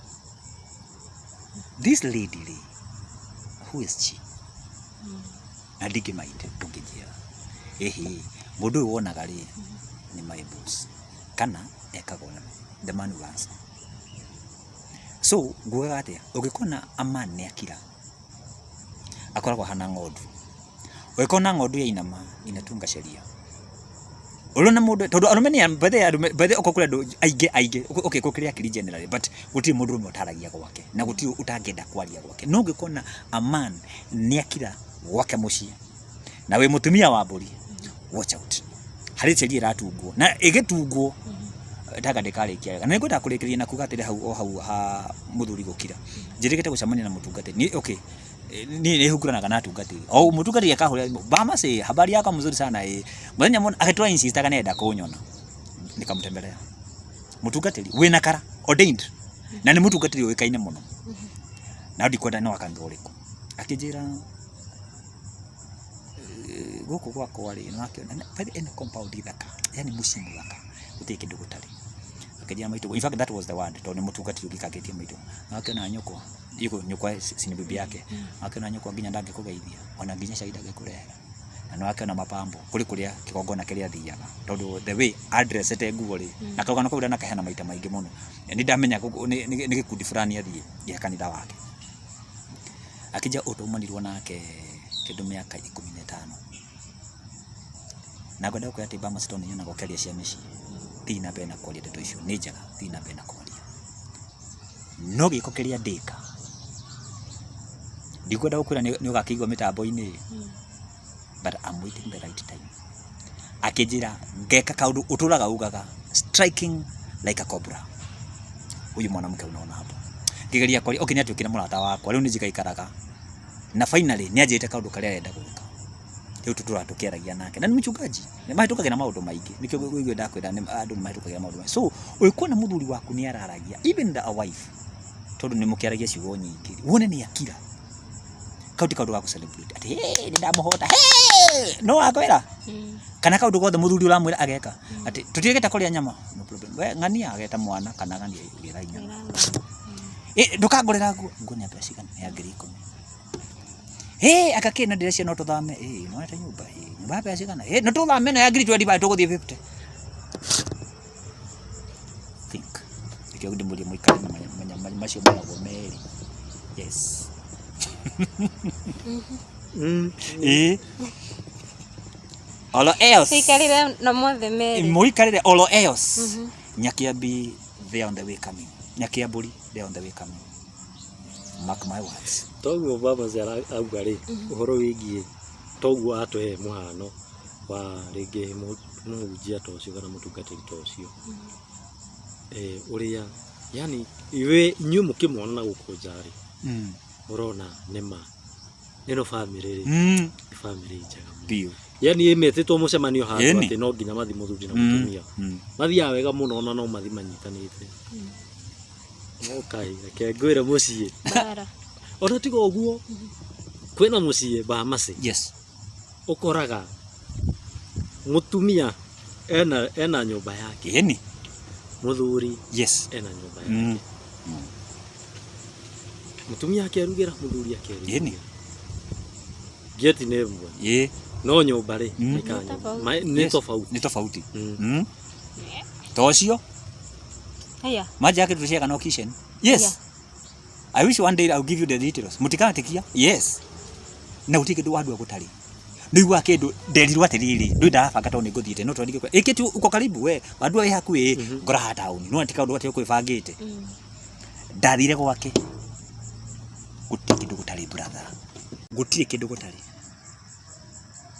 This lady rĩ, who is she? Na ndingĩ mind ũngĩnjĩra. Ĩhĩ, mũndũ ũyũ wonaga rĩ, nĩ my boss. Kana ekaga ũna, the man will answer. So ngugaga atĩa, ũngĩkona a man nĩ akira, akoragwo ahana ng'ondu. Ũngĩkona ng'ondu yainama, inatunga sheria. Ũrona mũndũ, tondũ arũme nĩ by the way arũme, by the way okorwo kũrĩ andũ aingĩ aingĩ, okay gũkĩrĩ akiri generally, but gũtirĩ mũndũrũme ũtaragia gwake, na gũtirĩ ũtangĩenda kwaria gwake. No ũngĩkona a man nĩ akira gwake mũciĩ, na wĩ mũtumia wa mbũri, watch out. Harĩ sheria ĩratungwo, na ĩgĩtungwo, ndanga ndĩkarĩkia wega. Na nĩngwenda kũrĩkĩrĩria na kuga atĩrĩ hau o hau ha mũthuri gũkira. Njĩrĩgĩte gũcemania na mũtungatĩri. Niĩ okay, niĩ nĩ hunguranaga na atungatĩri. O mũtungatĩri akahũrĩra thimũ, Bamasi, habari yako mzuri sana ĩ. Mũthenya mũna agĩtũra insistaga nĩarenda kũnyona. Nikamtembelea. Mũtungatĩri wĩna kara, ordained. Na nĩ mũtungatĩri ũĩkaine mũno. Na ndikwenda nĩ wa kanitha ũrĩkũ. Akĩnjĩra gũkũ gwakwa rĩ, nĩwakĩona ĩno compound thaka, yani mũciĩ mũthaka, gũtirĩ kĩndũ gũtarĩ. Akĩnjĩra maitũ, in fact that was the word, tondũ nĩ mũtungatĩri ũngĩkangĩtie maitũ. Nĩwakĩona nyũkwa, nyũkwa si ni bibi yake, nĩwakĩona nyũkwa nginya ndangĩkũgeithia, ona nginya cai ndangĩkũrehera. Na nĩwakĩona mapambo, kũrĩ kũrĩa kĩgongona kĩrĩa athiaga, tondũ the way andressete nguo rĩ, na karũgano kau ndanakaheana maita maingĩ mũno. Nĩ ndamenya nĩ gĩkundi fulani athiĩ gĩa kanitha wake. Akĩnjĩra ũyũ twaumanirwo nake kĩndũ mĩaka 15. Na ngwenda gũkwĩra atĩ Bamas tondũ nĩnyonaga ũkĩaria cia mĩciĩ, thiĩ na mbere na kwaria ndeto icio, nĩ njega, thiĩ na mbere na kwaria. No gĩko kĩrĩa ndĩka, ndikwenda gũkwĩra nĩ ũgakĩigua mĩtambo-inĩ, but I'm waiting the right time. Akĩnjĩra ngeka kaũndũ ũtũraga ugaga, striking like a cobra. Huyu mwanamke unaona hapo. Ngĩgeria kwaria, okay nĩ atuĩkire mũrata wakwa, rĩu nĩ njikaikaraga. Na finally nĩ anjĩrĩte kaũndũ karĩa arenda gwĩka. Rĩu tũtũraga tũkĩaragia nake. Na nĩ mchungaji, nĩ mahĩtũkagĩra maũndũ maingĩ. Nĩkĩo ũigue ndakwĩra andũ nĩ mahĩtũkagĩra maũndũ maingĩ. So, ũngĩkona mũthuri waku nĩ araragia, even the a wife, tondũ nĩ mũkĩaragia ciugo nyingĩ, wone nĩ akira. Kau ti kaũndũ ga gũ-celebrate atĩ "Hey, nĩ ndamũhota, hey!" No wakwĩra kana kaũndũ gothe mũthuri ũramwĩra ageka atĩ tũtiĩgĩte kũrĩa nyama, no problem, we ng'ania ageta mwana kana ng'ania gĩra nyama. Ĩ ndũkangũrĩra nguo, nguo nĩ ya mbeca cigana? Nĩ ya 10,000. Ĩ anga kĩ na ndĩreciria no tũthame. Ĩ nĩwonete nyũmba? Ĩ nyũmba ya mbeca cigana? Ĩ no tũthame ĩno ya 25,000 tũgũthiĩ 50. Think nĩkĩo ndĩmũrie mũikare na manyama macio moragwo merĩ. Yes. Ĩ olo else Tũikarĩre na mothe merĩ. Mũikarĩre olo else. Nyakiambi, they are on the way coming. Nyakiambũri, they are on the way coming, mark my words. Toguo baba auga rĩ, ũhoro wĩgiĩ toguo atũhe mũhano wa rĩngĩ mũhunjia ta ũcio kana mũtungatĩri ta ũcio, ũrĩa yani we inyuĩ mũkĩmwona na gũkũ nja rĩ, ũrona nĩma ĩno bamĩrĩ rĩ, nĩ bamĩrĩ njega mũno. Biũ. Yani ĩmetĩtwo mũcemanio handũ Ĩni. atĩ no nginya mathi mũthuri na mũtumia, mathiaga wega mũno, ona no mathi manyitanĩte. No kaĩ reke ngwĩre mũciĩ Bara. Ona tiga ũguo, kwĩna mũciĩ Bamasi, ũkoraga mũtumia ena nyũmba yake, mũthuri ena nyũmba yake, mũtumia akerugĩra, mũthuri akerugĩra, gate nĩ ĩmwe, no nyũmba rĩ, maikaraga Nĩ nyũmba tofauti. Nĩ tofauti. Nĩ tofauti. Ta ũcio. Haya. Maji yake tushare no kitchen. Yes. I wish one day I'll give you the details. Mutikatikia? Yes. Na gũtirĩ kĩndũ wandua gũtarĩ. Nĩ iguaga kĩndũ nderirwo atĩrĩrĩ, ndũĩ ndarabanga tondũ nĩ ngũthiĩte no twandike kwa. Ĩkĩti uko karibu we, wandua wĩ hakuhĩ, ngora haha taũni. No ti kaũndũ atĩ ũkwĩbangĩte. Ndathire gwake. Gũtirĩ kĩndũ gũtarĩ, brother. Gũtirĩ kĩndũ gũtarĩ.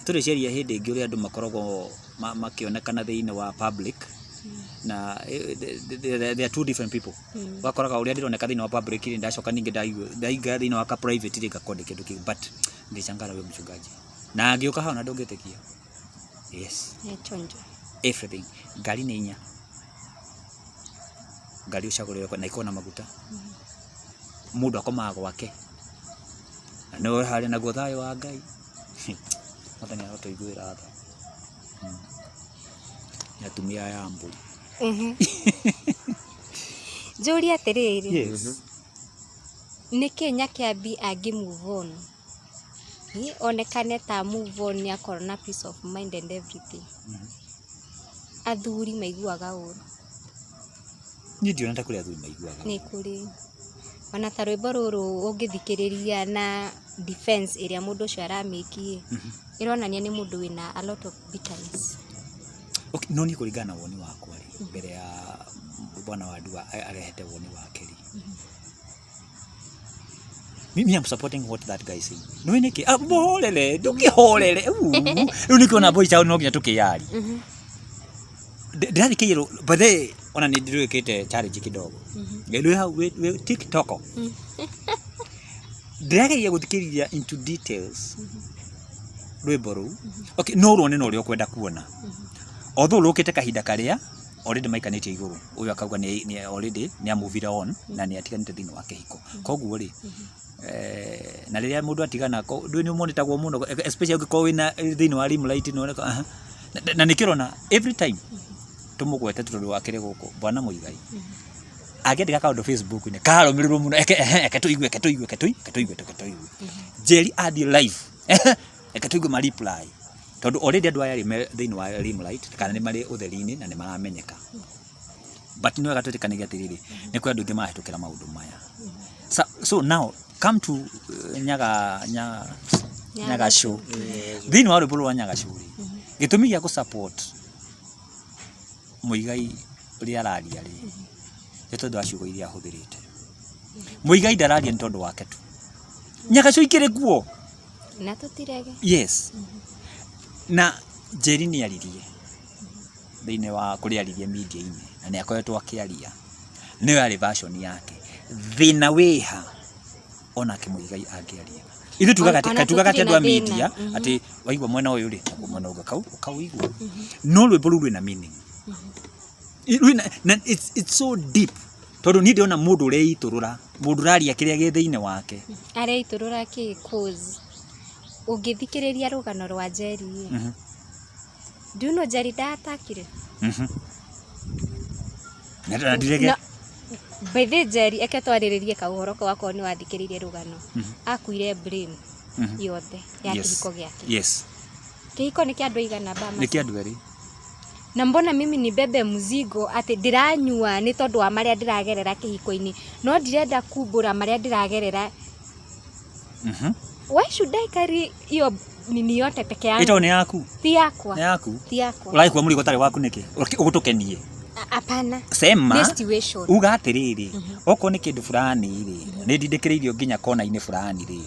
Tũrĩciaria hĩndĩ ĩngĩ ũrĩa andũ makoragwo makĩonekana thĩinĩ wa public na they are two different people. Wakoraga ũrĩa ndĩroneka thĩinĩ wa public rĩ, ndacoka ningĩ ndaingĩra thĩinĩ wa ka private rĩ, ngakorwo ndĩ kĩndũ kĩngĩ, but ndĩcangara we mchungaji na ngĩũka hau na ndũngĩtĩkia. Yes. Nĩ chonjo. Everything. Ngari nĩ inya. Ngari ũcagũrĩre na ikorwo na maguta. Mũndũ akomaga gwake. Na nĩwe harĩa naguo thayũ wa Ngai. Mwathani arotũiguĩra tha. Nĩ atumia aya a mbũri. Njũrie atĩrĩrĩ, Yes. Nĩkĩ Nyakiambi angĩ move on? Ĩ, onekane ta move on nĩ akorwo na peace of mind and everything. Athuri maiguaga ũru. Niĩ ndiona ta kũrĩ athuri maiguaga. Nĩ kũrĩ. Ona ta rwĩmbo rũrũ ũngĩthikĩrĩria na defense ĩrĩa mũndũ ũcio aramĩki, ĩronania nĩ mũndũ wĩna a lot of bitterness. Okay, no niĩ kũringana na woni wakwa rĩ, mbere ya bwana wa Ndua arehete woni wake rĩ, mimi am supporting what that guy is saying. Nĩ nĩkĩ? Ah, mũhorere, ndũkĩhorere. Rĩu nĩkĩo na boy child no nginya tũkĩyarie. Ndĩrathikĩrĩria by the way, ona nĩ ndĩrĩkĩte challenge kidogo. Rĩu hau wĩ TikTok. Ndĩrageria gũthikĩrĩria into details rwĩmbo rũu. Okay, no ruone na ũrĩa ũkwenda kuona. Although rũkĩte kahinda karĩa already maikanĩtie igũrũ, ũyũ akauga nĩ already nĩ amuvire on na nĩ atiganĩte thĩinĩ wa kĩhiko. Koguo rĩ, na rĩrĩa mũndũ atigana ndũĩ nĩ ũmonetagwo mũno, especially ũngĩkorwo wĩna thĩinĩ wa limelight nĩ woneka, aha. Na nĩkĩo ũrona every time tũmũgwete tondũ akĩrĩ gũkũ bwana Muigai angĩandĩka kaũndũ Facebook-inĩ karũmĩrĩrwo mũno, eke ehe, eke tũigue, eke tũigue, eke tũigue, eke tũigue, eke tũigue. Njeri athiĩ live, ehe, eke tũigue ma reply, tondũ already andũ aya rĩ me thĩinĩ wa limelight kana nĩ marĩ ũtheri-inĩ na nĩ maramenyeka. But nĩ wega twĩtĩkanĩrie atĩrĩrĩ, nĩ kũrĩ andũ aingĩ marahĩtũkĩra maũndũ maya. So now come to nyaga nya Nyagacũ. Thĩinĩ wa rwĩmbo rwa Nyagacũ rĩ, gĩtũmi gĩa gũ support Muigai ũrĩa araria rĩ, nĩ tondũ wa ciugo iria ahũthĩrĩte. Muigai ndararia nĩ tondũ wake tu. Nyagacũ ikĩrĩ kuo. Na tũtirege. Yes. Na Njeri nĩ aririe thĩinĩ wa kũrĩa aririe media-inĩ na nĩ akoretwo akĩaria. Nĩyo yarĩ version yake. Thĩna wĩha onake Muigai angĩaria. Ithuĩ tugaga atĩ Ona tugaga atĩ tũtirĩ andũ a na thĩna. media atĩ waigua mwena ũyũ rĩ, naguo mwena ũngĩ ũkauigua. No rwĩmbo rũu rwĩna meaning. Rwĩna, na it's so deep. Tondũ niĩ ndĩrona mũndũ ũreitũrũra, mũndũ ũraria kĩrĩa gĩ thĩinĩ wake. Areitũrũra kĩ? Cause ũngĩthikĩrĩria rũgano rwa Njeri ĩ, do you know Njeri ndatakire? Na ndirege. By the way, Njeri, eke twarĩrĩrie kaũhoro kau akorwo nĩ wathikĩrĩirie rũgano. Akuire blame yothe ya kĩhiko gĩake. Kĩhiko nĩ kĩa andũ aigana ba? Nĩ kĩa andũ erĩ. Na mbona mimi ni bebe mzigo atĩ ndĩranyua nĩ tondũ wa marĩa ndĩragerera kĩhiko-inĩ, no ndirenda kumbũra marĩa ndĩragerera? Why should I carry hiyo nini yote peke yangu? Ĩtondũ nĩ yaku. Ti yakwa. Nĩ yaku. Ti yakwa. Ũragĩkua mũrigo ũtarĩ waku nĩkĩ? Ũgũtũkenie. Hapana. Sema. Nĩ situation. Uga atĩrĩrĩ, okorwo nĩ kĩndũ fulani rĩ, nĩ ndindĩkĩrĩirio nginya kona-inĩ fulani rĩ.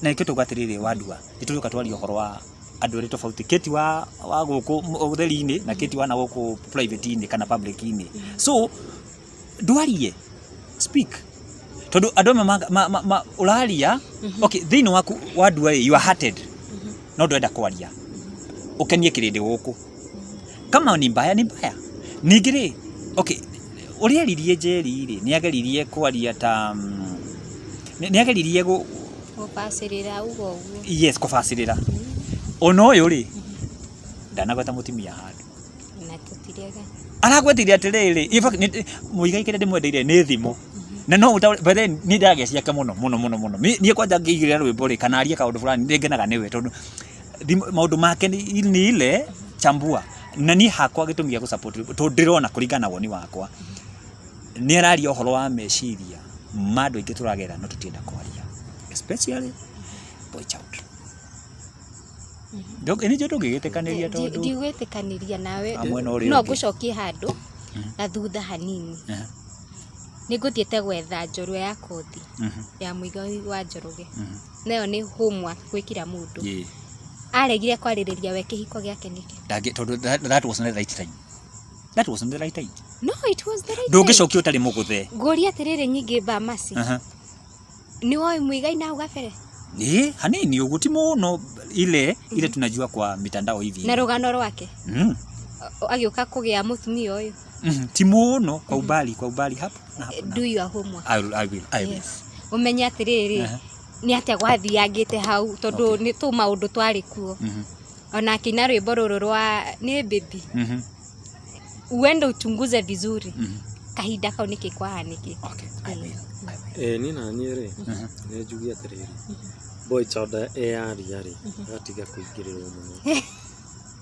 Na nĩkĩo tauga atĩrĩrĩ, wandua, nĩ tũrĩũka twarie ũhoro wa andũ erĩ tofauti, Kate wa gũkũ ũtheri-inĩ na Kate wa na gũkũ private-inĩ kana public-inĩ. So ndwarie, speak, tondũ andũ amwe ũraria, okay, thĩinĩ waku wandua rĩ, you are hurted, no ndũrenda kwaria ũkenie kĩrĩndĩ gũkũ. Kama ni mbaya, ni mbaya. Ningĩ rĩ, okay, ũrĩa eririe Njeri rĩ, nĩ ageririe kwaria ta nĩ ageririe Gũbacĩrĩra uga ũguo. Yes, kũbacĩrĩra. Ona ũyũ rĩ, ndanagweta mũtumia handũ. Na tũtirega. Aragwetire atĩrĩrĩ, in fact, Mũigai kĩrĩa ndĩmwendeire nĩ thimũ na no ũtaũre. By then niĩ ndaragia ciake mũno mũno mũno mũno. Niĩ kwanja ngĩigĩrĩra rwĩmbo rĩ, kana arie kaũndũ fulani, nĩ ngenaga nĩwe tondũ maũndũ make nĩ ile chambua. Na niĩ hakwa gĩtũmi gĩa gũ-support tondũ ndĩrona kũringana na woni wakwa nĩ araria ũhoro wa meciria ma andũ aingĩ tũragerera no tũtienda kwaria, especially boy child. Nĩnjũĩ ndũngĩgĩtĩkanĩria tondũ Ndigwĩtĩkanĩria nawe. A mwena ũrĩa No ũngĩ. ngũcokie handũ na thutha hanini. Nĩ ngũthiĩte gwetha njorua ya kothi ya Mũigai wa Njoroge, nayo nĩ homework gwĩ kila mũndũ. Aregire kwarĩrĩria we kĩhiko gĩake nĩkĩ? Tondũ that was not the right time, that was not the right time. No, it was the right time. Ndũngĩcokia ũtarĩ mũgũthe. Ngũria atĩrĩrĩ, nyingĩ Bamasi, nĩ woĩ Mũigai na hau gabere? Ĩ, hanini ũguo, ti mũno, ile ile tunajua kwa mitandao hivi. Na rũgano rwake agĩũka kũgĩa mũtumia ũyũ? Ti mũno, kwa umbali, kwa umbali, hapo na hapo na Do your homework. I will, I will, I will. Yes, ũmenye atĩrĩrĩ, nĩ atĩa gwathiangĩte hau, tondũ nĩ tũ maũndũ twarĩ kuo. Ona akĩina rwĩmbo rũrũ rwa nĩ baby, uende uchunguze vizuri kahinda kau nĩkĩ kwahanĩkĩte. Okay, I will, I will. Ĩ niĩ naniĩ rĩ, nĩ njuge atĩrĩrĩ, boy child eyaria rĩ, agatiga kũingĩrĩrwo mũno.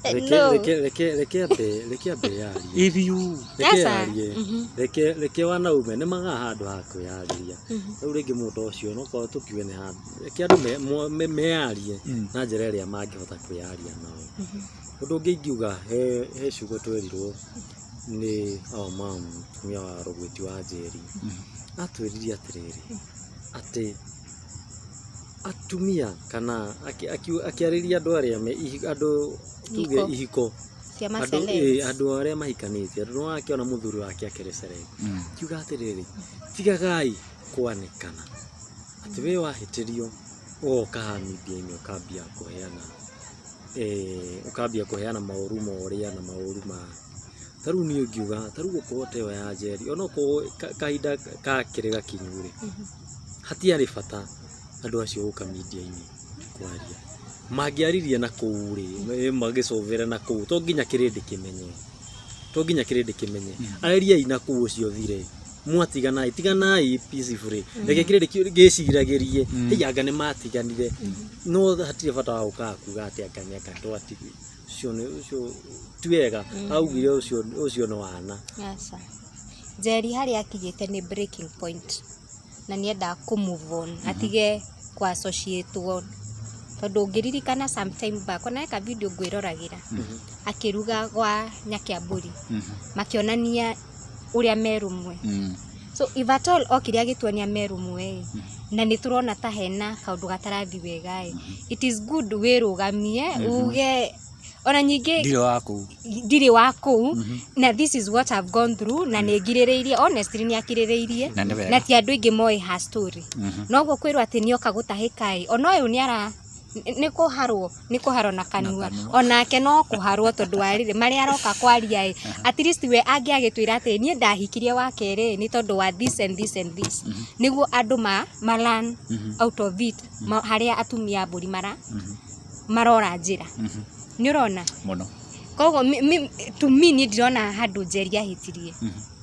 Reke No. reke ambe yarie. If you Reke Aca. yarie. Reke wanaume nĩ magaga handũ ha kwĩyarĩria. Rĩu rĩngĩ mũndũ ũcio no korwo tũkiuge nĩ handũ, reke andũ meyarie na njĩra ĩrĩa mangĩhota kwĩyaria nao. Ũndũ ũngĩ ingiuga, he ciugo twerirwo nĩ our mom, mũtumia wa Rũgwĩti wa Njeri, atwĩrire atĩrĩrĩ, atĩ atumia kana akĩarĩria andũ arĩa me andũ tuge Ihiko. Ihiko Cia andũ ma-celebs. Andũ arĩa mahikanĩtie, andũ no akĩona mũthuri wake akĩrĩ celeb, kiuga atĩrĩrĩ, tigagai kwanĩkana atĩ we wahĩtĩrio ũgoka haha media-inĩ ũkambia kũheana maũru ma ũrĩa na maũru ma ta rĩu. Niĩ ngiuga ta rĩu okorwo ta ĩyo ya Njeri, onokorwo kahinda gakĩrĩ gakinyu rĩ, hatiarĩ bata andũ acio gũka media-inĩ kwaria. Mangĩaririe na kũu rĩ, magĩcovere na kũu, to nginya kĩrĩndĩ kĩmenye, to nginya kĩrĩndĩ kĩmenye. Ariai na kũu, ũcio thire, mwatiganai, tiganai peacefully, reke kĩrĩndĩ gĩciragĩrie hei anga nĩ matiganire. No hatirĩ bata wa gũkaga kuga atĩ anga nĩ anga twatigi ũcio nĩ ũcio ti wega augire ũcio nĩ wana. Aca. Njeri harĩa akinyĩte nĩ breaking point na nĩendaga kũ move on, atige kũ associate-wo, tondũ ũngĩririkana sometime back ona eka video ngwĩroragĩra akĩruga gwa Nyakĩambũri, makĩonania ũrĩa me rũmwe. So if at all okire agĩtuonia me rũmwe ĩ, na nĩ tũrona ta hena kaũndũ gatarathi wega ĩ, it is good wĩrũgamie uge ona nyingĩ Ndirĩ wa kũu. Ndirĩ wa kũu na this is what I've gone through na nĩ ngirĩrĩirie. Honestly, nĩ akirĩrĩirie. Na nĩ wega. Na ti andũ aingĩ moĩ her story. Noguo kwĩrwo atĩ nĩoka gũtahĩka ĩ, ona ũyũ nĩ ara Nĩ kũharwo, nĩ kũharwo na kanua. Kanua. Onake no kũharwo tondũ wa rĩrĩ marĩa aroka kwaria ĩ, at least we angĩagĩtwĩra atĩ niĩ ndahikirie wa kerĩ nĩ tondũ wa this and this and this, nĩguo andũ ma learn out of it, harĩa atumia a mbũri marora njĩra. Nĩ ũrona? Mũno. Koguo to me niĩ ndirona handũ Njeri ahĩtirie,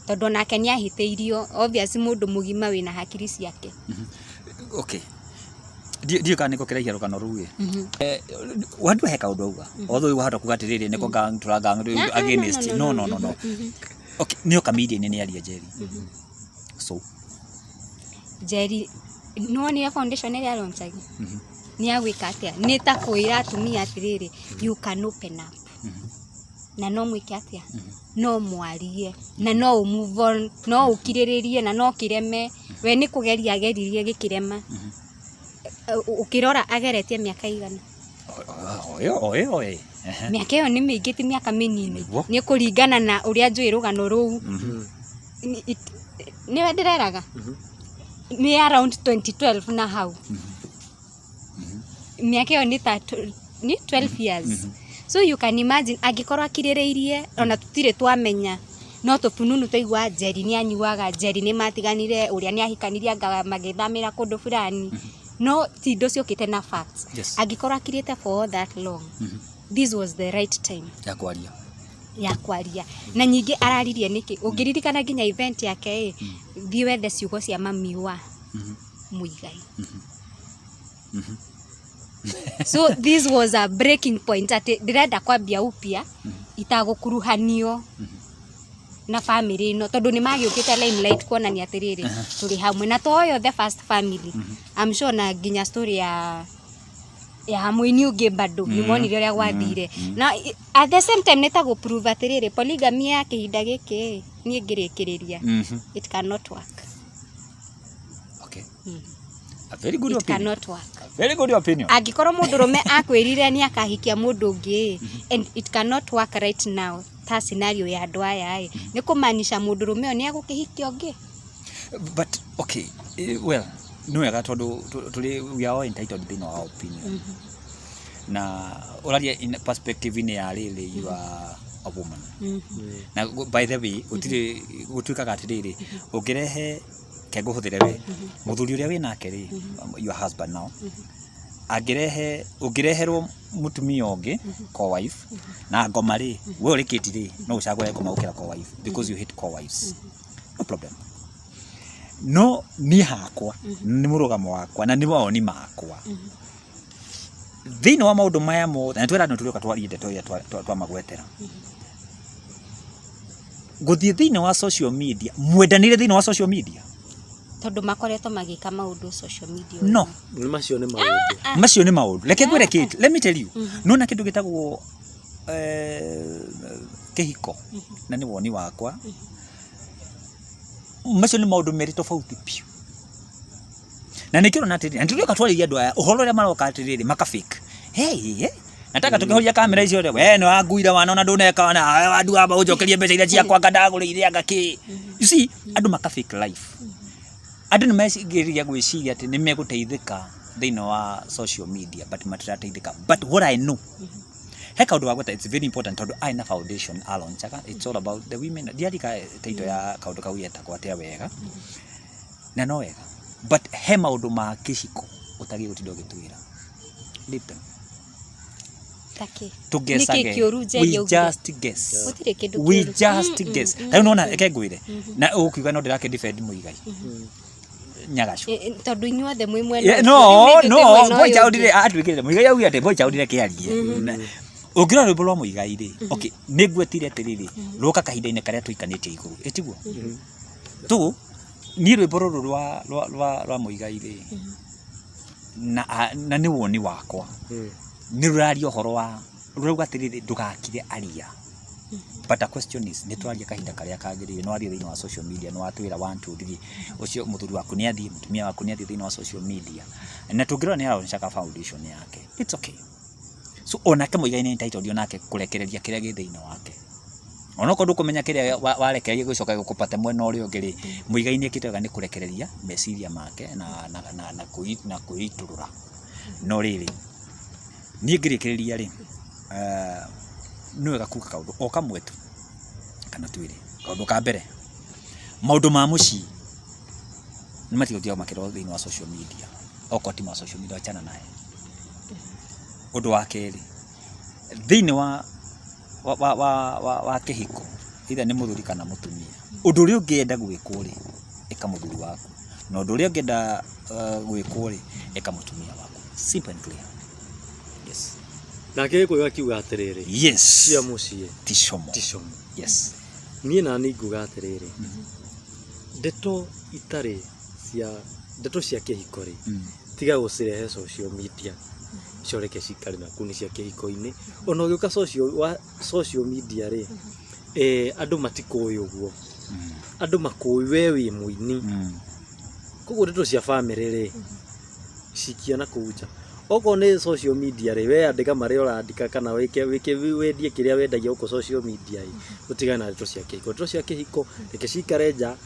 tondũ onake nĩ ahĩtĩirio, obvious, mũndũ mũgima wĩna hakiri ciake. Okay, ndiũ kana nĩko kĩraihia rũgano rũu ĩ. Wandua he kaũndũ auga, although wahota kuga atĩrĩrĩ nĩko gang tũra gang against. No, no, no, no, okay, nĩoka media-inĩ nĩ aria Njeri, so Njeri nĩwonire foundation ĩrĩa aronchagi nĩ agwĩka atĩa? Nĩ ta kwĩra atumia atĩrĩrĩ, you can open up na no mwĩke atĩa, no mwarie na no ũ move on, no ũkirĩrĩrie na no kĩreme. We nĩ kũgeria ageririe gĩkĩrema. Ũkĩrora ageretie mĩaka igana? Oyo oyo oyo. Mĩaka ĩyo nĩ mĩingĩ, ti mĩaka mĩnini. Nĩguo. Nĩ kũringana na ũrĩa njũĩ rũgano rũu. Nĩwe ndĩreraga nĩ around 2012 na hau mĩaka ĩyo nĩ ta nĩ 12 years, so you can imagine angĩkorwo akirĩrĩirie. Ona tũtirĩ twamenya, no tũfununu twaigua Njeri nĩ anyuaga, Njeri nĩ matiganire, ũrĩa nĩ ahikanirie anga magĩthamĩra kũndũ fulani, no ti indo ciũkĩte na facts. Angĩkorwo akirĩte for all that long, this was the right time ya kwaria. Ya kwaria. Na nyingĩ araririe nĩkĩ? Ũngĩririkana nginya event yake ĩ, thiĩ wethe ciugo cia mami wa Muigai. So this was a breaking point atĩ ndĩrenda kwambia upya itagũkuruhanio na family ĩno, tondũ nĩ magĩũkĩte limelight kuonania atĩrĩrĩ, tũrĩ hamwe na to yo the first family. I'm sure na nginya story ya mũini ũngĩ bado nĩ monire ũrĩa gwathire. Na at the same time nĩ ta gũ-prove atĩrĩrĩ, polygamy ya kĩhinda gĩkĩ niĩ ngĩrĩkĩrĩria, it cannot work. Okay, a very good It opinion. cannot work. A very good opinion. Angĩkorwo mũndũrũme akwĩrire nĩ akahikia mũndũ ũngĩ and it cannot work right now, ta scenario ya andũ aya ĩ, nĩ kũmaanisha mũndũrũme ũyũ nĩ egũkĩhikia ũngĩ. But okay, well, nĩ wega tondũ tũrĩ, we are all entitled thĩinĩ wa opinion, na ũraria in perspective-inĩ ya rĩrĩ, you are a woman. Na by the way, gũtirĩ gũtuĩkaga atĩrĩrĩ, ũngĩrehe kengũhũthĩre we mũthuri ũrĩa wĩ nake rĩ, your husband now, angĩrehe, ũngĩreherwo mũtumia ũngĩ co-wife na ngoma rĩ, we ũrĩkĩti rĩ, no ũcagũre ngoma gũkĩra co-wife because you hate co-wives, no problem. No niĩ hakwa nĩ mũrũgamo wakwa na nĩ mawoni makwa thĩinĩ wa maũndũ maya mothe, na twĩra andũ tũrĩoka twarie ndeto ĩrĩa twamagwetera gũthiĩ thĩinĩ wa social media, mwendanĩre thĩinĩ wa social media. Tondũ makoretwo magĩka maũndũ social media. No. Nĩ macio nĩ maũndũ. Macio nĩ maũndũ, reke ngwĩre kĩndũ, let me tell you, nona kĩndũ gĩtagwo kĩhiko, na nĩ woni wakwa, macio nĩ maũndũ merĩ tofauti biũ. Na nĩkĩo ũrona atĩrĩrĩ, na tũrĩoka twarĩria andũ aya ũhoro ũrĩa maroka atĩrĩrĩ maka fake, hey, hey. Nataka tũkĩhoria kamera icio rĩ, we nĩ wanguire wana, ona ndũneka ona wandu amba ũnjokerie mbeca iria ciakwa anga ndagũrĩire anga kĩ. You see, andũ maka fake life. Andũ nĩ meciria gwĩciria atĩ nĩ megũteithĩka thĩinĩ wa social media, but matirateithĩka. But what I know, he kaũndũ wa gweta, it's very important, tondũ arĩ na foundation alonchaga, it's all about the women. Ndiarika title ya kaũndũ kau yetagwo atĩa wega, na no wega, but he maũndũ ma kĩhiko ũtagĩrĩirwo gũtinda ũgĩtwĩra, leave them. Takĩ? Tũgecage. Nĩkĩ kĩũru Njeri We augire? just guess. Gũtirĩ kĩndũ We kĩũru. just guess. Rĩu nona, reke ngwĩre, na ũkiuga no ndĩrake defend Muigai Nyagacu. Tondũ inyuothe mwĩ mwena Yeah, ũcio, no rĩu ithuĩ no twĩ mwena boy ũyũ child ũngĩ. rĩ, atuĩkĩte Muigai augire atĩ boy child reke arie. Ũngĩrora rwĩmbo rwa Muigai rĩ, okay, nĩ ngwetire atĩrĩrĩ, rũka kahinda-inĩ karĩa tũikanĩtie igũrũ, ĩtiguo tu niĩ rwĩmbo rũrũ rwa Muigai rĩ, na nĩ woni wakwa, nĩ rũraria ũhoro wa rũrauga atĩrĩrĩ, ndũgakire, aria. But the question is, nĩ twaria kahinda karĩa kagĩrĩire? Nĩ wathiĩ thĩinĩ wa social media, nĩ watwĩra 1 2 3, ũcio mũthuri waku nĩ athiĩ, mũtumia waku nĩ athiĩ thĩinĩ wa social media, na tũngĩrora nĩ aroncaga foundation yake, it's okay. So onake Muigai nĩ entitled onake kũrekereria kĩrĩa gĩ thĩinĩ wake, onokorwo ndũkũmenya kĩrĩa warekereria gĩcoka gĩkũpate mwena ũrĩa ũngĩ rĩ. Muigai nĩ ekĩte wega nĩ kũrekereria meciria make na kwĩitũrũra. No rĩrĩ, Niĩ ngĩrĩkĩrĩria rĩ, nĩ wega kuga kaũndũ o kamwe tu kana twĩrĩ. Kaũndũ ka mbere, maũndũ ma mũciĩ nĩ matige gũtinda makĩrorwo thĩinĩ wa social media. Okorwo ti ma social media wachana naye. Ũndũ wa kerĩ, thĩinĩ wa kĩhiko, either nĩ mũthuri kana mũtumia, ũndũ ũrĩa ũngĩenda gwĩkwo rĩ, ĩka mũthuri waku, na ũndũ ũrĩa ũngĩenda gwĩkwo rĩ, ĩka mũtumia waku. Simple and clear. Yes. Nake Gĩkũyũ akiuga atĩrĩrĩ, Yes. cia mũciĩ Ti como. ti como. Yes. Niĩ nani nguga atĩrĩrĩ, ndeto itarĩ cia ndeto cia kĩhiko rĩ, tiga gũcirehe social media, icio reke cikare naku nĩ cia kĩhiko-inĩ. Ona ũgĩũka social, wa social media rĩ, andũ matikũĩ ũguo, andũ makũĩ we wĩ mũini. Koguo ndeto cia bamĩrĩ rĩ, cikia na kũu nja. Okorwo nĩ social media rĩ, we andĩka marĩa ũrandĩka kana wĩke wĩke wendie kĩrĩa wendagia gũkũ social media ĩ, ũtigane na ndeto cia kĩhiko. Ndeto cia kĩhiko reke cikare nja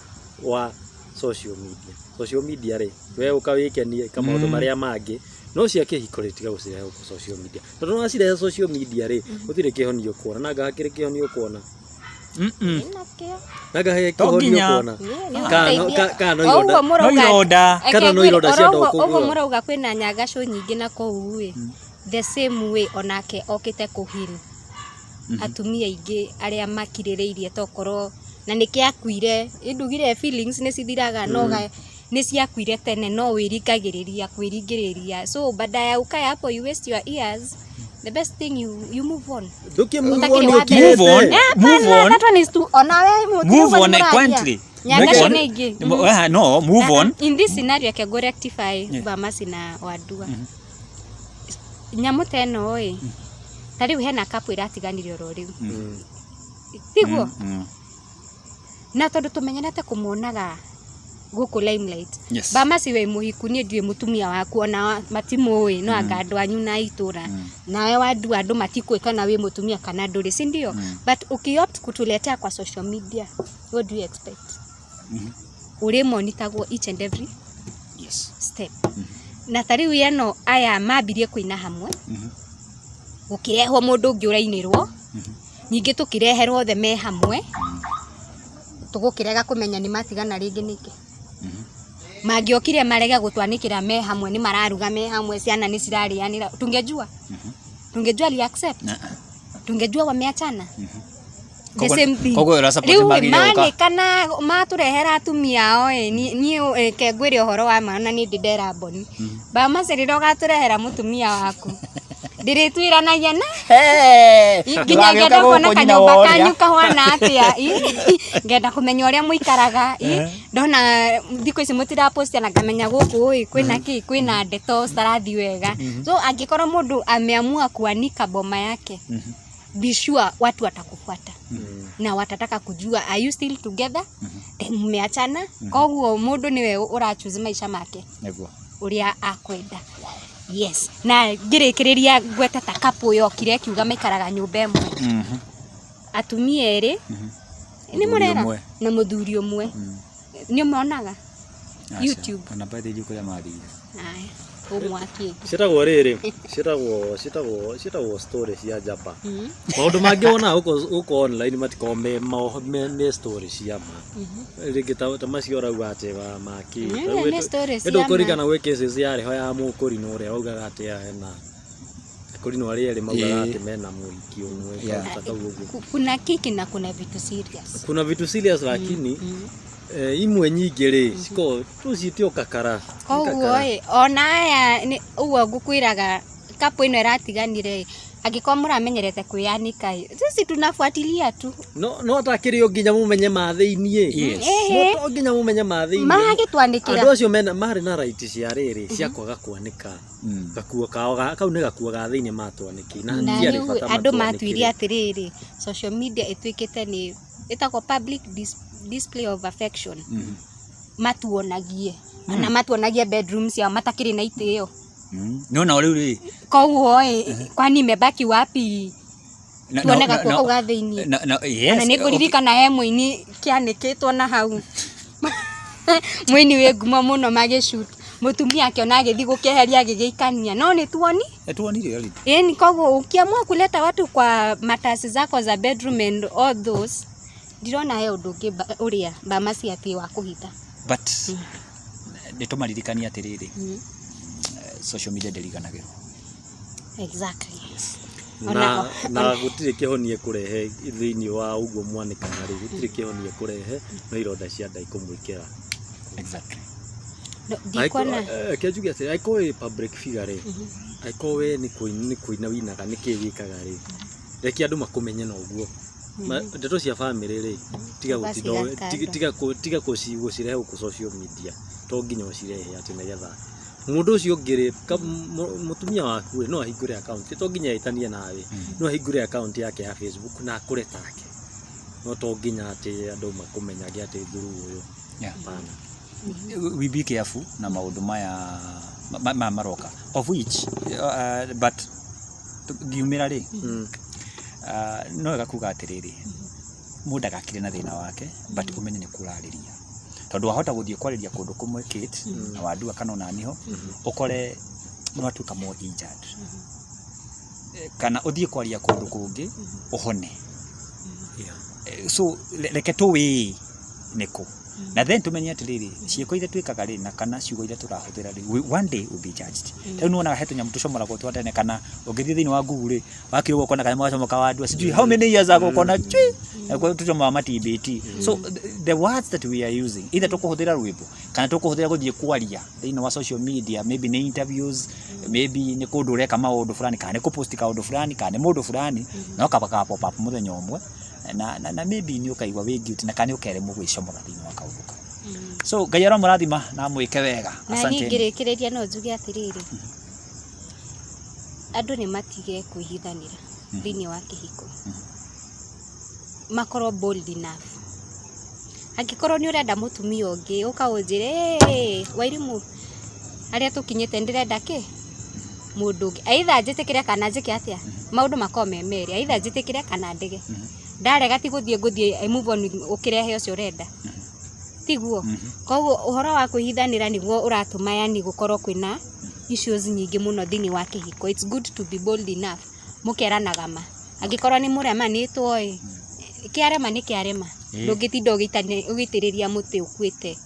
wa social media. Social media rĩ, we ũka wĩkenie, ĩka maũndũ marĩa mangĩ, no cia kĩhiko rĩ, tiga gũcirehe gũkũ social media. Tondũ wacirehe social media rĩ, gũtirĩ kĩhonio ũkuona, na anga hakĩrĩ kĩhonio ũkuona. Ĩnakĩo. Na anga he To kĩhonio nginya. ũkuona. Niĩ nĩ Kana no- ũteithia. kana no O ũguo ironda. No ironda. Kana no ironda cia nda ũguo ũkũgũra. mũrauga kwĩna nyangacũ nyingĩ na kũu ĩ, the same way onake okĩte kũheal atumia aingĩ arĩa makirĩrĩirie tokorwo na nĩkĩo akuire, ndugire feelings nĩ cithiraga no nĩ ciakuire tene no wĩringagĩrĩria kwĩringĩrĩria, so badala ya ukae hapo you waste your years, the best thing you move on. Ndũkĩ move Ũtakĩrĩ on wa mbere. Move on. ũkirĩte. Move on. That one is too onawe Move on quietly. Nyangacũ Move on. nĩ ingĩ. No, move on. In this scenario kego rectify Bamasi na Wandua. Nyamũ ta ĩno ĩ, ta rĩu hena couple ĩratiganire oro rĩu, tiguo? Na tondũ tũmenyanĩte kũmonaga gũkũ limelight. Yes. Bamasi wĩ mũhiku, niĩ ndiũĩ mũtumia waku ona matimũĩ, no anga andũ anyu na itũra. Nawe Wandua andũ matikũĩ kana wĩ mũtumia kana ndũrĩ, si ndio? But ukiopt kutuletea kwa social media, what do you expect? Ũrĩmonitagwo each and every Yes. step. Na ta rĩu ĩno aya mambirie kũina hamwe, gũkĩrehwo mũndũ ũngĩ ũrainĩrwo, ningĩ tũkĩreherwo othe me hamwe, tũgũkĩrega kũmenya nĩ matigana rĩngĩ nĩkĩ. Mangĩokire marege gũtwanĩkĩra me hamwe, nĩ mararuga me hamwe, ciana nĩ cirarĩanĩra, tungejua? Tungejua ali accept? Tungejua wameachana? The same thing. Koguo ũra support Rĩu magire gũka. manĩkana matũrehera atumia ao ĩ, niĩ reke ngwĩre ũhoro wa ma na nĩ ndĩ ndera Mboni. Bamasi rĩrĩa ũgatũrehera mũtumia waku, ndĩrĩtuĩranagia na nginya ngenda kuona kanyũmba kanyu kahana atĩa, ngenda kũmenya ũrĩa mũikaraga, ndona thikũ ici mũtirapost na ngamenya gũkũ ĩ kwĩna kĩ, kwĩna ndeto citarathiĩ wega. So angĩkorwo mũndũ ameamua kuanika boma yake, be sure watu watakufuata na watataka kujua, are you still together, mmeachana? Koguo mũndũ nĩwe ũrachoose maica make Nĩguo. ũrĩa akwenda. Yes, na ngĩrĩkĩrĩria ngwete ta couple yokire ĩkiuga maikaraga nyũmba ĩmwe, atumia erĩ nĩ Mũthuri mũrera ũmwe. na mũthuri ũmwe, nĩ ũmonaga YouTube. Ona by the way kũrĩa mathire. Aya, ũmwaki. Ciĩtagwo rĩrĩ, ciĩtagwo story cia njamba. Maũndũ mangĩ wonaga gũkũ online matikoragwo me story cia ma. Rĩngĩ ta macio ũrauga atĩ wa maki. Nĩ story cia ma. Ndũkũririkana gwĩ cases yarĩ ho ya mũkũrinũ ũrĩa waugaga atĩ hena akũrinũ arĩa erĩ maugaga atĩ mena mũhiki ũmwe, Yeah. ta kau ũguo. Kuna kiki na kuna vitu serious. Kuna vitu serious, lakini imwe nyingĩ rĩ cikoragwo tũciĩte o kakara. Koguo ĩ, ona aya nĩ ũguo ngũkwĩraga, couple ĩno ĩratiganire ĩ, angĩkorwo mũramenyerete kwĩyanĩka ĩ, sisi tunafuatilia tu. No atakĩrĩ o nginya mũmenye ma thĩiniĩ. Yes. No to nginya mũmenye ma thĩiniĩ. Magĩtwanĩkĩra. Andũ acio mena marĩ na right cia rĩrĩ cia kwaga kwanĩka gakuo kao, kau nĩ gakuo ga thĩiniĩ matwanĩkĩ na Na hatiarĩ rĩu bata andũ matuire matwanĩkĩre. atĩrĩrĩ, social media ĩtuĩkĩte nĩ ĩtagwo public display of affection, matuonagie na matuonagie bedroom ciao matakĩrĩ na itĩo. No na rĩu rĩ, Koguo ĩ, kwani imebaki wapi tuone gakuo kau ga thĩiniĩ? Yes. Ona nĩ ngũririkana he mũini kĩanĩkĩtwo na hau, mũini wĩ ngumo mũno, magĩshoot Mũtumia akĩona agĩthiĩ gũkĩeheria agĩgĩikania, no nĩ tuoni. Nĩtuonire already. Yaani koguo ukiamua kuleta watu kwa matasi zako za bedroom and all those, ndirona he ũndũ ũngĩ ũrĩa Bamasi atĩ wa kũhitha. But nĩ tũmaririkanie atĩrĩrĩ, social media ndĩriganagĩrwo. Exactly. Na na gũtirĩ kĩhonia kũrehe thĩinĩ wa ũguo mwanĩkana rĩ, gũtirĩ kĩhonia kũrehe no ironda cia nda ikũmwĩkĩra. Exactly. No, ndikuona. Reke njuge atĩrĩ, angĩkorwo wĩ public figure rĩ, angĩkorwo we nĩ kũina winaga, nĩ kĩĩ wĩkaga rĩ, reke andũ makũmenye na ũguo. Ndeto cia bamĩrĩ rĩ, tiga gũtinda Ũgaciga kando. tiga gũcirehe gũkũ social media, to nginya ũcirehe atĩ nĩgetha mũndũ ũcio ũngĩ rĩ, mũtumia waku rĩ, no ahingũre account, to nginya etanie nawe, no ahingũre account yake ya Facebook na akũre take, no to nginya atĩ andũ makũmenyage atĩ through ũyũ. Hapana. We be careful na maũndũ maya maroka, of which but ngiumĩra rĩ, no wega kuga atĩrĩrĩ, mũndũ ndagakire na thĩna wake, but ũmenye nĩ kũrarĩria, tondũ wahota gũthiĩ kwarĩria kũndũ kũmwe Kate na Wandua kana ona niho ũkore nĩ watuĩka more injured, kana ũthiĩ kwaria kũndũ kũngĩ ũhone. So reke tũwĩĩ nĩkũ, na then tumenye atĩrĩrĩ, ciĩko iria twĩkaga rĩ, na kana ciugo iria tũrahũthĩra rĩ, one day will be judged. Rĩu nĩwonaga he tũnyamũ tũcomoragwo twa tene, kana ũngĩthiĩ thĩinĩ wa Google rĩ, wakĩrwo ũkona kanyamũ gacomoka Wandua sijui how many years ago, ũkona chui tũcomoga matibĩti. So the words that we are using, either tũkũhũthĩra rwĩmbo kana tũkũhũthĩra gũthiĩ kwaria thĩinĩ wa social media, maybe nĩ interviews, maybe nĩ kũndũ ũreka maũndũ fulani, kana nĩ kũpost kaũndũ fulani, kana nĩ mũndũ fulani, no kaba ka pop up mũthenya ũmwe, na maybe nĩ ũkaigua wĩ guilty, na kana nĩ ũkeremwo gwĩcomora thĩinĩ wa kaũndũ kau. So Ngai aromũrathima na amwĩke wega. Na niĩ Asanteni. ngĩrĩkĩrĩria no njuge atĩrĩrĩ, andũ nĩ matige kwĩhithanĩra thĩinĩ wa kĩhiko, makorwo bold enough. Angĩkorwo nĩ ũrenda mũtumia ũngĩ, ũka ũnjĩre, "Ĩ, Wairimũ, harĩa tũkinyĩte ndĩrenda kĩ mũndũ ũngĩ," either njĩtĩkĩre kana njĩke atĩa, maũndũ makorwo me merĩ, either njĩtĩkĩre kana ndege. Ndarega ti gũthiĩ ngũthiĩ I move on with ũkĩrehe ũcio ũrenda, tiguo? Koguo ũhoro wa kwĩhithanĩra nĩguo ũratũma yani gũkorwo kwĩna issues nyingĩ mũno thĩinĩ wa kĩhiko. It's good to be bold enough, mũkeranaga ma. Angĩkorwo nĩ mũremanĩtwo ĩ, kĩarema nĩ kĩarema. Ndũngĩtinda ũgĩitĩrĩria mũtĩ ũkuĩte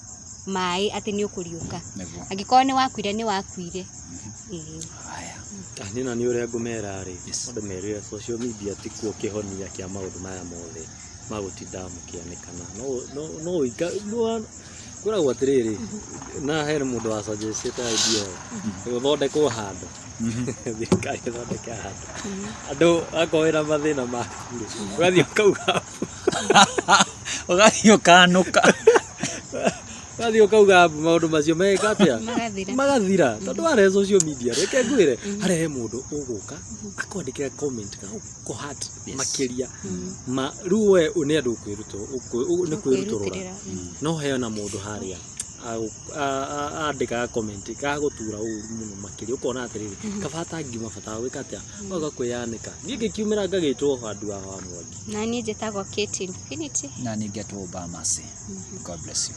maĩ atĩ nĩ ũkũriũka. Nĩguo. Angĩkorwo nĩ wakuire, nĩ wakuire. Ĩĩ. Haya. Niĩ na niĩ ũrĩa ngũmera rĩ, Yes. andũ merire social media ti kuo kĩhonia kĩa maũndũ maya mothe magũtinda mũkĩanĩkana. No no no kwĩragwo atĩrĩrĩ, na he mũndũ wa suggest idea ĩyo, gũthondekwo handũ, thirikari ĩthondeke handũ andũ akorwo wĩna mathĩna maku rĩ, ũgathiĩ ũkauga. Ũgathiĩ ũkanũka. Ũgathiĩ ũkauga maũndũ macio meka atĩa? Magathira. Magathira, tondũ warehe social media, reke ngwĩre, harehe mũndũ ũgũka akwandĩkĩra comment ko heart makĩria ma rĩu we nĩ andũ nĩ kwĩrutũrũra. Kwĩrutĩrĩra. No heo na mũndũ harĩa andĩkaga comment gagũtura ũru mũno makĩria, ũkona atĩrĩrĩ, kaba atangiuma bata wa gwĩka atĩa, oga kwĩyanĩka. Niĩ ngĩkiumĩra ngagĩtwo handũ wa Mwangi. Na niĩ njĩtagwo Kate Infinity. Na ningĩ atwo Obamasi. God bless you.